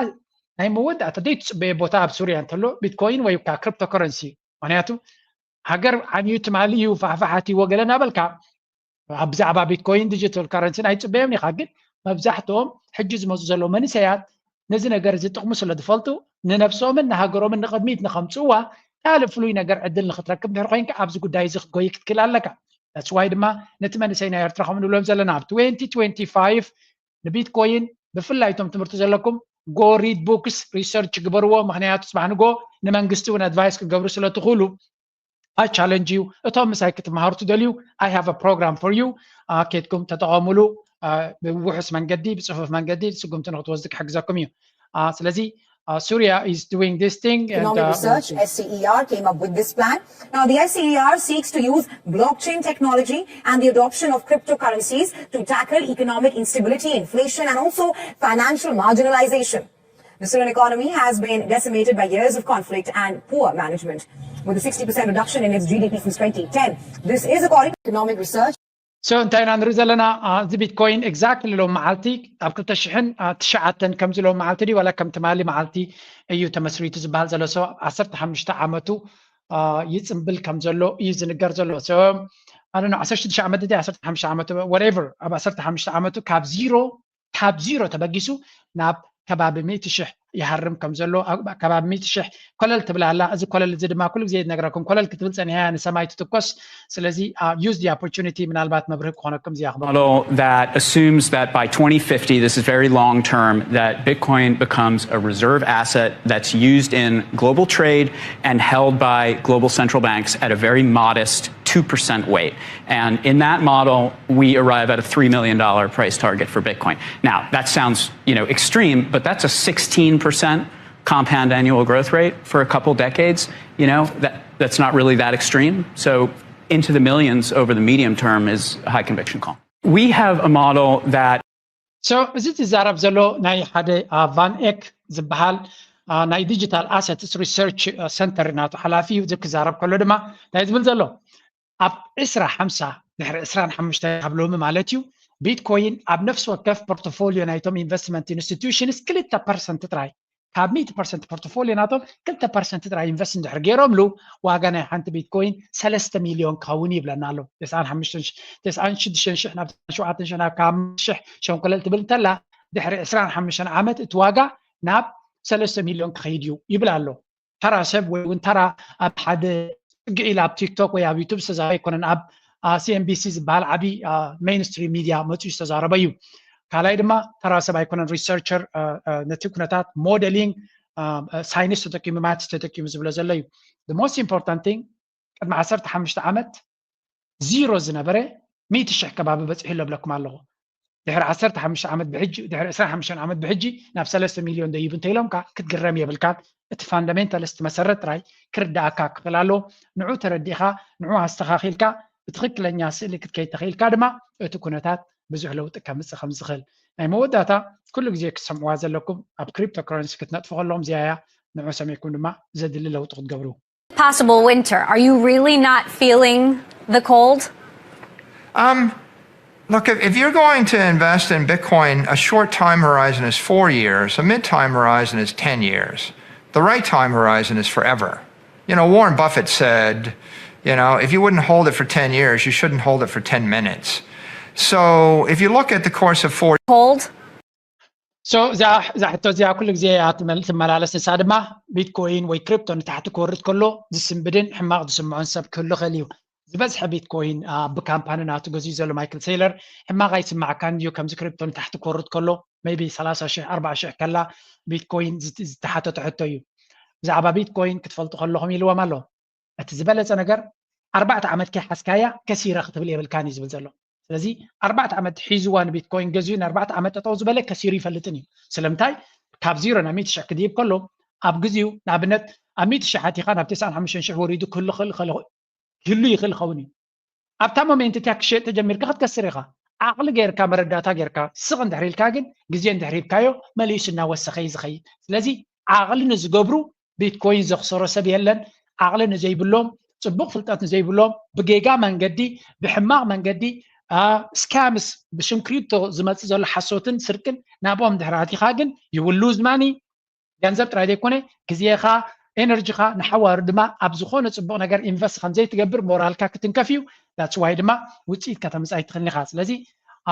ናይ መወዳእታ ዘይትፅበየ ቦታ ኣብ ሱርያ እንተሎ ቢትኮይን ወይ ከዓ ክሪፕቶ ከረንሲ። ምክንያቱ ሃገር ዓንዩ ትማሊ እዩ ፋሕፋሓት ይዎ ገለ እናበልካ ኣብ ብዛዕባ ቢትኮይን ዲጂታል ካረንሲን ኣይፅበዮም ኢኻ። ግን መብዛሕትኦም ሕጂ ዝመፁ ዘለዉ መንእሰያት ነዚ ነገር እዚ ጥቕሙ ስለ ዝፈልጡ ንነብሶምን ንሃገሮምን ንቕድሚት ንኸምፅእዋ ካልእ ፍሉይ ነገር ዕድል ንኽትረክብ ድሕሪ ኮይንካ ኣብዚ ጉዳይ እዚ ክትጎይ ክትክእል ኣለካ። That's why ድማ ነቲ መንእሰይ ናይ ኤርትራ ከም ንብሎም ዘለና ኣብ twenty twenty-five ንቢትኮይን ብፍላይ እቶም ትምህርቲ ዘለኩም go read books፣ research ግበርዎ። ምክንያቱ ፅባሕ ንጎ ንመንግስቲ እውን ኣድቫይስ ክገብሩ ስለ ትኽእሉ I challenge you። እቶም ምሳይ ክትመሃሩ ትደልዩ I have a program for you። ኬድኩም ተጠቐሙሉ። ብውሑስ መንገዲ ብፅፉፍ መንገዲ ስጉምቲ ንክትወስዱ ክሕግዘኩም እዩ። ስለዚ Surya is doing this thing. Economic Research, S C E R, came up with this plan. Now, the S C E R seeks to use blockchain technology and the adoption of cryptocurrencies to tackle economic instability, inflation, and also financial marginalization. The Syrian economy has been decimated by years of conflict and poor management. With a sixty percent reduction in its G D P since twenty ten, this is according to economic research. So እንታይ ኢና ንርኢ ዘለና? እዚ ቢትኮይን exactly ሎም መዓልቲ ኣብ ክልተ ሽሕን ትሽዓተን ከምዚ ሎም መዓልቲ ድዩ ዋላ ከም ትማሊ መዓልቲ እዩ ተመስሪቱ ዝበሃል ዘሎ። So ዓሰርተ ሓሙሽተ ዓመቱ ይፅምብል ከም ዘሎ እዩ ዝንገር ዘሎ። So ኣነ ዓሰርተ ሽዱሽተ ዓመት ድዩ ዓሰርተ ሓሙሽተ ዓመቱ whatever ኣብ ዓሰርተ ሓሙሽተ ዓመቱ ካብ ዚሮ ካብ ዚሮ ተበጊሱ ናብ ከባቢ ሚእቲ ሽሕ ይሃርም ከም ዘሎ ከባቢ ሚእቲ ሽሕ ኮለል ትብል ኣላ። እዚ ኮለል እዚ ድማ ኩሉ ግዜ ዝነግረኩም ኮለል ክትብል ፀኒሓ ንሰማይ ትትኮስ። ስለዚ use the opportunity ምናልባት መብርሂ ክኾነኩም እዚኣ ክበ model that assumes that by twenty fifty, this is very long term, that Bitcoin becomes a reserve asset that's used in global trade and held by global central banks at a very modest two percent weight. And in that model, we arrive at a three million dollar price target for Bitcoin. Now, that sounds, you know, extreme, but that's a sixteen percent compound annual growth rate for a couple decades. You know, that, that's not really that extreme. So into the millions over the medium term is a high conviction call. We have a model that So እዚ ዝዛረብ ዘሎ ናይ ሓደ ቫን ኤክ ዝበሃል ናይ digital assets research center ናቱ ሓላፊ እዩ። እዚ ክዛረብ ከሎ ድማ እንታይ ዝብል ዘሎ ኣብ ዕስራ ሓምሳ ድሕሪ ዕስራን ሓሙሽተ ካብ ሎሚ ማለት እዩ ቢትኮይን ኣብ ነፍሲ ወከፍ ፖርቶፎሊዮ ናይቶም ኢንቨስትመንት ኢንስቲትዩሽንስ ክልተ ፐርሰንት ጥራይ ካብ ሚእቲ ፐርሰንት ፖርቶፎሊዮ ናቶም ክልተ ፐርሰንት ጥራይ ኢንቨስት እንድሕር ገይሮምሉ ዋጋ ናይ ሓንቲ ቢትኮይን ሰለስተ ሚልዮን ክኸውን ይብለና ኣሎ። ተስዓን ሽዱሽተን ሽሕ ናብ ሸውዓተ ሽሕ ናብ ካብ ሽሕ ሸንኮለል ትብል እንተላ ድሕሪ ዕስራን ሓሙሽተን ዓመት እቲ ዋጋ ናብ ሰለስተ ሚልዮን ክኸይድ እዩ ይብል ኣሎ። ተራ ሰብ ወይ እውን ተራ ኣብ ሓደ ፅግዒ ኢለ ኣብ ቲክቶክ ወይ ኣብ ዩቱብ ዝተዛረበ ኣይኮነን። ኣብ CNBC ዝበሃል ዓብዪ ሜይንስትሪም ሚድያ መፅኡ ዝተዛረበ እዩ። ካልኣይ ድማ ተራ ሰብ ኣይኮነን፣ ሪሰርቸር ነቲ ኩነታት ሞዴሊንግ ሳይንስ ተጠቂሙ ማትስ ተጠቂሙ ዝብሎ ዘሎ እዩ። ሞስት ኢምፖርታንት ቲንግ ቅድሚ ዓሰርተ ሓሙሽተ ዓመት ዚሮ ዝነበረ ሚእቲ ሽሕ ከባቢ በፂሑ ኣሎ ብለኩም ኣለኹ። ድሕሪ ዓሰርተ ሓሙሽተ ዓመት ብሕጂ ድሕሪ ዕስራን ሓሙሽተን ዓመት ብሕጂ ናብ ሰለስተ ሚልዮን ደይቡ እንተኢሎምካ ክትግረም የብልካን። እቲ ፋንዳሜንታል፣ እቲ መሰረት ጥራይ ክርዳእካ ክኽእል ኣለዎ። ንዑ ተረዲእካ፣ ንዑ ኣስተኻኺልካ፣ ብትኽክለኛ ስእሊ ክትከይድ ተኽኢልካ ድማ እቲ ኩነታት ብዙሕ ለውጢ ከምፅእ ከም ዝኽእል። ናይ መወዳእታ፣ ኩሉ ግዜ ክትሰምዕዋ ዘለኩም፣ ኣብ ክሪፕቶ ከረንሲ ክትነጥፉ ከለኹም እዚኣ እያ። ንዑ ሰሚዕኩም ድማ ዘድሊ ለውጢ ክትገብሩ። Possible winter. Are you really not feeling the cold? Um, look, if, if you're going to invest in Bitcoin, a short time horizon is four years, a mid time horizon is ten years. The right time horizon is forever. You know, Warren Buffett said, you know, if you wouldn't hold it for ten years, you shouldn't hold it for ten minutes. So if you look at the course of four Cold? So እዛ እዛ ሕቶ እዚኣ ኩሉ ግዜ እያ ትመል- ትመላለስ። ንሳ ድማ ቢትኮይን ወይ ክሪፕቶ ንታሕቲ ክወርድ ከሎ ዝስንብድን ሕማቕ ዝስምዖን ሰብ ክህሉ ይኽእል እዩ። ዝበዝሐ ቢትኮይን ኣብ ብካምፓኒ ናቱ ገዚኡ ዘሎ ማይክል ሴይለር ሕማቕ ኣይስማዕካን ድዩ? ከምዚ ክሪፕቶ ንታሕቲ ክወርድ ከሎ maybe ሰላሳ ሽሕ ኣርባዓ ሽሕ ከላ ቢትኮይን ዝት- ዝተሓተተ ሕቶ እዩ። ብዛዕባ ቢትኮይን ክትፈልጡ ከለኹም ኢልዎም ኣሎ። እቲ ዝበለጸ ነገር ኣርባዕተ ዓመት ከይሓዝካያ ከሲረ ክትብል የብልካን እዩ ዝብል ዘሎ። ስለዚ ኣርባዕተ ዓመት ሒዝዋ ንቢትኮይን ገዚኡ ንኣርባዕተ ዓመት ጠጠው ዝበለ ከሲሩ ይፈልጥን እዩ። ስለምንታይ? ካብ ዚሮ ናብ ሚእቲ ሽሕ ክድይብ ከሎ ኣብ ግዜኡ ንኣብነት ኣብ ሚእቲ ሽሕ ኣቲኻ ናብ ተስዓን ሓሙሽተን ሽሕ ወሪዱ ክህሉ ክህሉ ክህሉ ክህሉ ይኽእል ይኸውን እዩ። ኣብታ ሞሜንት እቲያ ክሸጥ ተጀሚርካ ክትከስር ኢኻ። ዓቕሊ ጌርካ መረዳእታ ጌርካ ስቕ እንድሕር ኢልካ ግን ግዜ እንድሕር ሂብካዮ መሊሱ እናወሰኸ እዩ ዝኸይድ። ስለዚ ዓቕሊ ንዝገብሩ ቢትኮይን ዘኽሰሮ ሰብ የለን። ዓቕሊ ንዘይብሎም፣ ፅቡቕ ፍልጠት ንዘይብሎም፣ ብጌጋ መንገዲ፣ ብሕማቕ መንገዲ፣ ስካምስ፣ ብሽም ክሪፕቶ ዝመፅእ ዘሎ ሓሶትን ስርቅን ናብኦም ድሕሪ ኣቲኻ ግን you will lose money። ገንዘብ ጥራይ ዘይኮነ ግዜኻ፣ ኤነርጂኻ ንሓዋሩ ድማ ኣብ ዝኾነ ፅቡቕ ነገር ኢንቨስት ከም ዘይትገብር ሞራልካ ክትንከፍ እዩ። That's why ድማ ውፅኢት ከተምፅእ ኣይትኽእልን ኢኻ። ስለዚ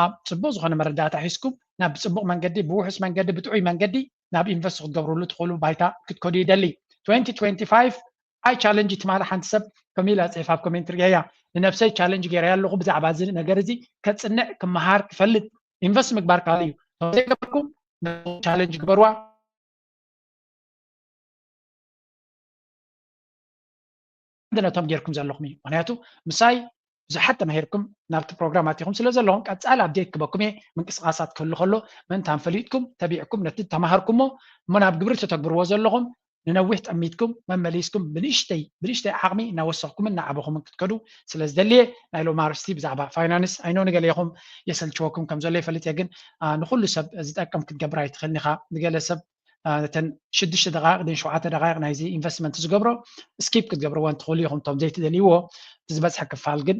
ኣብ ፅቡቕ ዝኾነ መረዳእታ ሒዝኩም ናብ ፅቡቕ መንገዲ፣ ብውሑስ መንገዲ፣ ብጥዑይ መንገዲ ናብ ኢንቨስት ክትገብርሉ ትኽእሉ ባይታ ክትከዱ ይደሊ። twenty twenty-five I challenge ትማሊ ሓንቲ ሰብ ከምኡ ኢላ ፅሒፋ ኣብ ኮሜንት ርእየያ። ንነብሰይ ቻለንጅ ገይረያ ኣለኹ ብዛዕባ እዚ ነገር እዚ ከፅንዕ፣ ክመሃር፣ ክፈልጥ። ኢንቨስት ምግባር ካልእ እዩ። እቶም ዘይገበርኩም ቻለንጅ ግበርዋ። ነቶም ጌርኩም ዘለኹም እዩ። ምክንያቱ ምሳይ ብዙሓት ተማሂርኩም ናብቲ ፕሮግራም ኣቲኹም ስለ ዘለኹም ቀፃሊ ኣፕዴት ክበኩም እየ። ምንቅስቃሳት ክህሉ ከሎ ምእንታን ፈሊጥኩም ተቢዕኩም ነቲ ተማሃርኩሞ እሞ ናብ ግብሪ ተተግብርዎ ዘለኹም ንነዊሕ ጠሚትኩም መመሊስኩም ብንእሽተይ ብንእሽተይ ዓቕሚ እናወሰኽኩምን እናዓበኹምን ክትከዱ ስለ ዝደልየ ናይ ሎም ኣርስቲ ብዛዕባ ፋይናንስ ኣይኖ ንገለ ኢኹም የሰልችወኩም ከም ዘሎ ይፈልጥ እየ። ግን ንኩሉ ሰብ ዝጠቅም ክትገብር ኣይትኽእልን ኢኻ። ንገለ ሰብ እተን ሽዱሽተ ደቃይቕ ድን ሸውዓተ ደቃይቕ ናይዚ ኢንቨስትመንት ዝገብሮ ስኪፕ ክትገብርወን ትኽእሉ ኢኹም እቶም ዘይትደልይዎ። እቲ ዝበዝሐ ክፋል ግን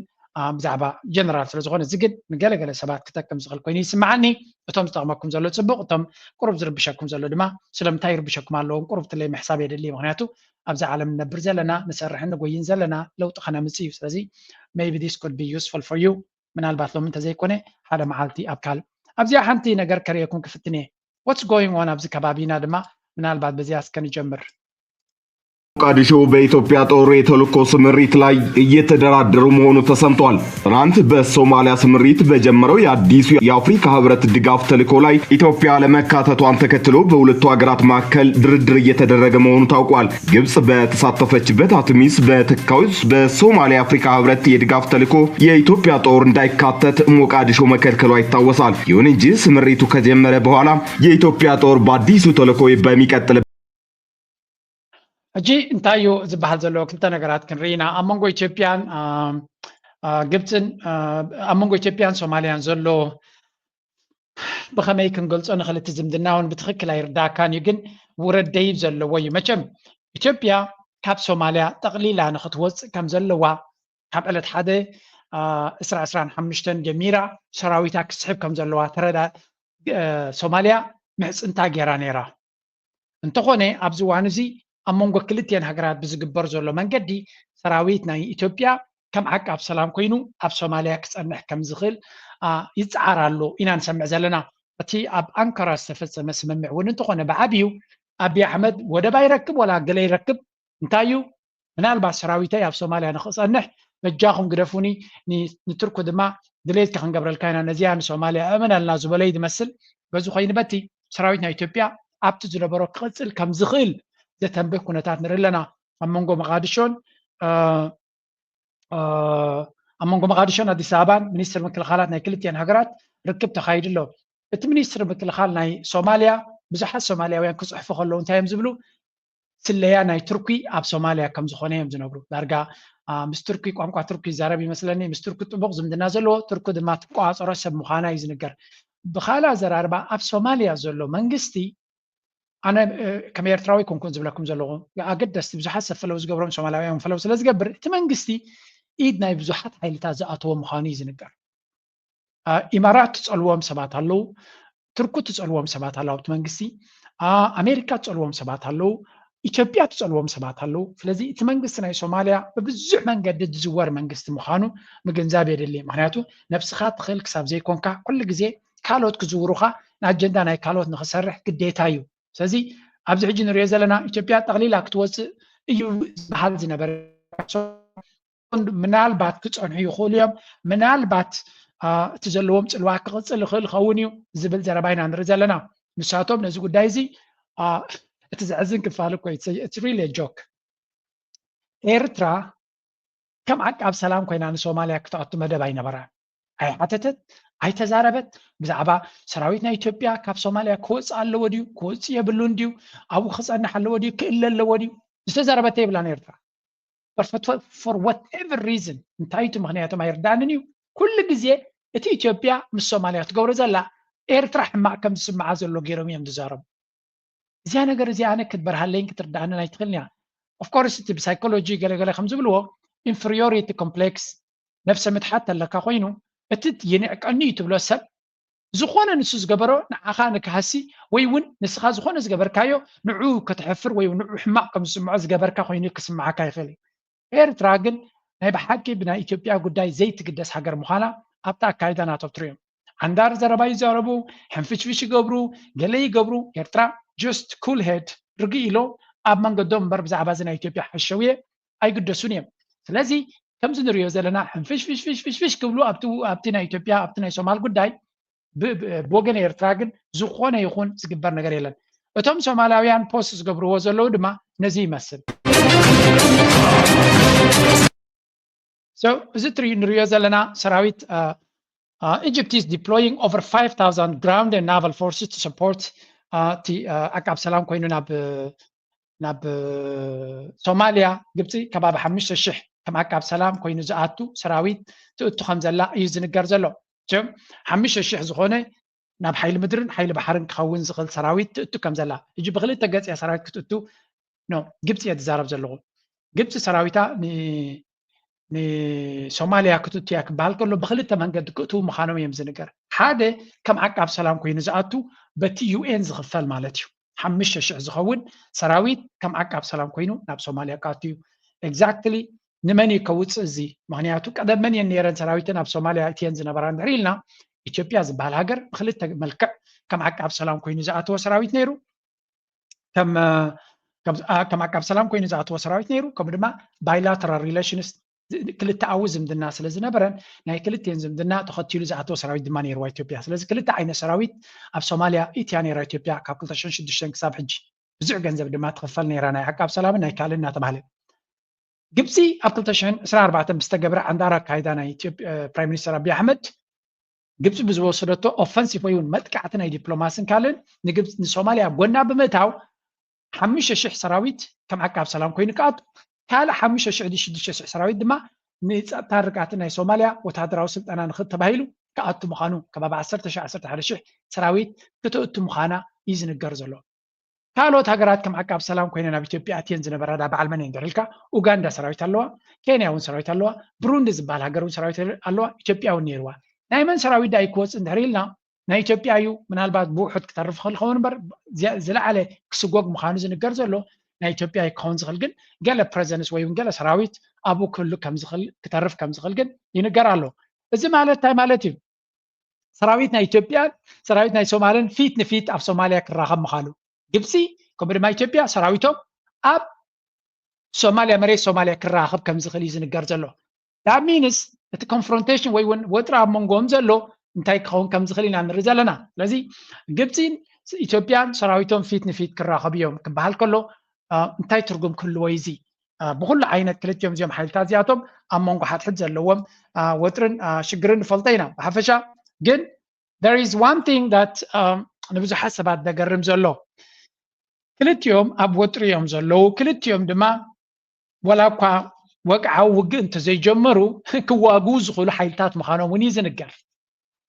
ብዛዕባ ጀነራል ስለ ዝኾነ እዚ ግን ንገለገለ ሰባት ክጠቅም ዝኽእል ኮይኑ ይስምዓኒ። እቶም ዝጠቕመኩም ዘሎ ፅቡቕ፣ እቶም ቁሩብ ዝርብሸኩም ዘሎ ድማ ስለምንታይ ይርብሸኩም ኣለዎም ቁሩብ ትለይ ምሕሳብ የድሊ። ምክንያቱ ኣብዛ ዓለም ንነብር ዘለና ንሰርሕን ንጎይን ዘለና ለውጢ ከነምፅእ እዩ። ስለዚ maybe this could be useful for you። ምናልባት ሎሚ እንተዘይኮነ ሓደ መዓልቲ ኣብ ካልእ ኣብዚኣ ሓንቲ ነገር ከርእየኩም ክፍትን እየ። What's going on ኣብዚ ከባቢና ድማ ምናልባት በዚኣ እስከ ንጀምር። ሞቃዲሾ በኢትዮጵያ ጦር የተልእኮ ስምሪት ላይ እየተደራደሩ መሆኑ ተሰምቷል። ትናንት በሶማሊያ ስምሪት በጀመረው የአዲሱ የአፍሪካ ህብረት ድጋፍ ተልእኮ ላይ ኢትዮጵያ ለመካተቷን ተከትሎ በሁለቱ ሀገራት መካከል ድርድር እየተደረገ መሆኑ ታውቋል። ግብጽ በተሳተፈችበት አትሚስ በተካው በሶማሊያ የአፍሪካ ህብረት የድጋፍ ተልእኮ የኢትዮጵያ ጦር እንዳይካተት ሞቃዲሾ መከልከሏ ይታወሳል። ይሁን እንጂ ስምሪቱ ከጀመረ በኋላ የኢትዮጵያ ጦር በአዲሱ ተልእኮ በሚቀጥል ሕጂ እንታይ እዩ ዝበሃል ዘሎ? ክልተ ነገራት ክንርኢ ኢና። ኣብ መንጎ ኢትዮጵያን ግብፅን፣ ኣብ መንጎ ኢትዮጵያን ሶማልያን ዘሎ ብኸመይ ክንገልፆ ንኽእል? እቲ ዝምድና እውን ብትኽክል ኣይርዳእካን እዩ፣ ግን ውረድ ደይብ ዘለዎ እዩ። መቸም ኢትዮጵያ ካብ ሶማልያ ጠቕሊላ ንኽትወፅእ ከም ዘለዋ ካብ ዕለት ሓደ ዕስራ ዕስራን ሓሙሽተን ጀሚራ ሰራዊታ ክትስሕብ ከም ዘለዋ ተረዳ ሶማልያ ምሕፅንታ ገይራ ነይራ። እንተኾነ ኣብዚ እዋን እዚ ኣብ መንጎ ክልቲኤን ሃገራት ብዝግበር ዘሎ መንገዲ ሰራዊት ናይ ኢትዮጵያ ከም ዓቃብ ሰላም ኮይኑ ኣብ ሶማልያ ክፀንሕ ከም ዝኽእል ይፀዓር ኣሎ ኢና ንሰምዕ ዘለና። እቲ ኣብ ኣንካራ ዝተፈፀመ ስምምዕ እውን እንተኾነ ብዓብዩ ኣብይ ኣሕመድ ወደብ ኣይረክብ ወላ ገለ ይረክብ እንታይ እዩ ምናልባት ሰራዊተይ ኣብ ሶማልያ ንኽፀንሕ በጃኹም ግደፉኒ፣ ንቱርኩ ድማ ድሌትካ ክንገብረልካ ኢና፣ ነዚኣ ንሶማልያ እመነልና ዝበሎ እዩ ዝመስል። በዚ ኮይኑ በቲ ሰራዊት ናይ ኢትዮጵያ ኣብቲ ዝነበሮ ክቕፅል ከም ዝኽእል ዘተንብህ ኩነታት ንርኢ ኣለና። ኣብ መንጎ መቓድሾን ኣብ መንጎ መቓድሾን ኣዲስ ኣበባን ሚኒስትር ምክልኻላት ናይ ክልቲኤን ሃገራት ርክብ ተኻይዱ ኣሎ። እቲ ሚኒስትሪ ምክልኻል ናይ ሶማልያ ብዙሓት ሶማልያውያን ክፅሕፉ ከለዉ እንታይ እዮም ዝብሉ? ስለያ ናይ ቱርኪ ኣብ ሶማልያ ከም ዝኾነ እዮም ዝነግሩ። ዳርጋ ምስ ቱርኪ፣ ቋንቋ ቱርኪ ይዛረብ ይመስለኒ፣ ምስ ቱርኪ ጥቡቕ ዝምድና ዘለዎ፣ ቱርኪ ድማ ትቆፃፀሮ ሰብ ምዃና እዩ ዝንገር። ብኻልእ ኣዘራርባ ኣብ ሶማልያ ዘሎ መንግስቲ፣ ኣነ ከም ኤርትራዊ ኮንኩን ዝብለኩም ዘለኹ፣ ኣገደስቲ ብዙሓት ሰብ ፈለው ዝገብሮም ሶማላውያን ፈለው ስለ ዝገብር፣ እቲ መንግስቲ ኢድ ናይ ብዙሓት ሓይልታት ዝኣተዎ ምዃኑ እዩ ዝንገር። ኢማራት ትፀልዎም ሰባት ኣለዉ፣ ቱርኩ ትፀልዎም ሰባት ኣለዉ ኣብቲ መንግስቲ፣ ኣሜሪካ ትፀልዎም ሰባት ኣለዉ፣ ኢትዮጵያ ትፀልዎም ሰባት ኣለዉ። ስለዚ እቲ መንግስቲ ናይ ሶማልያ ብብዙሕ መንገዲ ዝዝወር መንግስቲ ምዃኑ ምግንዛብ የድሊ። ምክንያቱ ነብስኻ ትኽእል ክሳብ ዘይኮንካ ኩሉ ግዜ ካልኦት ክዝውሩኻ ንኣጀንዳ ናይ ካልኦት ንኽሰርሕ ግዴታ እዩ። ስለዚ ኣብዚ ሕጂ ንሪኦ ዘለና ኢትዮጵያ ጠቕሊላ ክትወፅእ እዩ ዝበሃል ዝነበረ፣ ምናልባት ክፀንሑ ይኽእሉ እዮም፣ ምናልባት እቲ ዘለዎም ፅልዋ ክቕፅል ይኽእል ይኸውን እዩ ዝብል ዘረባ ኢና ንርኢ ዘለና። ንሳቶም ነዚ ጉዳይ እዚ እቲ ዘሕዝን ክፋል እኮ ሪሊ ጆክ ኤርትራ ከም ዓቃብ ሰላም ኮይና ንሶማልያ ክትኣቱ መደብ ኣይነበራን። ኣይሓተተት፣ ኣይተዛረበት። ብዛዕባ ሰራዊት ናይ ኢትዮጵያ ካብ ሶማልያ ክወፅእ ኣለዎ ድዩ ክወፅእ የብሉን ድዩ፣ ኣብኡ ክፀንሕ ኣለዎ ድዩ ክእለ ኣለዎ ድዩ ዝተዛረበተ የብላን ኤርትራ። For whatever reason፣ እንታይ እቲ ምክንያቶም ኣይርዳእንን እዩ። ኩሉ ግዜ እቲ ኢትዮጵያ ምስ ሶማልያ ትገብሮ ዘላ ኤርትራ ሕማቕ ከም ዝስምዓ ዘሎ ገይሮም እዮም ዝዛረቡ። እዚኣ ነገር እዚኣ ኣነ ክትበርሃለይን ክትርዳእንን ኣይትኽእልን እያ። Of course እቲ ብሳይኮሎጂ ገለገለ ከም ዝብልዎ ኢንፌሪዮሪቲ ኮምፕሌክስ፣ ነብሰ ምትሓት ተለካ ኮይኑ እቲ ይንዕቀኒ እዩ ትብሎ ሰብ ዝኾነ ንሱ ዝገበሮ ንዓኻ ንክሃሲ ወይ እውን ንስኻ ዝኾነ ዝገበርካዮ ንዑ ከተሕፍር ወይ ንዑ ሕማቕ ከም ዝስምዖ ዝገበርካ ኮይኑ ክስምዓካ ይኽእል እዩ። ኤርትራ ግን ናይ ብሓቂ ብናይ ኢትዮጵያ ጉዳይ ዘይትግደስ ሃገር ምዃና ኣብቲ ኣካይዳ ናቶም ትርእዮም። ዓንዳር ዘረባ ይዛረቡ፣ ሕንፍሽፍሽ ይገብሩ፣ ገለ ይገብሩ። ኤርትራ just cool head፣ ርግእ ኢሎ ኣብ መንገዶም እምበር ብዛዕባ እዚ ናይ ኢትዮጵያ ሓሸውየ ኣይግደሱን እዮም። ስለዚ ከምዚ ንሪኦ ዘለና ሕንፍሽፍሽፍሽፍሽ ክብሉ ኣብቲ ናይ ኢትዮጵያ ኣብቲ ናይ ሶማል ጉዳይ ብወገን ኤርትራ ግን ዝኾነ ይኹን ዝግበር ነገር የለን። እቶም ሶማላውያን ፖስት ዝገብርዎ ዘለዉ ድማ ነዚ ይመስል። እዚ ንሪኦ ዘለና ሰራዊት Egypt is deploying over five thousand ground and naval forces to support እቲ ዓቃብ ሰላም ኮይኑ ናብ ናብ ሶማልያ ግብፂ ከባቢ ሓሙሽተ ሽሕ ከም ዓቃብ ሰላም ኮይኑ ዝኣቱ ሰራዊት ትእቱ ከም ዘላ እዩ ዝንገር ዘሎ። ሓሙሽተ ሽሕ ዝኾነ ናብ ሓይሊ ምድርን ሓይሊ ባሕርን ክኸውን ዝኽእል ሰራዊት ትእቱ ከም ዘላ። ሕጂ ብክልተ ገፅ እያ ሰራዊት ክትእቱ ግብፂ እየ ዝዛረብ ዘለኹ። ግብፂ ሰራዊታ ንሶማልያ ክትእቱ እያ ክበሃል ከሎ ብክልተ መንገዲ ክእትዉ ምዃኖም እዮም ዝንገር። ሓደ ከም ዓቃብ ሰላም ኮይኑ ዝኣቱ በቲ ዩኤን ዝኽፈል ማለት እዩ። ሓሙሽተ ሽሕ ዝኸውን ሰራዊት ከም ዓቃብ ሰላም ኮይኑ ናብ ሶማልያ ክኣቱ እዩ። ኤግዛክትሊ ንመን እዩ ከውፅእ እዚ? ምክንያቱ ቀደመን እየን ነይረን ሰራዊተን ኣብ ሶማልያ እትየን ዝነበራ እንድሕር ኢልና ኢትዮጵያ ዝበሃል ሃገር ብክልተ መልክዕ ከም ዓቃብ ሰላም ኮይኑ ዝኣተወ ሰራዊት ነይሩ። ከም ዓቃብ ሰላም ኮይኑ ዝኣተወ ሰራዊት ነይሩ። ከምኡ ድማ ባይላተራል ሪሌሽንስ ክልተኣዊ ዝምድና ስለ ዝነበረን ናይ ክልቲኤን ዝምድና ተኸቲሉ ዝኣተወ ሰራዊት ድማ ነይርዋ ኢትዮጵያ። ስለዚ ክልተ ዓይነት ሰራዊት ኣብ ሶማልያ ኢትያ ነይራ ኢትዮጵያ ካብ ክልተ ሽሕን ሽዱሽተን ክሳብ ሕጂ። ብዙሕ ገንዘብ ድማ ትኽፈል ነይራ ናይ ዓቃብ ሰላምን ናይ ካልእ እናተባህለ። ግብፂ ኣብ ክልተ ሽሕን ዕስራን ኣርባዕተን ብዝተገብረ ዓንዳር ኣካይዳ ናይ ፕራይም ሚኒስተር ኣብይ ኣሕመድ ግብፂ ብዝወሰደቶ ኦፈንሲቭ ወይ እውን መጥቃዕቲ ናይ ዲፕሎማስን ካልእን ንሶማልያ ጎና ብምእታው ሓሙሽተ ሽሕ ሰራዊት ከም ዓቃብ ሰላም ኮይኑ ክኣቱ ካልእ ሓሙሽተ ሽሕ ሽዱሽተ ሽሕ ሰራዊት ድማ ንፀጥታ ርግኣትን ናይ ሶማልያ ወታደራዊ ስልጠና ንክእል ተባሂሉ ክኣቱ ምዃኑ ከባቢ ዓሰርተ ሽሕ ዓሰርተ ሓደ ሽሕ ሰራዊት ክትእቱ ምዃና እዩ ዝንገር ዘሎ። ካልኦት ሃገራት ከም ዓቃብ ሰላም ኮይነን ኣብ ኢትዮጵያ ኣትየን ዝነበራ ዳ በዓል መን እየን እንድሕር ኢልካ ኡጋንዳ ሰራዊት ኣለዋ፣ ኬንያ እውን ሰራዊት ኣለዋ፣ ብሩንዲ ዝበሃል ሃገር እውን ሰራዊት ኣለዋ፣ ኢትዮጵያ እውን ነይርዋ። ናይ መን ሰራዊት ዳ እዩ ክወፅእ እንድሕር ኢልና ናይ ኢትዮጵያ እዩ ምናልባት ብውሑድ ክተርፍ ክእል ክኸውን እምበር ዝለዓለ ክስጎግ ምዃኑ ዝንገር ዘሎ ናይ ኢትዮጵያ እዩ ክኸውን ዝኽእል ግን ገለ ፕረዘንስ ወይ እውን ገለ ሰራዊት ኣብኡ ክህሉ ክተርፍ ከም ዝኽእል ግን ይንገር ኣሎ። እዚ ማለት እንታይ ማለት እዩ? ሰራዊት ናይ ኢትዮጵያን ሰራዊት ናይ ሶማልን ፊት ንፊት ኣብ ሶማልያ ክራኸብ ምዃኑ ግብፂ ከምኡ ድማ ኢትዮጵያ ሰራዊቶም ኣብ ሶማልያ መሬት ሶማልያ ክራኸብ ከም ዝኽእል እዩ ዝንገር ዘሎ። ዳት ሚንስ እቲ ኮንፍሮንቴሽን ወይ እውን ወጥሪ ኣብ መንጎኦም ዘሎ እንታይ ክኸውን ከም ዝኽእል ኢና ንርኢ ዘለና። ስለዚ ግብፂን ኢትዮጵያን ሰራዊቶም ፊት ንፊት ክራኸቡ እዮም ክበሃል ከሎ እንታይ ትርጉም ክህልዎ እዩ እዚ? ብኩሉ ዓይነት ክልቲኦም እዚኦም ሓይልታት እዚኣቶም ኣብ መንጎ ሓድሕድ ዘለዎም ወጥርን ሽግርን ንፈልጦ ኢና። ብሓፈሻ ግን there is one thing that ንብዙሓት ሰባት ዘገርም ዘሎ፣ ክልቲኦም ኣብ ወጥሪ እዮም ዘለዉ። ክልቲኦም ድማ ዋላ እኳ ወግዓዊ ውግእ እንተዘይጀመሩ ክዋግኡ ዝኽእሉ ሓይልታት ምዃኖም እውን እዩ ዝንገር።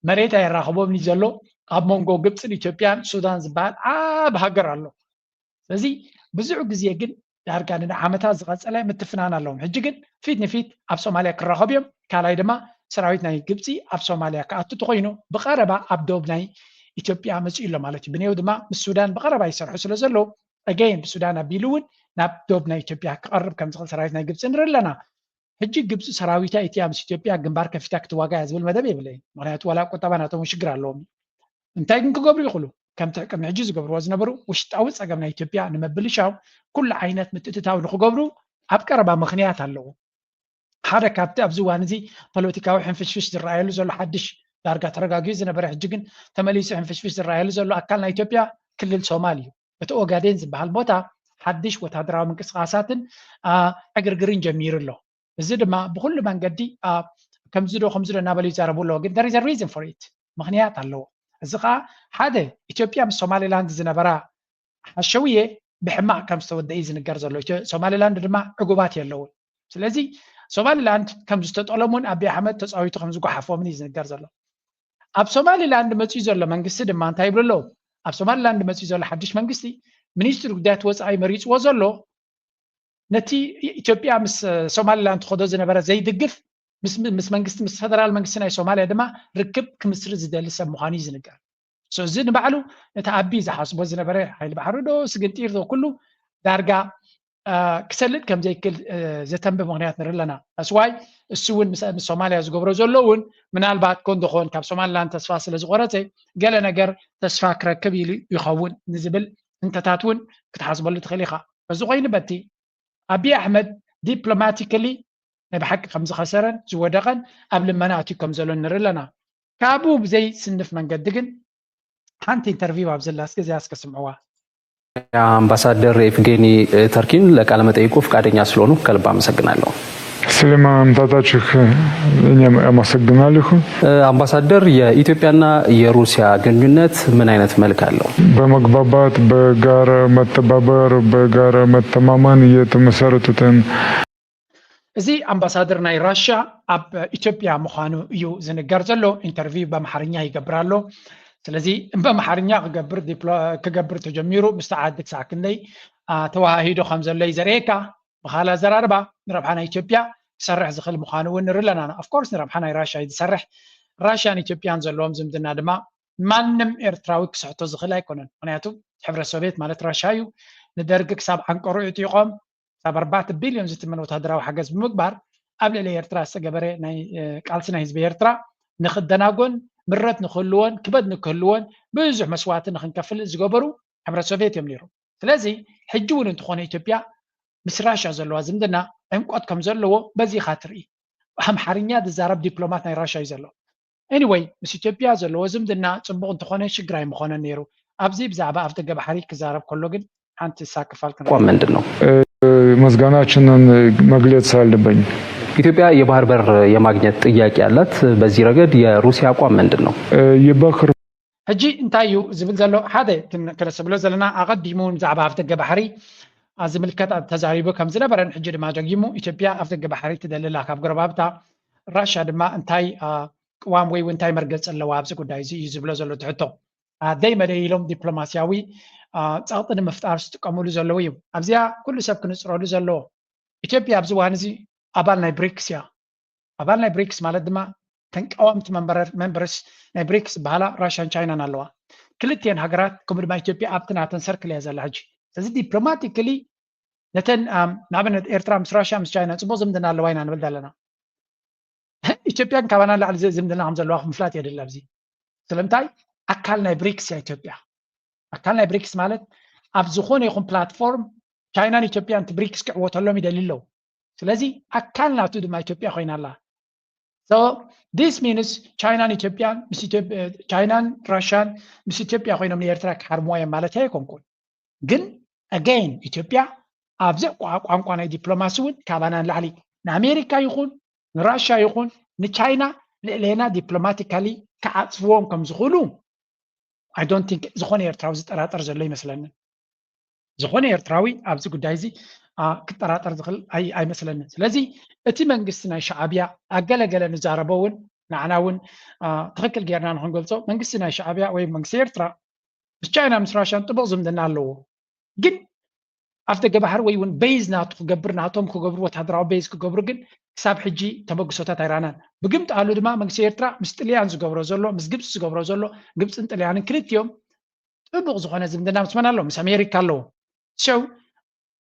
መሬት ኣይራኸቦምን እዩ ዘሎ። ኣብ መንጎ ግብፅን ኢትዮጵያን ሱዳን ዝበሃል ዓብ ሃገር ኣሎ። ስለዚ ብዙሕ ግዜ ግን ዳርጋ ንዓመታት ዝቐፀለ ምትፍናን ኣለዎም። ሕጂ ግን ፊት ንፊት ኣብ ሶማልያ ክራኸቡ እዮም። ካልኣይ ድማ ሰራዊት ናይ ግብፂ ኣብ ሶማልያ ክኣቱ ተኮይኑ ብቐረባ ኣብ ዶብ ናይ ኢትዮጵያ መፅኡ ኣሎ ማለት እዩ። ብኔው ድማ ምስ ሱዳን ብቐረባ ይሰርሑ ስለ ዘለዉ again ብሱዳን ኣቢሉ እውን ናብ ዶብ ናይ ኢትዮጵያ ክቐርብ ከም ዝኽእል ሰራዊት ናይ ግብፂ ንርኢ ኣለና። ሕጂ ግብፂ ሰራዊታ ኢትያ ምስ ኢትዮጵያ ግንባር ከፊታ ክትዋጋ እያ ዝብል መደብ የብለይ። ምክንያቱ ዋላ ቁጠባ ናቶም እውን ሽግር ኣለዎም። እንታይ ግን ክገብሩ ይኽእሉ? ከምቲ ቅድሚ ሕጂ ዝገብርዎ ዝነበሩ ውሽጣዊ ፀገም ናይ ኢትዮጵያ ንምብልሻው ኩሉ ዓይነት ምትእትታው ንክገብሩ ኣብ ቀረባ ምክንያት ኣለዎ። ሓደ ካብቲ ኣብዚ እዋን እዚ ፖለቲካዊ ሕንፍሽፍሽ ዝረኣየሉ ዘሎ ሓድሽ ዳርጋ ተረጋጊኡ ዝነበረ ሕጂ ግን ተመሊሱ ሕንፍሽፍሽ ዝረኣየሉ ዘሎ ኣካል ናይ ኢትዮጵያ ክልል ሶማል እዩ። እቲ ኦጋዴን ዝበሃል ቦታ ሓድሽ ወታደራዊ ምንቅስቃሳትን ዕግርግርን ጀሚሩ ኣሎ። እዚ ድማ ብኩሉ መንገዲ ከምዚ ዶ ከምዚ ዶ እናበሉ ይዛረቡ ኣለዎ። ግን there is a reason for it፣ ምክንያት ኣለዎ። እዚ ከዓ ሓደ ኢትዮጵያ ምስ ሶማሊላንድ ዝነበራ ሓሸውየ ብሕማቅ ከም ዝተወደአ እዩ ዝንገር ዘሎ። ሶማሊላንድ ድማ ዕጉባት የለውን። ስለዚ ሶማሊላንድ ከም ዝተጠለሙን ኣቢ ኣሕመድ ተፃዊቱ ከም ዝጓሓፎምን እዩ ዝንገር ዘሎ። ኣብ ሶማሊላንድ መፅኡ ዘሎ መንግስቲ ድማ እንታይ ይብሉ ኣለዉ? ኣብ ሶማሊላንድ መፅኡ ዘሎ ሓድሽ መንግስቲ ሚኒስትሪ ጉዳያት ወፃኢ መሪፅዎ ዘሎ ነቲ ኢትዮጵያ ምስ ሶማሊላንድ ትኸዶ ዝነበረ ዘይድግፍ ምስ መንግስቲ ምስ ፈደራል መንግስቲ ናይ ሶማሊያ ድማ ርክብ ክምስርት ዝደሊ ሰብ ምዃኑ እዩ ዝንገር። እዚ ንባዕሉ ነቲ ኣቢ ዝሓስቦ ዝነበረ ሓይሊ ባሕሪ ዶ ስግንጢር ዶ ኩሉ ዳርጋ ክሰልጥ ከም ዘይክል ዘተንብብ ምክንያት ንርኢ ኣለና። ኣስዋይ እሱ እውን ምስ ሶማሊያ ዝገብሮ ዘሎ እውን ምናልባት ኮን ዶኾን ካብ ሶማሊላንድ ተስፋ ስለ ዝቆረፀ ገለ ነገር ተስፋ ክረክብ ኢሉ ይኸውን ንዝብል እንተታት እውን ክትሓስበሉ ትኽእል ኢኻ። በዚ ኮይኑ በቲ ኣቢ ኣሕመድ ዲፕሎማቲካሊ ናይ ብሓቂ ከም ዝኸሰረን ዝወደቐን ኣብ ልመና ኣትዩ ከም ዘሎ ንርኢ ኣለና። ካብኡ ብዘይ ስንፍ መንገዲ ግን ሓንቲ ኢንተርቪው ኣብ ዘላ እስከ እዚኣ እስከ ስምዕዋ። አምባሳደር ኤፍጌኒ ተርኪን ለቃለ መጠይቁ ፈቃደኛ ስለሆኑ ከልብ አመሰግናለሁ። ስለማምጣታችሁ እኔም አመሰግናለሁ። አምባሳደር፣ የኢትዮጵያና የሩሲያ ግንኙነት ምን አይነት መልክ አለው? በመግባባት፣ በጋራ መተባበር፣ በጋራ መተማመን የተመሰረቱትን እዚ ኣምባሳደር ናይ ራሽያ ኣብ ኢትዮጵያ ምዃኑ እዩ ዝንገር ዘሎ። ኢንተርቪው በኣምሓርኛ ይገብር ኣሎ። ስለዚ በኣምሓርኛ ክገብር ክገብር ተጀሚሩ ምስቲ ዓዲ ክሳዕ ክንደይ ተወሃሂዶ ከም ዘሎ እዩ ዘርእየካ። ብኻልእ ኣዘራርባ ንረብሓ ናይ ኢትዮጵያ ክሰርሕ ዝኽእል ምዃኑ እውን ንርኢ ኣለና። ኦፍኮርስ ንረብሓ ናይ ራሽያ እዩ ዝሰርሕ። ራሽያን ኢትዮጵያን ዘለዎም ዝምድና ድማ ማንም ኤርትራዊ ክስሕቶ ዝኽእል ኣይኮነን። ምክንያቱ ሕብረት ሶቪየት ማለት ራሽያ እዩ። ንደርጊ ክሳብ ዓንቀሩ ዕጢቖም ክሳብ ኣርባዕተ ቢልዮን ዝትመን ወታደራዊ ሓገዝ ብምግባር ኣብ ልዕሊ ኤርትራ ዝተገበረ ናይ ቃልሲ ናይ ህዝቢ ኤርትራ ንክደናጎን ምረት ንክህልዎን ክበድ ንክህልዎን ብዙሕ መስዋእቲ ንክንከፍል ዝገበሩ ሕብረት ሶቪየት እዮም ነይሮም። ስለዚ ሕጂ እውን እንተኾነ ኢትዮጵያ ምስ ራሽያ ዘለዋ ዝምድና ዕምቆት ከም ዘለዎ በዚ ኢኻ ትርኢ። ኣምሓርኛ ዝዛረብ ዲፕሎማት ናይ ራሽያ እዩ ዘሎ። ኤኒወይ ምስ ኢትዮጵያ ዘለዎ ዝምድና ፅቡቕ እንተኾነ ሽግር ኣይምኾነን ነይሩ። ኣብዚ ብዛዕባ ኣፍደገ ባሕሪ ክዛረብ ከሎ ግን ሓንቲ እሳ ክፋል ክንርኢ። አቋም ምንድን ነው? ምስጋናችንን መግለጽ አለብኝ። ኢትዮጵያ የባህር በር የማግኘት ጥያቄ አላት። በዚህ ረገድ የሩሲያ አቋም ምንድን ነው? የባህር ሕጂ እንታይ እዩ ዝብል ዘሎ? ሓደ ክነስብሎ ዘለና ኣቐዲሙ ብዛዕባ ኣፍደገ ባሕሪ ዝምልከት ተዛሪቡ ከም ዝነበረን ሕጂ ድማ ደጊሙ ኢትዮጵያ ኣፍደገ ባሕሪ ትደሊ ኣላ ካብ ጎረባብታ። ራሽያ ድማ እንታይ ቅዋም ወይ እንታይ መርገፂ ኣለዋ ኣብዚ ጉዳይ እዚ እዩ ዝብሎ ዘሎ እቲ ሕቶ። ኣደይ መደይ ኢሎም ዲፕሎማስያዊ ፀቕጢ ንምፍጣር ዝጥቀምሉ ዘለዉ እዩ። ኣብዚኣ ኩሉ ሰብ ክንፅረሉ ዘለዎ ኢትዮጵያ ኣብዚ እዋን እዚ ኣባል ናይ ብሪክስ እያ። ኣባል ናይ ብሪክስ ማለት ድማ ተን ቀዋምቲ መንበርስ ናይ ብሪክስ ዝበሃላ ራሽያን ቻይናን ኣለዋ። ክልቲኤን ሃገራት ከምኡ ድማ ኢትዮጵያ ኣብቲ ናተን ሰርክል እያ ዘላ ሕጂ። ስለዚ ዲፕሎማቲክሊ ነተን ንኣብነት ኤርትራ ምስ ራሽያ ምስ ቻይና ፅቡቅ ዝምድና ኣለዋ ኢና ንብል ዘለና። ኢትዮጵያን ካባና ንላዕሊ ዝምድና ከም ዘለዋ ምፍላጥ የድሊ ኣብዚ። ስለምንታይ ኣካል ናይ ብሪክስ እያ ኢትዮጵያ። ኣካል ናይ ብሪክስ ማለት ኣብ ዝኾነ ይኹን ፕላትፎርም ቻይናን ኢትዮጵያን እቲ ብሪክስ ክዕወተሎም ይደሊ ኣለዉ። ስለዚ ኣካል ናቱ ድማ ኢትዮጵያ ኮይና ኣላ። So this means ቻይናን ኢትዮጵያን ምስ ቻይናን ራሽያን ምስ ኢትዮጵያ ኮይኖም ንኤርትራ ክሓርምዋ እዮም ማለት ኣይኮንኩን። ግን again ኢትዮጵያ ኣብዚ ቋንቋ ናይ ዲፕሎማሲ እውን ካባና ንላዕሊ ንኣሜሪካ ይኹን ንራሽያ ይኹን ንቻይና ልዕሌና ዲፕሎማቲካሊ ክዓፅፍዎም ከም ዝኽእሉ I don't think ዝኾነ ኤርትራዊ ዝጠራጠር ዘሎ ይመስለንን። ዝኾነ ኤርትራዊ ኣብዚ ጉዳይ እዚ ክጠራጠር ዝኽእል ኣይመስለንን። ስለዚ እቲ መንግስቲ ናይ ሻዕብያ ኣገለገለ ንዛረቦ እውን ንዓና እውን ትኽክል ጌርና ንክንገልፆ መንግስቲ ናይ ሻዕብያ ወይ መንግስቲ ኤርትራ ምስ ቻይና ምስ ራሽያን ጥቡቕ ዝምድና ኣለዎ። ግን ኣፍ ደገ ባሕሪ ወይ እውን ቤዝ ናቱ ክገብር ናቶም ክገብሩ ወታደራዊ ቤዝ ክገብሩ ግን ክሳብ ሕጂ ተበግሶታት ኣይረኣናን። ብግምጣሉ ድማ መንግስቲ ኤርትራ ምስ ጥልያን ዝገብሮ ዘሎ ምስ ግብፂ ዝገብሮ ዘሎ ግብፅን ጥልያንን ክልቲኦም ጥቡቕ ዝኾነ ዝምድና ምስ መን ኣለዎ? ምስ ኣሜሪካ ኣለዎ። ሸው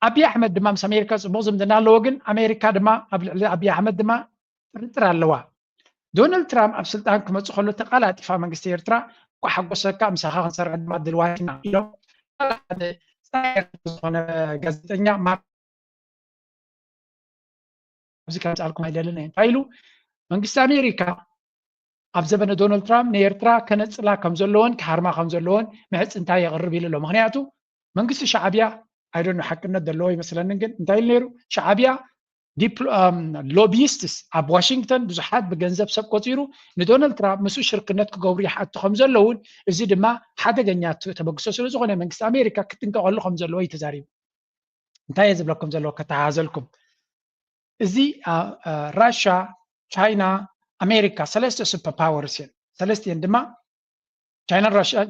ኣብይ ኣሕመድ ድማ ምስ ኣሜሪካ ፅቡቕ ዝምድና ኣለዎ። ግን ኣሜሪካ ድማ ኣብ ልዕሊ ኣብይ ኣሕመድ ድማ ጥርጥር ኣለዋ። ዶናልድ ትራምፕ ኣብ ስልጣን ክመፅእ ከሎ ተቃላጢፋ መንግስቲ ኤርትራ እኳ ሓጎሰካ ምሳኻ ክንሰርሕ ድማ ድልዋት ኢና ኢሎም ዝኾነ ጋዜጠኛ ማርክ ኣብዚ ከምፅኣልኩም ኣይደልን እየ እንታይ ኢሉ መንግስቲ ኣሜሪካ ኣብ ዘበነ ዶናልድ ትራምፕ ንኤርትራ ከነፅላ ከም ዘለዎን ክሃርማ ከም ዘለዎን ምሕፅንታ የቕርብ ኢሉ ኣሎ። ምክንያቱ መንግስቲ ሻዕብያ ኣይደኖ ሓቅነት ዘለዎ ይመስለንን ግን እንታይ ኢሉ ነይሩ ሻዕብያ ሎቢይስትስ ኣብ ዋሽንግተን ብዙሓት ብገንዘብ ሰብ ቆፂሩ ንዶናልድ ትራምፕ ምስኡ ሽርክነት ክገብሩ ይሓቱ ከም ዘለውን እዚ ድማ ሓደገኛ ተበግሶ ስለ ዝኾነ መንግስቲ ኣሜሪካ ክጥንቀቐሉ ከም ዘለዎ እዩ ተዛሪቡ። እንታይ እየ ዝብለኩም ዘለዎ ከተሓዘልኩም እዚ ራሻ ቻይና ኣሜሪካ ሰለስተ ሱፐር ፓወርስ እየን። ሰለስቲአን ድማ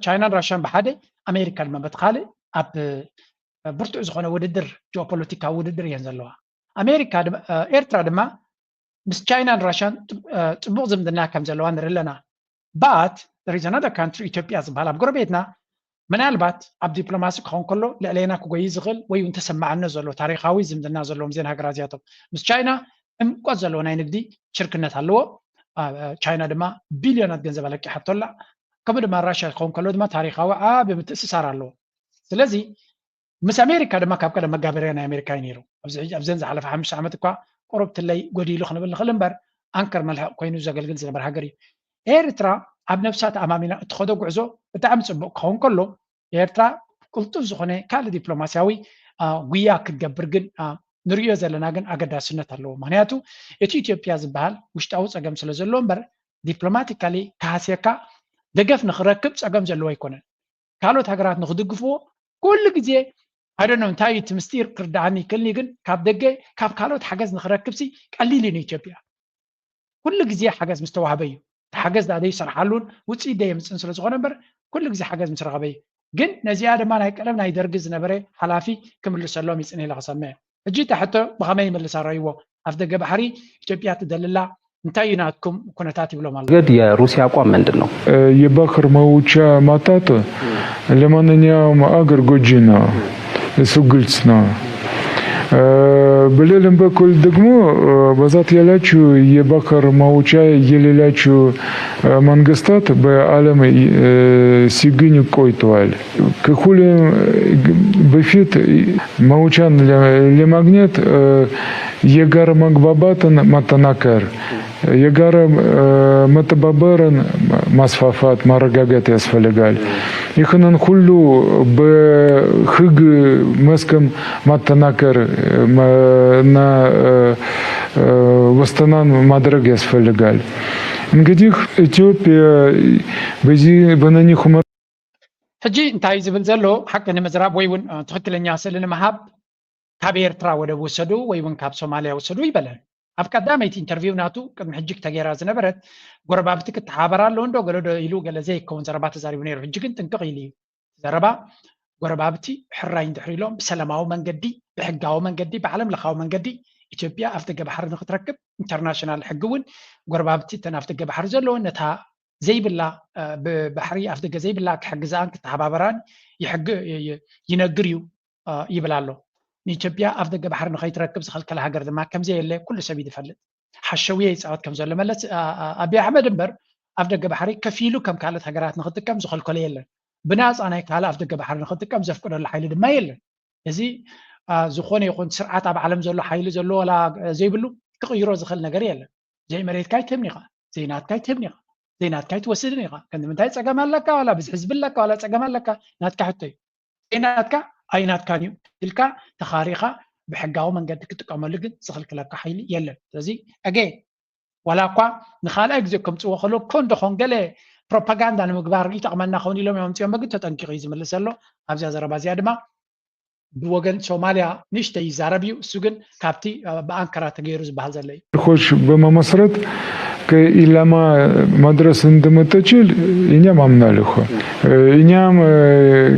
ቻይናን ራሽያን ብሓደ ኣሜሪካ ድማ በቲ ካልእ ኣብ ብርቱዕ ዝኾነ ውድድር ጂኦፖለቲካዊ ውድድር እየን ዘለዋ። ኣሜሪካ ኤርትራ ድማ ምስ ቻይናን ራሽያን ፅቡቕ ዝምድና ከም ዘለዋ ንርኢ ኣለና። But there is another country ኢትዮጵያ ዝበሃል ኣብ ጎረቤትና ምናልባት ኣብ ዲፕሎማሲ ክኸውን ከሎ ልዕሌና ክጎይ ዝኽእል ወይ እውን ተሰማዕነት ዘሎ ታሪካዊ ዝምድና ዘለዎም ዜን ሃገራት እዚኣቶም ምስ ቻይና ዕምቆት ዘለዎ ናይ ንግዲ ሽርክነት ኣለዎ። ቻይና ድማ ቢልዮናት ገንዘብ ኣለቂሓቶ ኣላ። ከምኡ ድማ ራሽያ ክኸውን ከሎ ድማ ታሪካዊ ዓቢ ምትእስሳር ኣለዎ። ስለዚ ምስ ኣሜሪካ ድማ ካብ ቀደም መጋበርያ ናይ ኣሜሪካ እዩ ነይሩ። ኣብዘን ዝሓለፈ ሓሙሽተ ዓመት እኳ ቁሩብ ትለይ ጎዲሉ ክንብል ንኽእል እምበር ኣንከር መልሕቕ ኮይኑ ዘገልግል ዝነበር ሃገር እዩ። ኤርትራ ኣብ ነብሳ ተኣማሚና እትኸዶ ጉዕዞ ብጣዕሚ ፅቡቕ ክኸውን ከሎ ኤርትራ ቅልጡፍ ዝኾነ ካልእ ዲፕሎማስያዊ ጉያ ክትገብር ግን ንርእዮ ዘለና ግን ኣገዳስነት ኣለዎ። ምክንያቱ እቲ ኢትዮጵያ ዝበሃል ውሽጣዊ ፀገም ስለ ዘሎ እምበር ዲፕሎማቲካሊ ክሃስየካ ደገፍ ንክረክብ ፀገም ዘለዎ ኣይኮነን። ካልኦት ሃገራት ንክድግፍዎ ኩሉ ግዜ ኣይደኖ እንታይ እቲ ምስጢር ክርድኣኒ ይክልኒ ግን ካብ ደገ ካብ ካልኦት ሓገዝ ንክረክብ ሲ ቀሊል እዩ ንኢትዮጵያ። ኩሉ ግዜ ሓገዝ ምስ ተዋህበ እዩ። እቲ ሓገዝ ዳ ዘይሰርሓሉን ውፅኢት ደየምፅእን ስለ ዝኾነ እምበር ኩሉ ግዜ ሓገዝ ምስ ረኸበ እዩ። ግን ነዚኣ ድማ ናይ ቀደም ናይ ደርጊ ዝነበረ ሓላፊ ክምልሰሎም ይፅንህ ኢለ ክሰምዕ። ሕጂ እታ ሕቶ ብኸመይ ይምልሳ ረእይዎ። ኣፍ ደገ ባሕሪ ኢትዮጵያ ትደልላ እንታይ እዩ ናትኩም ኩነታት ይብሎም ኣሎ። ገድ የሩሲያ አቋም ምንድን ነው? የባክር ማውቻ ማታቶ ለማንኛውም አገር ጎጂ ነው። እሱ ግልጽ ነው። በሌላም በኩል ደግሞ በዛት ያላችሁ የባክር ማውጫ የሌላችሁ መንግስታት በዓለም ሲገኝ ቆይተዋል። ከሁሉም በፊት ማውጫን ለማግኘት የጋራ መግባባትን ማጠናከር የጋራ መተባበርን ማስፋፋት ማረጋገጥ ያስፈልጋል። ይህንን ሁሉ በህግ መስክም ማጠናከር እና ወስተናን ማድረግ ያስፈልጋል። እንግዲህ ኢትዮጵያ በዚህ በነኚህ ሕጂ እንታይ ዝብል ዘሎ ሓቂ ንምዝራብ ወይ እውን ትኽክለኛ ስእሊ ንምሃብ ካብ ኤርትራ ወደብ ውሰዱ ወይ እውን ካብ ሶማልያ ውሰዱ ይበለን። ኣብ ቀዳመይቲ ኢንተርቪው ናቱ ቅድሚ ሕጂ ተገይራ ዝነበረት ጎረባብቲ ክተሓባበራ ኣለዎ እንዶ ገለ ዶ ኢሉ ገለ ዘይከውን ዘረባ ተዛሪቡ ነይሩ። ሕጂ ግን ጥንቅቕ ኢሉ እዩ ዘረባ። ጎረባብቲ ሕራይ እንድሕር ኢሎም ብሰላማዊ መንገዲ ብሕጋዊ መንገዲ ብዓለም ለኻዊ መንገዲ ኢትዮጵያ ኣፍ ደገ ባሕሪ ንክትረክብ ኢንተርናሽናል ሕጊ እውን ጎረባብቲ እተን ኣፍ ደገ ባሕሪ ዘለወን ነታ ዘይብላ ብባሕሪ ኣፍ ደገ ዘይብላ ክሕግዛኣን ክተሓባበራን ይነግር እዩ ይብል ኣሎ። ንኢትዮጵያ ኣፍ ደገ ባሕሪ ንኸይትረክብ ዝኸልከለ ሃገር ድማ ከምዘየለ ኩሉ ሰብ እዩ ዝፈልጥ። ሓሸውየ ይፃወት ከም ዘሎ መለስ ኣብይ ኣሕመድ እምበር ኣፍ ደገ ባሕሪ ከፊሉ ከም ካልኦት ሃገራት ንክጥቀም ዝኸልከሎ የለን። ብናፃ ናይ ካልእ ኣፍ ደገ ባሕሪ ንክጥቀም ዘፍቅደሉ ሓይሊ ድማ የለን። እዚ ዝኾነ ይኹን ስርዓት ኣብ ዓለም ዘሎ ሓይሊ ዘሎ ዋላ ዘይብሉ ክቕይሮ ዝኽእል ነገር የለን። ዘይመሬትካ ኣይትህብን ኢኻ፣ ዘይናትካ ኣይትህብን ኢኻ፣ ዘይናትካ ኣይትወስድን ኢኻ። ከምዚ ምንታይ ፀገም ኣለካ ዋላ ብዝሒ ህዝቢ ኣለካ ዋላ ፀገም ኣለካ ናትካ ሕቶ እዩ። ዘይናትካ ኣይናትካን እዩ ኢልካ ተኻሪኻ ብሕጋዊ መንገዲ ክጥቀመሉ ግን ዝኽልክለካ ሓይሊ የለን። ስለዚ ኣገ ዋላ እኳ ንኻልኣይ ግዜ ከምፅዎ ከሎ ኮን ዶ ኾን ገለ ፕሮፓጋንዳ ንምግባር ይጠቕመና ኸውን ኢሎም እዮም ኣምፅኦም። ግን ተጠንቂቑ እዩ ዝምልስ ዘሎ ኣብዚኣ ዘረባ እዚኣ ድማ ብወገን ሶማሊያ ንእሽተይ ይዛረብ እዩ። እሱ ግን ካብቲ ብኣንካራ ተገይሩ ዝበሃል ዘሎ እዩ። ሆች በመመስረት ከኢላማ መድረስ እንደምትችል እኛም አምናለሁ። እኛም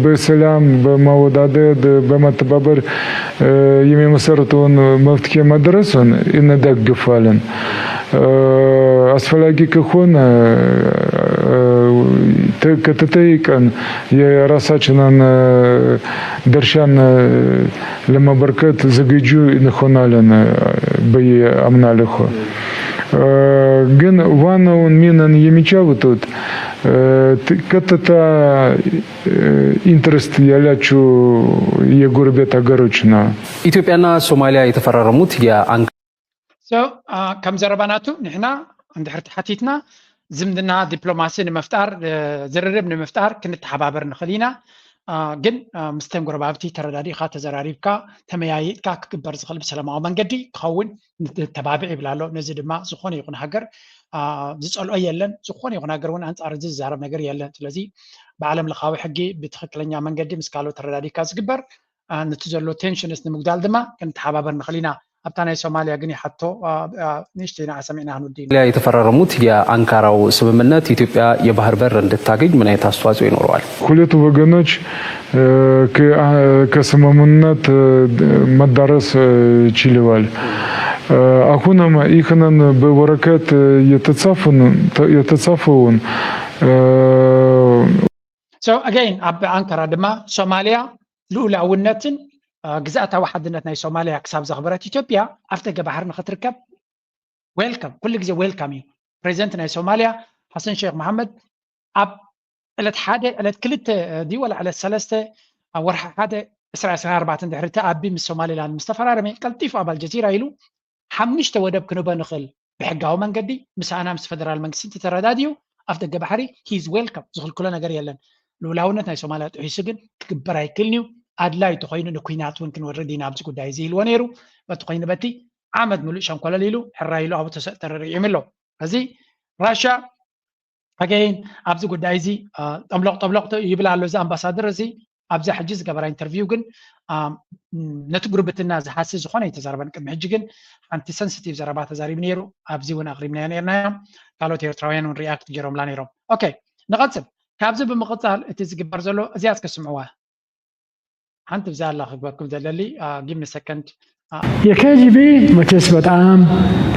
በሰላም በማወዳደር በመተባበር የሚመሰረተውን መፍትሄ መድረስን እንደግፋለን። አስፈላጊ ከሆነ ከተጠይቀን የራሳችንን ድርሻን ለማበርከት ዝግጁ እንሆናለን ብዬ አምናለሁ። ግን ዋናውን ሚናን የሚጫወቱት ቀጥታ ኢንትረስት ያላቸው የጎረቤት ሀገሮች ነው። ኢትዮጵያና ሶማሊያ የተፈራረሙት የአንካ ከም ዘረባ ናቱ ንሕና እንድሕር ተሓቲትና ዝምድና ዲፕሎማሲ ንምፍጣር ዝርርብ ንምፍጣር ክንተሓባበር ንኽእል ኢና። ግን ምስተን ጎረባብቲ ተረዳዲእካ ተዘራሪብካ ተመያይጥካ ክግበር ዝኽእል ብሰላማዊ መንገዲ ክኸውን ንተባብዕ ይብል ኣሎ። ነዚ ድማ ዝኾነ ይኹን ሃገር ዝፀልኦ የለን። ዝኾነ ይኹን ሃገር እውን ኣንፃር እዚ ዝዛረብ ነገር የለን። ስለዚ ብዓለም ለኻዊ ሕጊ ብትኽክለኛ መንገዲ ምስ ካልኦት ተረዳዲእካ ዝግበር ነቲ ዘሎ ቴንሽንስ ንምጉዳል ድማ ክንተሓባበር ንኽእል ኢና። ኣብታ ናይ ሶማልያ ግን ይሓቶ ንእሽተይ ንዓ ሰሚዕና ክንውዲ ኢና። የተፈራረሙት የአንካራው ስምምነት ኢትዮጵያ የባህር በር እንድታገኝ ምን አይነት አስተዋጽኦ ይኖረዋል? ሁለቱ ወገኖች ከስምምነት መዳረስ ችለዋል። አሁንም ይህንን በወረቀት የተጻፈውን ኣገይን ኣብ ኣንካራ ድማ ሶማልያ ልኡላውነትን ግዝኣታዊ ሓድነት ናይ ሶማልያ ክሳብ ዘኽበረት ኢትዮጵያ ኣፍደገ ባሕሪ ንኽትርከብ ዌልካም፣ ኩሉ ግዜ ዌልካም እዩ። ፕሬዚደንት ናይ ሶማልያ ሓሰን ሼክ መሓመድ ኣብ ዕለት ሓደ ዕለት ክልተ ድዩ ወላ ዕለት ሰለስተ ኣብ ወርሒ ሓደ ዕስራ ዕስራ ኣርባዕተ ድሕሪ እቲ ኣቢ ምስ ሶማሊላንድ ምስ ተፈራረመ ቀልጢፉ ኣብ ኣልጀዚራ ኢሉ ሓሙሽተ ወደብ ክንህቦ ንኽእል ብሕጋዊ መንገዲ ምሳና ምስ ፈደራል መንግስቲ እንተተረዳዲኡ ኣፍ ደገ ባሕሪ ሂዝ ዌልካም ዝኽልክሎ ነገር የለን። ልኡላውነት ናይ ሶማልያ ጥሒሱ ግን ክግበር ኣይክልን እዩ። ኣድላይ ተኾይኑ ንኩናት እውን ክንወርድ ኢና ኣብዚ ጉዳይ እዚ ኢልዎ ነይሩ። በቲ ኮይኑ በቲ ዓመት ሙሉእ ሸንኮለል ኢሉ ሕራይ ኢሉ ኣብኡ ተረሪዒም ኣሎ። እዚ ራሻ ኣገይን ኣብዚ ጉዳይ እዚ ጠብሎቕ ጠብሎቕ ይብል ኣሎ እዚ ኣምባሳደር እዚ ኣብዛ ሕጂ ዝገበራ ኢንተርቪው ግን ነቲ ጉርብትና ዝሃሲ ዝኾነ ኣይተዛረበን። ቅድሚ ሕጂ ግን ሓንቲ ሰንስቲቭ ዘረባ ተዛሪቡ ነይሩ። ኣብዚ እውን ኣቕሪብናዮ ነርናዮ። ካልኦት ኤርትራውያን እውን ሪኣክት ገይሮምላ ነይሮም። ኦኬ ንቐፅል። ካብዚ ብምቕፃል እቲ ዝግበር ዘሎ እዚኣ እስከ ስምዕዋ። ሓንቲ ብዛ ኣላ ክግበኩም ዘለሊ ጊቭ ሚ ሰከንድ። የኬጂቢ መቼስ በጣም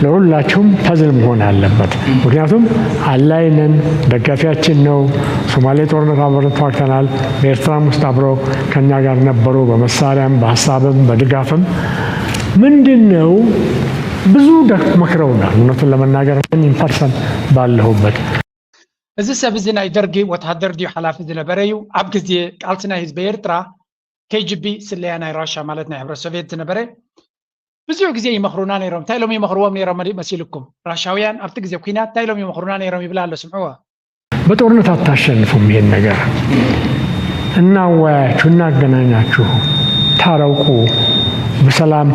ለሁላችሁም ፐዝል መሆን አለበት። ምክንያቱም አላይንን ደጋፊያችን ነው። ሶማሌ ጦርነት አብረን ተዋግተናል። በኤርትራም ውስጥ አብሮ ከኛ ጋር ነበሩ፣ በመሳሪያም በሀሳብም በድጋፍም። ምንድን ነው ብዙ ደክ መክረውናል። እውነቱን ለመናገር ኢን ፐርሰን ባለሁበት እዚ ሰብ እዚ ናይ ደርጊ ወታደር ድዩ ሓላፊ ዝነበረ እዩ። ኣብ ግዜ ቃልሲ ናይ ህዝቢ ኤርትራ ኬጂቢ ስለያ ናይ ራሻ ማለት ናይ ሕብረት ሶቪየት ዝነበረ ብዙሕ ግዜ ይመኽሩና ነይሮም። እንታይ ኢሎም ይመኽርዎም ነይሮም መሲልኩም? ራሻውያን ኣብቲ ግዜ ኩናት እንታይ ኢሎም ይመኽሩና ነይሮም ይብል ኣሎ ስምዕዎ። በጦርነት አታሸንፉም። ይሄን ነገር እናወያያችሁ እናገናኛችሁ ታረቁ፣ በሰላም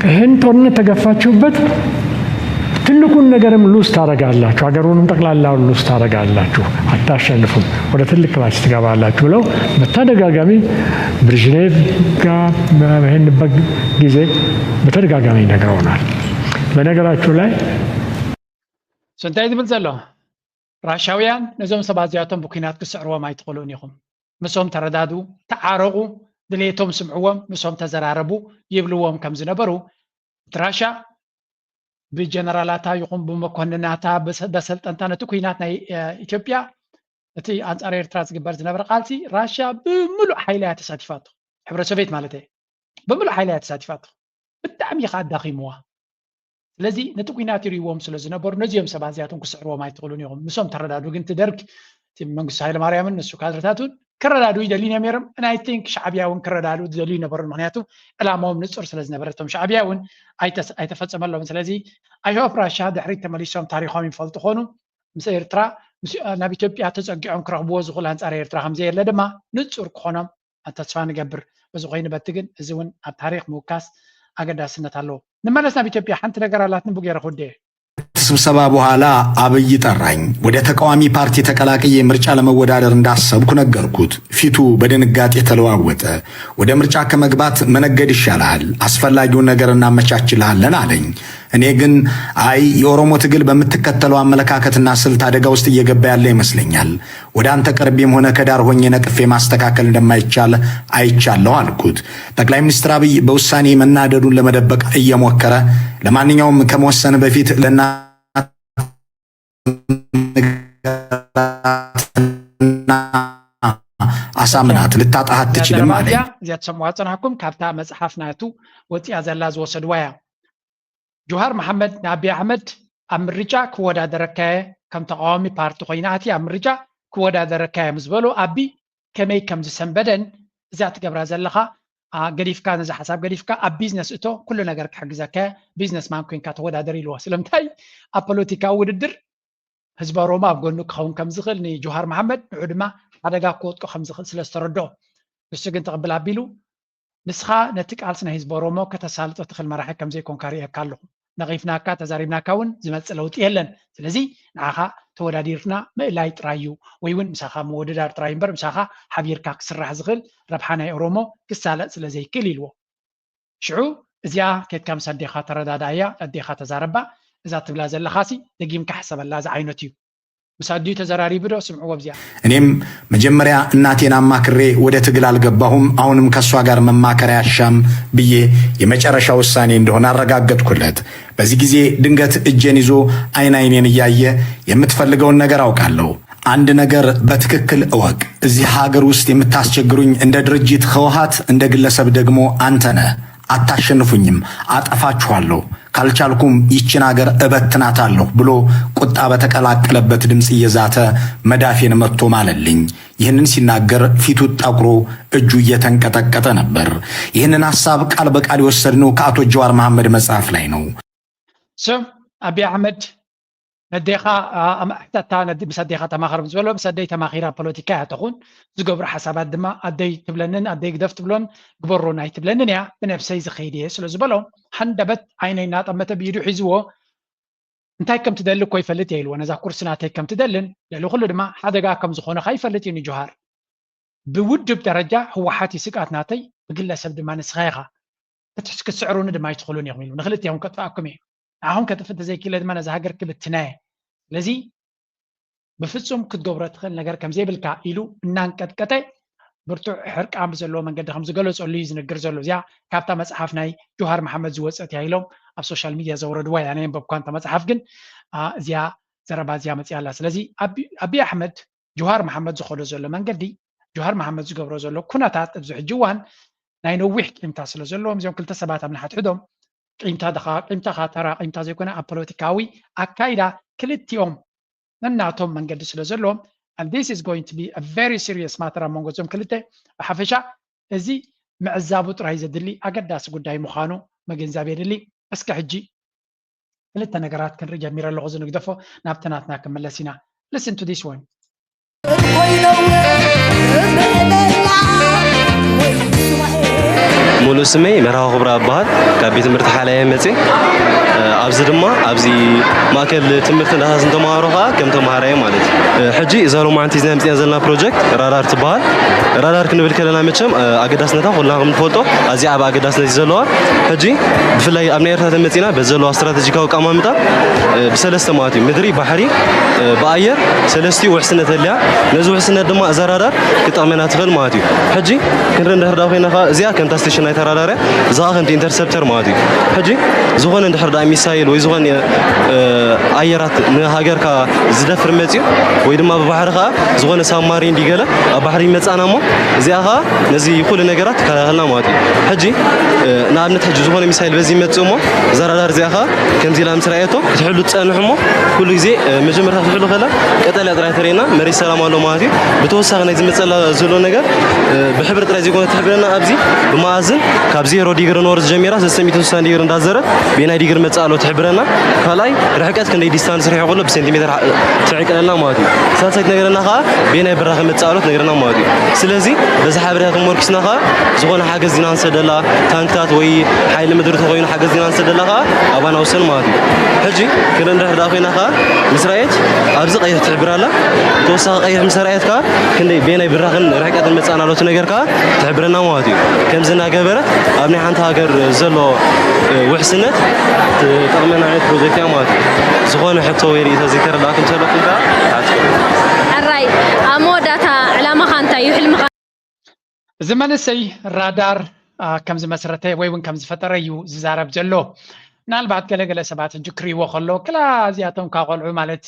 ይሄን ጦርነት ተገፋችሁበት ትልቁን ነገርም ሉዝ ታረጋላችሁ፣ ሀገሩንም ጠቅላላውን ሉዝ ታረጋላችሁ፣ አታሸንፉም፣ ወደ ትልቅ ክራይሲስ ትገባላችሁ ብለው በተደጋጋሚ ብሬዥኔቭ ጋር በሄድንበት ጊዜ በተደጋጋሚ ነግረውናል። በነገራችሁ ላይ እንታይ ዝብል ዘሎ ራሻውያን ነዞም ሰባት እዚኣቶም ብኲናት ክስዕርዎም ኣይትኽእሉን ኢኹም። ምስኦም ተረዳድኡ፣ ተዓረቑ፣ ድሌቶም ስምዕዎም፣ ምስኦም ተዘራረቡ ይብልዎም ከም ዝነበሩ እቲ ራሻ ብጀነራላታ ይኹን ብመኮንናታ በሰልጠንታ ነቲ ኲናት ናይ ኢትዮጵያ እቲ ኣንጻር ኤርትራ ዝግበር ዝነበረ ቃልሲ ራሻ ብምሉእ ሓይላ እያ ተሳቲፋቶ። ሕብረ ሶቪየት ማለት እየ። ብምሉእ ሓይላ እያ ተሳቲፋቶ። ብጣዕሚ እዩ ከዓ ኣዳኺምዋ። ስለዚ ነቲ ኲናት ይርእይዎም ስለ ዝነበሩ ነዚኦም ሰባት እዚኣቶም ክስዕርዎም ኣይትኽእሉን ኢኹም። ንሶም ተረዳዱ ግን እቲ ደርግ እቲ መንግስቱ ሃይለማርያምን ንሱ ካድረታቱን ክረዳዱ ይደልዩ እዮም ነይሮም። And I think ሻዕብያ እውን ክረዳዱ ዝደልዩ ነበሩ። ምክንያቱ ዕላማኦም ንፁር ስለ ዝነበረ እቶም ሻዕብያ እውን ኣይተፈፀመሎምን። ስለዚ I hope ራሻ ድሕሪት ተመሊሶም ታሪኾም ይፈልጡ ኾኑ ምስ ኤርትራ ናብ ኢትዮጵያ ተፀጊዖም ክረኽብዎ ዝኽእሉ ኣንፃር ኤርትራ ከምዘየለ ድማ ንፁር ክኾኖም ተስፋ ንገብር። በዚ ኮይኑ በቲ ግን እዚ እውን ኣብ ታሪክ ምውካስ ኣገዳስነት ኣለዎ። ንመለስ ናብ ኢትዮጵያ። ሓንቲ ነገር ኣላትኒ፣ ብጌረ ክውደ። ስብሰባ በኋላ አብይ ጠራኝ። ወደ ተቃዋሚ ፓርቲ ተቀላቅዬ ምርጫ ለመወዳደር እንዳሰብኩ ነገርኩት። ፊቱ በድንጋጤ ተለዋወጠ። ወደ ምርጫ ከመግባት መነገድ ይሻልሃል፣ አስፈላጊውን ነገር እናመቻችልሃለን አለኝ። እኔ ግን አይ፣ የኦሮሞ ትግል በምትከተለው አመለካከትና ስልት አደጋ ውስጥ እየገባ ያለ ይመስለኛል። ወደ አንተ ቀርቤም ሆነ ከዳር ሆኜ ነቅፌ ማስተካከል እንደማይቻል አይቻለሁ አልኩት። ጠቅላይ ሚኒስትር አብይ በውሳኔ መናደዱን ለመደበቅ እየሞከረ፣ ለማንኛውም ከመወሰን በፊት ለእናት ንገራትና አሳምናት፣ ልታጣህ አትችልም አለኝ። እዚኣ ትሰምዋ ዝፀናሕኩም ካብታ መፅሓፍ ናቱ ወፂኣ ዘላ ዝወሰድዋ እያ። ጆሃር መሓመድ ንኣቢ ኣሕመድ ኣብ ምርጫ ክወዳደረካየ፣ ከም ተቃዋሚ ፓርቲ ኮይና ኣቲ ኣብ ምርጫ ክወዳደረካየ ምስ በሎ ኣቢ ከመይ ከም ዝሰንበደን እዛ ትገብራ ዘለኻ ገዲፍካ፣ ነዚ ሓሳብ ገዲፍካ ኣብ ቢዝነስ እቶ፣ ኩሉ ነገር ክሕግዘካየ፣ ቢዝነስ ማን ኮይንካ ተወዳደር ኢልዎ። ስለምንታይ ኣብ ፖለቲካዊ ውድድር ህዝቢ ኦሮሞ ኣብ ጎኑ ክኸውን ከም ዝኽእል ንጆሃር መሓመድ፣ ንዑ ድማ ሓደጋ ክወጥቆ ከም ዝኽእል ስለ ዝተረድኦ። ንሱ ግን ተቕብል ኣቢሉ፣ ንስኻ ነቲ ቃልሲ ናይ ህዝቢ ኦሮሞ ከተሳልጦ ትኽእል መራሒ ከም ዘይኮንካ ርእየካ ኣለኹ። ነቒፍናካ፣ ተዛሪብናካ እውን ዝመጽእ ለውጢ የለን። ስለዚ ንዓኻ ተወዳዲርና ምእላይ ጥራይ እዩ፣ ወይ እውን ምሳኻ ምውድዳር ጥራይ እምበር ምሳኻ ሓቢርካ ክስራሕ ዝኽእል ረብሓ ናይ ኦሮሞ ክሳለጥ ስለ ዘይክእል ኢልዎ። ሽዑ እዚኣ ኬድካ ምስ ኣዴኻ ተረዳዳእያ፣ ኣዴኻ ተዛረባ፣ እዛ ትብላ ዘለኻሲ ደጊምካ ሕሰበላ ዝዓይነቱ እዩ። ምስ ኣዲኡ ተዘራሪቡ ዶ ስምዕዎ ኣብዚኣ። እኔም መጀመሪያ እናቴን አማክሬ ወደ ትግል አልገባሁም። አሁንም ከእሷ ጋር መማከር አያሻም ብዬ የመጨረሻ ውሳኔ እንደሆነ አረጋገጥኩለት። በዚህ ጊዜ ድንገት እጄን ይዞ አይን አይኔን እያየ የምትፈልገውን ነገር አውቃለሁ። አንድ ነገር በትክክል እወቅ። እዚህ ሀገር ውስጥ የምታስቸግሩኝ እንደ ድርጅት ህወሓት፣ እንደ ግለሰብ ደግሞ አንተ ነህ። አታሸንፉኝም፣ አጠፋችኋለሁ፣ ካልቻልኩም ይችን አገር እበትናታለሁ ብሎ ቁጣ በተቀላቀለበት ድምፅ እየዛተ መዳፌን መጥቶ ማለልኝ። ይህንን ሲናገር ፊቱ ጠቁሮ እጁ እየተንቀጠቀጠ ነበር። ይህንን ሐሳብ ቃል በቃል የወሰድነው ከአቶ ጀዋር መሐመድ መጽሐፍ ላይ ነው። ስም አቢ አሕመድ ነዴኻ ሕተታ፣ ምስ ኣዴኻ ተማኸር ምስ በሎ፣ ምስ ኣደይ ተማኺራ ፖለቲካ እያ ተኹን። ዝገብሮ ሓሳባት ድማ ኣደይ ትብለንን ኣደይ ግደፍ ትብሎን ግበሮን ኣይትብለንን እያ፣ ብነብሰይ ዝኸይድ እየ ስለ ዝበሎ፣ ሃንደበት ዓይነይ እናጠመተ ብኢዱ ሒዝዎ። እንታይ ከም ትደሊ እኮ ይፈልጥ እየ ኢልዎ፣ ነዛ ኩርሲ ናተይ ከም ትደልን ልዕሊ ኩሉ ድማ ሓደጋ ከም ዝኾነ ኸኣ ይፈልጥ እዩ ንጆሃር። ብውድብ ደረጃ ህወሓት እዩ ስግኣት ናተይ፣ ብግለሰብ ድማ ንስኻ ኢኻ ክትስዕሩኒ ድማ ኣይትኽእሉን ኢኹም ኢሉ። ንክልቲኦም ከጥፍኣኩም እየ፣ ንዓኹም ከጥፍእ እንተዘይክእለ ድማ ነዛ ሃገር ክብትና እየ። ስለዚ ብፍጹም ክትገብሮ ትኽእል ነገር ከም ዘይብልካ ኢሉ እናንቀጥቀጠ ብርቱዕ ሕርቃን ብዘለዎ መንገዲ ከም ዝገለጸሉ እዩ ዝንግር ዘሎ። እዚኣ ካብታ መጽሓፍ ናይ ጆሃር መሓመድ ዝወጸት እያ ኢሎም ኣብ ሶሻል ሚድያ ዘውረድዋ እያ። ናይ ኣንበብኳ እንተ መጽሓፍ ግን እዚኣ ዘረባ እዚኣ መጽያ ኣላ። ስለዚ ኣቢ ኣሕመድ ጆሃር መሓመድ ዝኸዶ ዘሎ መንገዲ፣ ጆሃር መሓመድ ዝገብሮ ዘሎ ኩነታት ኣብዚ ሕጂ እዋን ናይ ነዊሕ ቂምታ ስለ ዘለዎም እዚኦም ክልተ ሰባት ኣብ ንሓድሕዶም ቂምታ ድኻ ቂምታኻ ተራ ቂምታ ዘይኮነ ኣብ ፖለቲካዊ ኣካይዳ ክልቲኦም ነናቶም መንገዲ ስለ ዘለዎም and this is going to be a very serious matter ኣብ መንጎ እዞም ክልተ ብሓፈሻ እዚ ምዕዛቡ ጥራይ ዘድሊ ኣገዳሲ ጉዳይ ምዃኑ ምግንዛብ የድሊ። እስከ ሕጂ ክልተ ነገራት ክንርኢ ጀሚረ ኣለኹ ዝንግደፎ ናብቲ ናትና ክምለስ ኢና። Listen to this one. ሙሉእ ስመይ መርሃዊ ክብራ እበሃል። ካብ ቤት ትምህርቲ ሓላየ መፅእ ኣብዚ ድማ ኣብዚ ማእከል ትምህርቲ እንዳሳስ ንተምሃሮ ከዓ ከም ተምሃራየ ማለት እዩ። ሕጂ እዛ ሎማዓንቲ እዚና ምፅና ዘለና ፕሮጀክት ራዳር ትበሃል። ራዳር ክንብል ከለና መቸም ኣገዳስነታ ኩልና ከም ንፈልጦ ኣዝያ ዓብ ኣገዳስነት እዩ ዘለዋ። ሕጂ ብፍላይ ኣብ ናይ ኤርትራ ተመፂና በዚ ዘለዋ ስትራተጂካዊ ኣቀማምጣ ብሰለስተ ማለት እዩ፣ ምድሪ፣ ባሕሪ፣ ብኣየር ሰለስቲኡ ውሕስነት ኣልያ። ነዚ ውሕስነት ድማ እዛ ራዳር ክጠቕመና ትኽእል ማለት እዩ። ሕጂ ክንርኢ እንድሕር ዳ ኮይና ከዓ እዚኣ ከምታ ስቴሽን ናይታ ራዳር እያ፣ እዛ ከዓ ከምቲ ኢንተርሰፕተር ማለት እዩ። ሕጂ ዝኾነ እንድሕር ዳ ሚሳይል ወይ ዝኾነ ኣየራት ንሃገርካ ዝደፍር መፅዩ ወይ ድማ ብባሕሪ ከዓ ዝኾነ ሳብማሪን ዲገለ ኣብ ባሕሪ ይመፃና እሞ እዚኣ ከዓ ነዚ ኩሉ ነገራት ትከላኸልና ማለት እዩ። ሕጂ ንኣብነት ሕጂ ዝኾነ ሚሳይል በዚ ይመፅእ እሞ እዛ ራዳር እዚኣ ከዓ ከምዚ ኢላ ምስ ረኣየቶ ክትሕሉ ትፀንሕ እሞ ኩሉ ግዜ መጀመርታ ክትሕሉ ከላ ቀጠልያ ጥራይ ተርእየና መሬት ሰላም ኣሎ ማለት እዩ። ብተወሳኺ ናይ ዝመፀላ ዘሎ ነገር ብሕብሪ ጥራይ ዘይኮነ ትሕብረና ኣብዚ ብመኣዝን ካብ ዜሮ ዲግሪ ኖርዝ ጀሚራ ሰለስተ ሚእትን ስሳን ዲግሪ እንዳዘረት ቤናይ ዲግሪ መጻእሎ ትሕብረና። ካልኣይ ርሕቀት ክንደይ ዲስታንስ ርሒቑ ኣሎ ብሴንቲሜትር ትዕቀለና ማለት እዩ። ሳልሳይ ትነግረና ከዓ ቤናይ ብራኸ መጻእሎ ትነግረና ማለት እዩ። ስለዚ በዚ ሓበሬታ ተመርኪስና ከዓ ዝኾነ ሓገዝ ዲና ንሰደላ፣ ታንክታት ወይ ሓይሊ ምድሪ ተኾይኑ ሓገዝ ዲና ንሰደላ ከዓ ኣባና ውሰን ማለት እዩ። ሕጂ ክንርኢ እንድሕር ደኣ ኮይና ከዓ ምስ ራእየት ኣብዚ ቀይሕ ትሕብር ኣላ። ተወሳኺ ቀይሕ ምስ ራእየት ከዓ ክንደይ ቤናይ ብራኽን ርሕቀትን መጻእና ኣሎ ትነገር ከዓ ትሕብረና ማለት እዩ። ከምዚ እናገበረት ኣብ ናይ ሓንቲ ሃገር ዘሎ ውሕስነት ትጠቕመና ዓይነት ፕሮጀክት እያ ማለት እዩ። ዝኾነ ሕቶ ወይ ርእይቶ ዘይተረዳእኩም ዘለኩም ከዓ ሓትቱ። ሕራይ ኣብ መወዳእታ ዕላማኻ እንታይ እዩ? ሕልምኻ? እዚ መንእሰይ ራዳር ከም ዝመስረተ ወይ እውን ከም ዝፈጠረ እዩ ዝዛረብ ዘሎ። ምናልባት ገለገለ ሰባት ሕጂ ክርእይዎ ከሎ ክላ እዚኣቶም ካብ ቆልዑ ማለት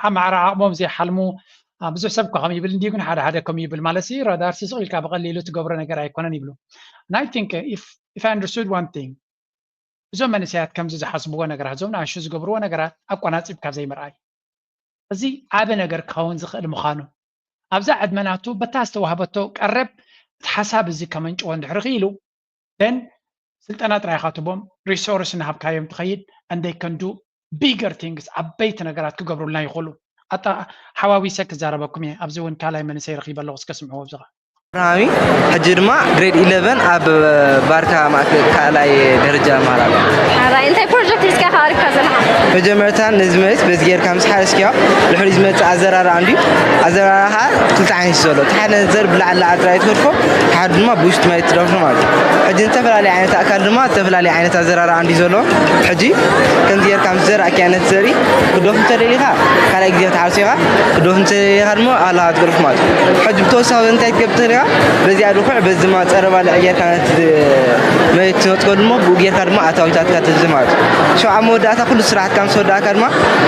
ኣማዕራ ዓቕሞም ዘይሓልሙ ብዙሕ ሰብ ከም ይብል እንዲዩ፣ ግን ሓደ ሓደ ከም ይብል ማለት ራዳር ስስቕ ኢልካ ብቐሊሉ ትገብሮ ነገር ኣይኮነን ይብሉ። And I think if if I understood one thing እዞም መንእሰያት ከምዚ ዝሓስብዎ ነገራት እዞም ንኣሹ ዝገብርዎ ነገራት ኣቆናፂብ ካብ ዘይምርኣይ እዚ ዓበ ነገር ክኸውን ዝኽእል ምዃኑ ኣብዛ ዕድመ ናቱ በታ ዝተዋህበቶ ቀረብ እቲ ሓሳብ እዚ ከመንጭዎ እንድሕር ክኢሉ then ስልጠና ጥራይ ኢኻ ትቦም resource እናሃብካዮም ትኸይድ and they can do bigger things ዓበይቲ ነገራት ክገብሩልና ይኽእሉ። ኣጣ ሓዋዊሰ ክዛረበኩም እየ። ኣብዚ እውን ካልኣይ መንእሰይ ረኺበ ኣለኹ እስከ ስምዕዎ ኣብዚኻ። ኣብርሃሚ ሕጂ ድማ ግሬድ ኢለቨን ኣብ ባርካ ማእከል ካልኣይ ደረጃ እመሃር ኣለኹ። ሓራይ እንታይ ፕሮጀክት ሒዝካ ኢኻ ቀሪብካ ዘለኻ? መጀመርታ ነዚ መሬት በዚ ጌርካ ምስ ሓረስክዮ ድሕሪኡ ዝመጽእ ኣዘራርኣ እንድዩ። ኣዘራርኣ ከዓ ክልተ ዓይነት እዩ ዘሎ። እቲ ሓደ ዘር ብላዕሊ ኣጥራይ ትገድፎ፣ እቲ ሓደ ድማ ብውሽጢ መሬት ትደፍኖ ማለት እዩ። ሕጂ ዝተፈላለየ ዓይነት ኣእካል ድማ ዝተፈላለየ ዓይነት ኣዘራርኣ እንድዩ ዘሎ። ሕጂ ከምዚ ጌርካ ምስ ዘራእክያ ነቲ ዘርኢ ክደፍ እንተደሊኻ ካልኣይ ግዜ ክትሓርሶ ኢኻ። ክደፍ እንተደሊኻ ድማ ኣላኻ ትገድፍ ማለት እዩ። ሕጂ ብተወሳኺ እንታይ ትገብር ትኽእል ኢኻ? በዚኣ ድኹዕ በዚ ድማ ጸረ ባልዕ ጌርካ ነቲ መሬት ትነጽገሉ እሞ ብኡ ጌርካ ድማ ኣታዊታትካ ትህብ ማለት እዩ። ሽዑ ኣብ መወዳእታ ኩሉ ስራሕትካ ምስ ወዳእካ ድማ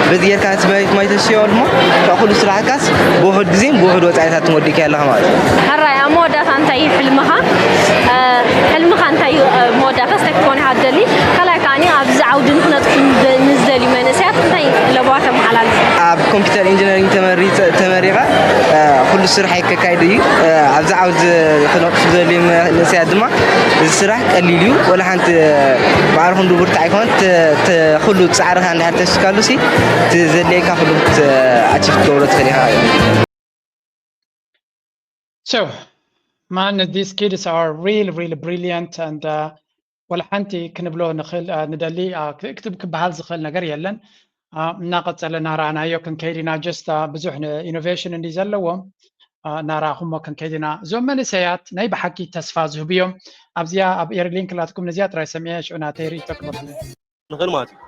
በዚ ጌርካ ነቲ መሬት ማይ ተስዮ እሞ ሽዑ ኩሉ ስራሕትካስ ብውሑድ ግዜን ብውሑድ ወጻኢታት ትወዲእካ ኣለኻ ማለት እዩ። ሕራይ ኣብ መወዳእታ እንታይ እዩ ሕልምኻ? እ፣ ሕልምኻ እንታይ እዩ? እ፣ መወዳእታ እንታይ ክትኮን ኢኻ ትደሊ? ካልኣይ ከዓኒ ኣብዚ ዓውዲ ንክነጥፉ ንደ- ንዝደልዩ መንእሰያት እንታይ ለበዋ ተመሓላልፍ? ኣብ ኮምፒውተር ኢንጂነሪንግ ተመሪጸ- ተመሪቐ እ፣ ኩሉ ስራሐይ ከካይድ እዩ። እ፣ ኣብዚ ዓውዲ ክነጥፉ ዝደልዩ መንእሰያት ድማ እዚ ስራሕ ቀሊል እዩ። ወላ ሓንቲ ማዕርኹም ድቡርት ኣይኮን ተ- ተ- ኩሉ ጻዕርኻ እንድሕር ተስካሉ ሲ እቲ ዘድልየካ ኩሉ ኣቺቭ ክትገብሮ ትኽእል ኢኻ። So man, these kids are really, really brilliant and uh, ወላ ሓንቲ ክንብሎ ንኽእል uh, ንደሊ uh, ክክትብ ክበሃል ዝኽእል ነገር የለን። Uh, እናቐጸለ እናረኣናዮ ክንከይድ ኢና። Just uh, ብዙሕ ኢኖቬሽን እንዲ ዘለዎም uh, እናረኣኹሞ ክንከይድ ኢና። እዞም መንእሰያት ናይ ብሓቂ ተስፋ ዝህቡ እዮም። ኣብዚኣ ኣብ ኤርሊንክ ላትኩም ነዚኣ ጥራይ ሰሚዐ ሽዑ ናተይ ርእይቶ ክበኩም። ንኽእል ማለት እዩ።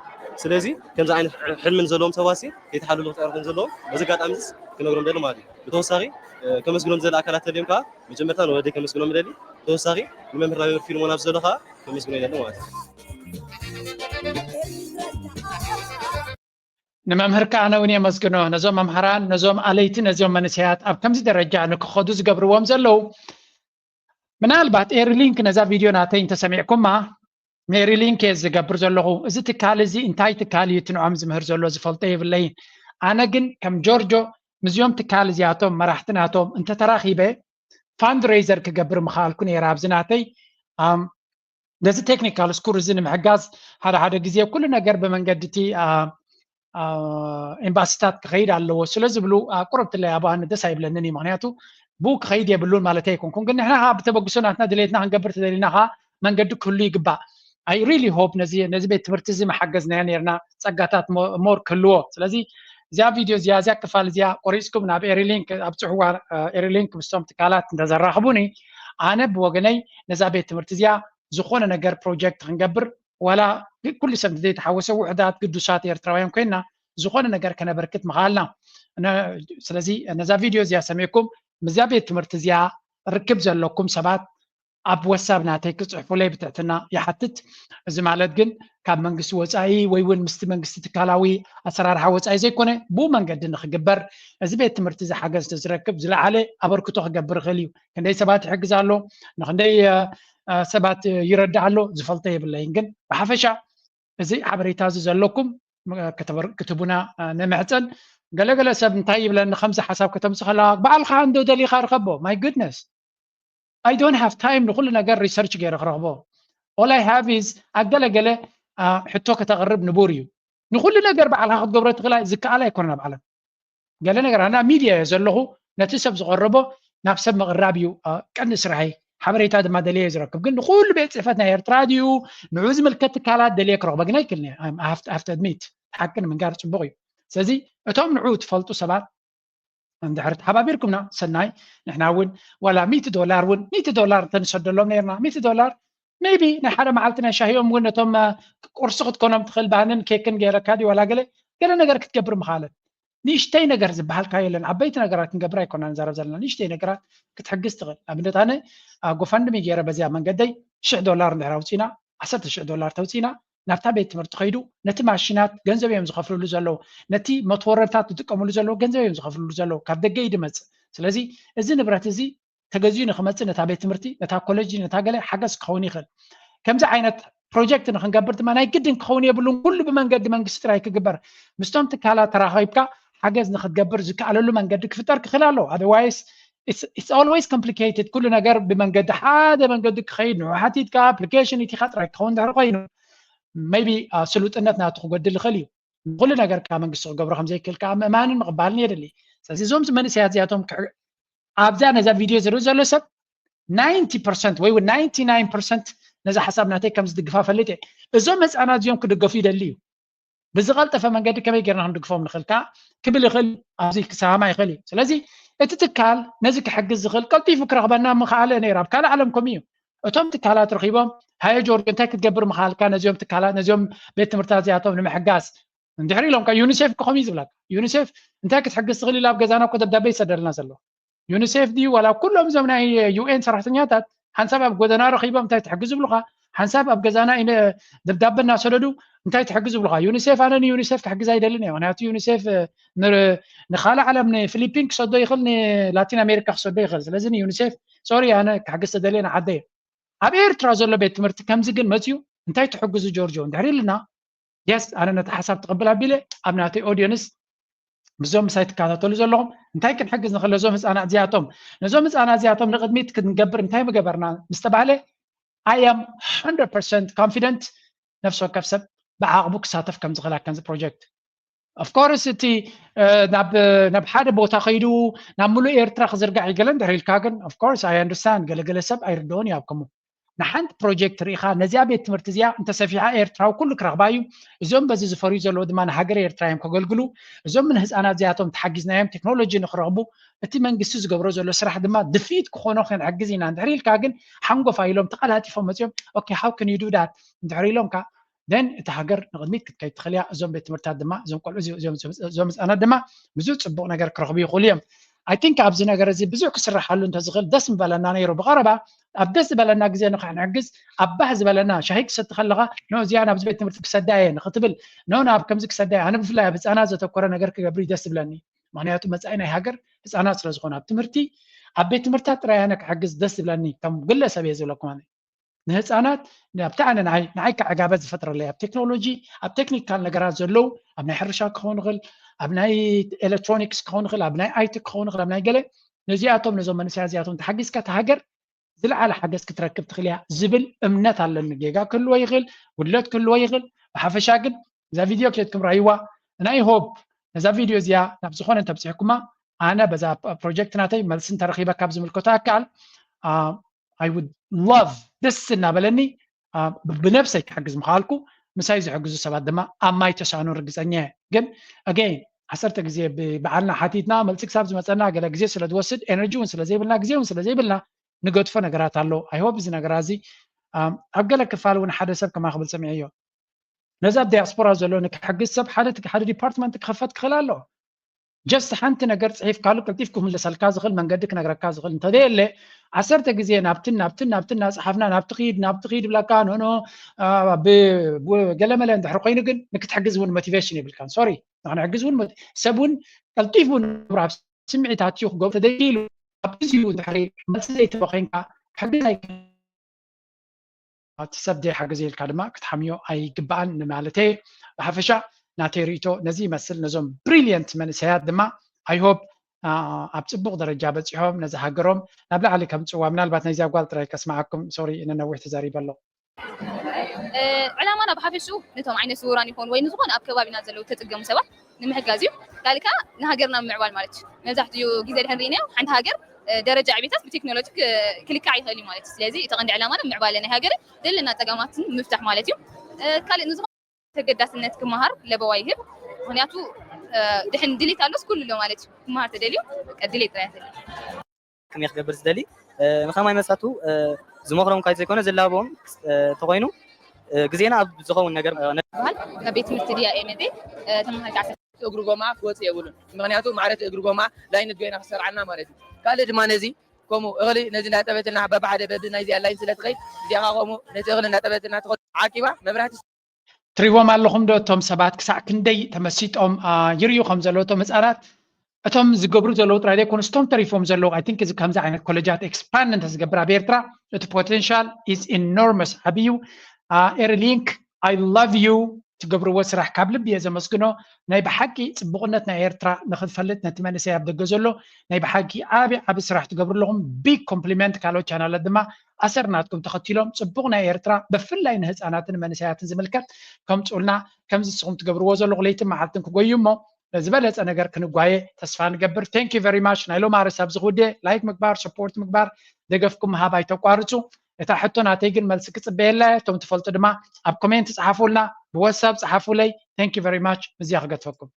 ስለዚ ከምዚ ዓይነት ሕልሚ ንዘለዎም ሰባት ሲ ከይተሓልሉ ክፅዕሩ ከም ዘለዎም በዚ ኣጋጣሚ ስ ክነግሮም ደሊ ማለት እዩ። ብተወሳኺ እ፣ ከመስግኖም ዝደሊ ኣካላት ተልዮም ከዓ መጀመርታ ንወለደይ ከመስግኖም ይደሊ። ብተወሳኺ ንመምህር ናበሩ ፊልሞን ኣብ ዘሎ ከዓ ከመስግኖ ይደሊ ማለት እዩ። ንመምህር ከዓ ኣነ እውን የመስግኖ። ነዞም መምሃራን ነዞም ኣለይቲ ነዚኦም መንእሰያት ኣብ ከምዚ ደረጃ ንክኸዱ ዝገብርዎም ዘለዉ ምናልባት ኤሪ ሊንክ ነዛ ቪድዮ ናተይ እንተሰሚዕኩማ ሜሪ ሊንክ እየ ዝገብር ዘለኹ። እዚ ትካል እዚ እንታይ ትካል እዩ እቲ ንዖም ዝምህር ዘሎ ዝፈልጦ የብለይን። ኣነ ግን ከም ጆርጆ ምስዚኦም ትካል እዚኣቶም መራሕቲ ናቶም እንተተራኺበ ፋንድሬዘር ክገብር ምኽኣልኩ ነይረ ኣብዚ ናተይ ኣም፣ ነዚ ቴክኒካል ስኩር እዚ ንምሕጋዝ ሓደ ሓደ ግዜ ኩሉ ነገር ብመንገዲ እቲ አ፣ አ፣ ኤምባሲታት ክኸይድ ኣለዎ ስለ ዝብሉ አ፣ ቁርብትለይ ኣብኣኒ ደስ ኣይብለንን እዩ። ምክንያቱ ብኡ ክኸይድ የብሉን ማለት ኣይኮንኩን፣ ግን ንሕና ከዓ ብተበግሶ ናትና ድሌትና ክንገብር ተደሊና ከዓ መንገዲ ክህሉ ይግባእ። I really hope ነዚ ነዚ ቤት ትምህርቲ እዚ መሓገዝናዮ ነርና ጸጋታት ሞር ክህልዎ። ስለዚ እዚኣ ቪድዮ እዚኣ እዚኣ ክፋል እዚኣ ቆሪፅኩም ናብ ኤሪሊንክ ኣብፅሕዋ። ኤሪሊንክ ምስቶም ትካላት እንተዘራኽቡኒ ኣነ ብወገነይ ነዛ ቤት ትምህርቲ እዚኣ ዝኾነ ነገር ፕሮጀክት ክንገብር ዋላ ኩሉ ሰብ ዘይተሓወሰ ውሕዳት ግዱሳት ኤርትራውያን ኮይና ዝኾነ ነገር ከነበርክት ምኽኣልና። ስለዚ ነዛ ቪድዮ እዚኣ ሰሚዕኩም ምስዛ ቤት ትምህርቲ እዚኣ ርክብ ዘለኩም ሰባት ኣብ ወሳብ ናተይ ክፅሕፉለይ ብትሕትና ይሓትት። እዚ ማለት ግን ካብ መንግስቲ ወፃኢ ወይ እውን ምስቲ መንግስቲ ትካላዊ ኣሰራርሓ ወፃኢ ዘይኮነ ብኡ መንገዲ ንክግበር እዚ ቤት ትምህርቲ እዚ ሓገዝ ዝረክብ ዝለዓለ ኣበርክቶ ክገብር ይኽእል እዩ። ክንደይ ሰባት ይሕግዝ ኣሎ፣ ንክንደይ ሰባት ይረዳእ ኣሎ ዝፈልጦ የብለይን። ግን ብሓፈሻ እዚ ሓበሬታ እዚ ዘለኩም ክትቡና ንምሕፀን። ገለገለ ሰብ እንታይ ይብለኒ ከምዚ ሓሳብ ከተምፅእ ከለዋ በዓልካ እንዶ ደሊካ ርኸቦ። My goodness, I don't have time ንኩሉ ነገር ሪሰርች ገይረ ክረኽቦ። All I have is ኣብ ገለገለ ሕቶ ከተቕርብ ንቡር እዩ። ንኩሉ ነገር ባዕልካ ክትገብሮ ትኽእል ዝከኣል ኣይኮነን ኣብ ዓለም። ገለ ነገር ኣና ሚድያ እየ ዘለኹ፣ ነቲ ሰብ ዝቐረቦ ናብ ሰብ ምቕራብ እዩ ቀንዲ ስራሐይ። ሓበሬታ ድማ ደልየ ዝረክብ፣ ግን ንኩሉ ቤት ፅሕፈት ናይ ኤርትራ ድዩ ንዑ ዝምልከት ትካላት ደልየ ክረኽቦ ግን ኣይክልኒ። ሃፍተ ኣድሚት ሓቂ ንምንጋር ፅቡቕ እዩ። ስለዚ እቶም ንዑ ትፈልጡ ሰባት እንድሕር ተሓባቢርኩምና ሰናይ። ንሕና እውን ዋላ ሚእቲ ዶላር እውን ሚእቲ ዶላር እንተንሰደሎም ነርና፣ ሚእቲ ዶላር ሜቢ ናይ ሓደ መዓልቲ ናይ ሻሂኦም እውን ነቶም ቁርሲ ክትኮኖም ትኽእል ባህንን ኬክን ገይረካ ድዩ ዋላ ገለ ገለ ነገር ክትገብር ምኻለት። ንእሽተይ ነገር ዝበሃልካ የለን። ዓበይቲ ነገራት ክንገብር ኣይኮና ንዛረብ ዘለና፣ ንእሽተይ ነገራት ክትሕግዝ ትኽእል። ኣብነት ኣነ ጎፋንድሚ ገይረ በዚያ መንገደይ ሽሕ ዶላር እንድሕር ኣውፂና፣ ዓሰርተ ሽሕ ዶላር ተውፂና ናብታ ቤት ትምህርቲ ከይዱ ነቲ ማሽናት ገንዘብ እዮም ዝኸፍልሉ ዘለዉ፣ ነቲ መትወረታት ዝጥቀምሉ ዘለዉ ገንዘብ እዮም ዝኸፍልሉ ዘለዉ፣ ካብ ደገ እዩ ድመፅእ። ስለዚ እዚ ንብረት እዚ ተገዚኡ ንክመፅእ ነታ ቤት ትምህርቲ፣ ነታ ኮሌጅ፣ ነታ ገለ ሓገዝ ክኸውን ይኽእል። ከምዚ ዓይነት ፕሮጀክት ንክንገብር ድማ ናይ ግድን ክኸውን የብሉን። ኩሉ ብመንገዲ መንግስቲ ጥራይ ክግበር፣ ምስቶም ትካላት ተራኺብካ ሓገዝ ንክትገብር ዝከኣለሉ መንገዲ ክፍጠር ክኽእል ኣለዎ። Otherwise it's always complicated። ኩሉ ነገር ብመንገዲ ሓደ መንገዲ ክኸይድ ንዑ ሓቲትካ ኣፕሊኬሽን ኢቲካ ጥራይ ክኸውን ድሕሪ ኮይኑ ሜቢ ስሉጥነት ናቱ ክጎድል ይኽእል እዩ። ንኩሉ ነገር ከዓ መንግስቲ ክገብሮ ከምዘይክእል ከዓ ምእማንን ምቕባልን የድሊ። ስለዚ እዞም መንእሰያት እዚኣቶም ኣብዛ ነዛ ቪድዮ ዝርኢ ዘሎ ሰብ ናይንቲ ፐርሰንት ወይ እውን ናይንቲ ናይን ፐርሰንት ነዛ ሓሳብ ናተይ ከም ዝድግፋ ፈልጥ እየ። እዞም ህፃናት እዚኦም ክድገፉ ይደሊ እዩ። ብዝቐልጠፈ መንገዲ ከመይ ጌርና ክንድግፎም ንኽእል ከዓ ክብል ይኽእል፣ ኣብዚ ክሰማማ ይኽእል እዩ። ስለዚ እቲ ትካል ነዚ ክሕግዝ ዝኽእል ቀልጢፉ ክረኽበና ምኽኣለ ነይሩ። ኣብ ካልእ ዓለም ከምኡ እዩ። እቶም ትካላት ረኺቦም ሃየ ጆርጅ እንታይ ክትገብር ምኽኣልካ ነዚኦም ትካላት ነዚኦም ቤት ትምህርትታት እዚኣቶም ንምሕጋዝ እንድሕር ኢሎም ካ ዩኒሴፍ ክኾም እዩ ዝብላካ። ዩኒሴፍ እንታይ ክትሕግዝ ትኽእል ኢሉ ኣብ ገዛና እኮ ደብዳቤ ይሰደልና ዘሎ። ዩኒሴፍ ድዩ ዋላ ኩሎም እዞም ናይ ዩኤን ሰራሕተኛታት ሓንሳብ ኣብ ጎደና ረኺቦም እንታይ ትሕግዝ ዝብሉኻ ሓንሳብ ኣብ ገዛና ደብዳቤ እናሰደዱ እንታይ ትሕግዝ ዝብሉኻ። ዩኒሴፍ ኣነ ንዩኒሴፍ ክሕግዝ ኣይደልን እየ። ምክንያቱ ዩኒሴፍ ንካልእ ዓለም ንፊሊፒን ክሰዶ ይኽእል ንላቲን ኣሜሪካ ክሰዶ ይኽእል። ስለዚ ንዩኒሴፍ ሶሪ ኣነ ክሕግዝ ተደልየ ንዓደ እየ። ኣብ ኤርትራ ዘሎ ቤት ትምህርቲ ከምዚ ግን መፅዩ እንታይ ትሕግዙ ጆርጆ እንድሕር ኢልና የስ ኣነ ነቲ ሓሳብ ትቕብል ኣቢለ ኣብ ናተይ ኦዲየንስ ብዞም ምሳይ ትከታተሉ ዘለኹም እንታይ ክንሕግዝ ንኽእል ነዞም ህፃናት እዚኣቶም ነዞም ህፃናት እዚኣቶም ንቕድሚት ክንገብር እንታይ ምገበርና ምስ ተባህለ I am hundred percent confident ነፍሲ ወከፍ ሰብ ብዓቕቡ ክሳተፍ ከም ዝኽእል ኣብ ከምዚ ፕሮጀክት of course እቲ ናብ ሓደ ቦታ ከይዱ ናብ ሙሉእ ኤርትራ ክዝርጋሕ ይገለ እንድሕር ኢልካ ግን of course I understand ገለገለ ሰብ ኣይርድኦን እዩ ኣብ ከምኡ ንሓንቲ ፕሮጀክት ርኢኻ ነዚኣ ቤት ትምህርቲ እዚኣ እንተሰፊሓ ኤርትራዊ ኩሉ ክረኽባ እዩ። እዞም በዚ ዝፈርዩ ዘለዉ ድማ ንሃገር ኤርትራ እዮም ከገልግሉ። እዞም ንህፃናት እዚኣቶም ተሓጊዝናዮም ቴክኖሎጂ ንክረኽቡ እቲ መንግስቲ ዝገብሮ ዘሎ ስራሕ ድማ ድፍኢት ክኾኖ ክንሕግዝ ኢና እንድሕር ኢልካ ግን ሓንጎፋ ኢሎም ተቐላጢፎም መፅኦም okay how can you do that እንድሕር ኢሎምካ then እቲ ሃገር ንቕድሚት ክትከይድ ትኽእል እያ። እዞም ቤት ትምህርታት ድማ እዞም ቆልዑ እዞም ህፃናት ድማ ብዙ ፅቡቕ ነገር ክረኽቡ ይኽእሉ እዮም። I think ኣብዚ ነገር እዚ ብዙሕ ክስራሓሉ እንተዝኽእል ደስ ምበለና ነይሩ። ብቐረባ ኣብ ደስ ዝበለና ግዜ ንክንሕግዝ ኣብ ባህ ዝበለና ሻሂ ክሰቲ ከለኻ ኖ እዚኣ ናብዚ ቤት ትምህርቲ ክሰዳ እየ ንክትብል ኖ ናብ ከምዚ ክሰዳ እየ ኣነ ብፍላይ ኣብ ህፃናት ዘተኮረ ነገር ክገብር ደስ ዝብለኒ። ምክንያቱ መፃኢ ናይ ሃገር ህፃናት ስለዝኾኑ ኣብ ትምህርቲ ኣብ ቤት ትምህርታት ጥራይ ኣነ ክሕግዝ ደስ ዝብለኒ ከም ግለሰብ እየ ዝብለኩም ኣነ። ንህፃናት ኣብቲ ኣነ ንዓይ ንዓይ ከዓ ዕጋበት ዝፈጥረለይ ኣብ ቴክኖሎጂ ኣብ ቴክኒካል ነገራት ዘለዉ ኣብ ናይ ሕርሻ ክኸውን ይኽእል ኣብ ናይ ኤሌክትሮኒክስ ክኸውን ይኽእል ኣብ ናይ ኣይቲ ክኸውን ይኽእል ኣብ ናይ ገለ ነዚኣቶም ነዞም መንእሰያት እዚኣቶም ተሓጊዝካ እቲ ሃገር ዝለዓለ ሓገዝ ክትረክብ ትኽእል እያ ዝብል እምነት ኣለኒ። ጌጋ ክህልዎ ይኽእል፣ ጉድለት ክህልዎ ይኽእል። ብሓፈሻ ግን እዛ ቪድዮ ኬድኩም ራይዋ ናይ ሆፕ ነዛ ቪድዮ እዚኣ ናብ ዝኾነ እንተብፂሕኩማ ኣነ በዛ ፕሮጀክት ናተይ መልሲ እንተረኺበ ካብ ዝምልከቶ ኣካል I would love ደስ እናበለኒ ብነብሰይ ክሕግዝ ምኽኣልኩ ምሳይ ዝሕግዙ ሰባት ድማ ኣብ ማይ ተሳኑ ርግፀኛ እየ። ግን again ዓሰርተ ግዜ ብበዓልና ሓቲትና መልሲ ክሳብ ዝመፀና ገለ ግዜ ስለ ዝወስድ ኤነርጂ እውን ስለ ዘይብልና ግዜ እውን ስለ ዘይብልና ንገድፎ ነገራት ኣሎ። I hope እዚ ነገራ እዚ ኣብ ገለ ክፋል እውን ሓደ ሰብ ከማ ክብል ሰሚዐዮ ነዚ ኣብ ዲያስፖራ ዘሎ ንክሕግዝ ሰብ ሓደ ሓደ ዲፓርትመንት ክኸፈት ክኽእል ኣሎ። ጀስት ሓንቲ ነገር ፅሒፍካሉ ቀልጢፍ ክምልሰልካ ዝኽእል መንገዲ ክነግረካ ዝኽእል እንተዘየለ ዓሰርተ ግዜ ናብትን ናብትን ናብትን እናፀሓፍና ናብቲ ኪድ ናብቲ ኪድ ብለካ ንኖ ገለመለ እንድሕር ኮይኑ ግን ንክትሕግዝ እውን ሞቲቬሽን የብልካን። ሶሪ ንክንሕግዝ እውን ሰብ እውን ቀልጢፍ እውን ኣብ ስምዒት ኣትዩ ክገብሮ ተደይሉ ኣብ ግዜኡ እንድሕሪ መልሲ ዘይትህቦ ኮይንካ ክሕግዝ ኣይክእል እቲ ሰብ ዘይሓገዘ ኢልካ ድማ ክትሓምዮ ኣይግባኣን ንማለተይ። ብሓፈሻ ናተይ ርእይቶ ነዚ ይመስል። ነዞም ብሪልየንት መንእሰያት ድማ I hope ኣብ ፅቡቕ ደረጃ በፂሖም ነዚ ሃገሮም ናብ ላዕሊ ከምፅዋ። ምናልባት ናይዚኣ ጓል ጥራይ ከስምዓኩም፣ ሶሪ ነነዊሕ ተዛሪበ ኣለኹ። ዕላማ ብሓፈሽኡ ነቶም ዓይነ ስውራን ይኾኑ ወይ ንዝኾነ ኣብ ከባቢና ዘለዉ ተፅገሙ ሰባት ንምሕጋዝ እዩ። ካልእ ከዓ ንሃገርና ምምዕባል ማለት እዩ። መብዛሕትኡ ግዜ ድሕን ርኢናዮ ሓንቲ ሃገር ደረጃ ዕቤታት ብቴክኖሎጂ ክልካዕ ይኽእል እዩ ማለት እዩ። ስለዚ እቲ ቀንዲ ዕላማና ምዕባለ ናይ ሃገር ዘለና ፀገማትን ምፍታሕ ማለት እዩ። ካልእ ንዝኾነ ተገዳስነት ክመሃር ለበዋ ይህብ። ምክንያቱ ድሕን ድሌት ኣሎስ ኩሉ ኣሎ ማለት እዩ። ክመሃር ተደልዩ ድሌት ጥራይ ተደልዩ ከመይ ክገብር ዝደሊ ንኸማይ መሳቱ ዝመኽሮም ካይ ዘይኮነ ዝላቦም ተኾይኑ ግዜና ኣብ ዝኸውን ነገር በሃል ካብ ቤት ትምህርቲ ድያ ኤመቴ ተመሃሪ እግሪ ጎማ ክወፅእ የብሉን። ምክንያቱ ማዕረት እግሪ ጎማ ላይነት ኮይና ክሰርዓና ማለት እዩ። ካልእ ድማ ነዚ ከምኡ እኽሊ ነዚ እንዳጠበትና በብሓደ በቢ ናይዚኣ ላይን ስለ ትኸይድ እዚኣ ከምኡ ነቲ እኽሊ እንዳጠበትና ትኸ ዓቂባ መብራህቲ ትሪዎም ኣለኹም ዶ እቶም ሰባት ክሳዕ ክንደይ ተመሲጦም ይርዩ ከም ዘለዉ እቶም ህፃናት እቶም ዝገብሩ ዘለዉ ጥራይ ዘይኮኑ ስቶም ተሪፎም ዘለዉ I think እዚ ከምዚ ዓይነት ኮሌጃት expand እንተዝገብር ኣብ ኤርትራ እቲ potential is enormous ዓብዩ ኤርሊንክ I love you ትገብርዎ ስራሕ ካብ ልቢ እየ ዘመስግኖ ናይ ብሓቂ ፅቡቕነት ናይ ኤርትራ ንክንፈልጥ ነቲ መንእሰይ ኣብ ደገ ዘሎ ናይ ብሓቂ ዓቢ ዓቢ ስራሕ ትገብሩ ኣለኹም big compliment ካልኦት ቻናላት ድማ ኣሰር ናትኩም ተኸቲሎም ፅቡቕ ናይ ኤርትራ ብፍላይ ንህፃናትን መንእሰያትን ዝምልከት ከምፅኡልና ከምዚ ንስኹም ትገብርዎ ዘለኹ ለይትን መዓልትን ክጎዩ እሞ ዝበለፀ ነገር ክንጓየ ተስፋ ንገብር thank you very much ናይ ሎማርስ ኣብዚ ክውድየ like ምግባር support ምግባር ደገፍኩም ምሃብ ኣይተቋርፁ እታ ሕቶ ናተይ ግን መልሲ ክፅበየላ እየ እቶም ትፈልጡ ድማ ኣብ comment ፀሓፉልና ብወሳብ ፀሓፉለይ thank you very much እዚኣ ክገድፈኩም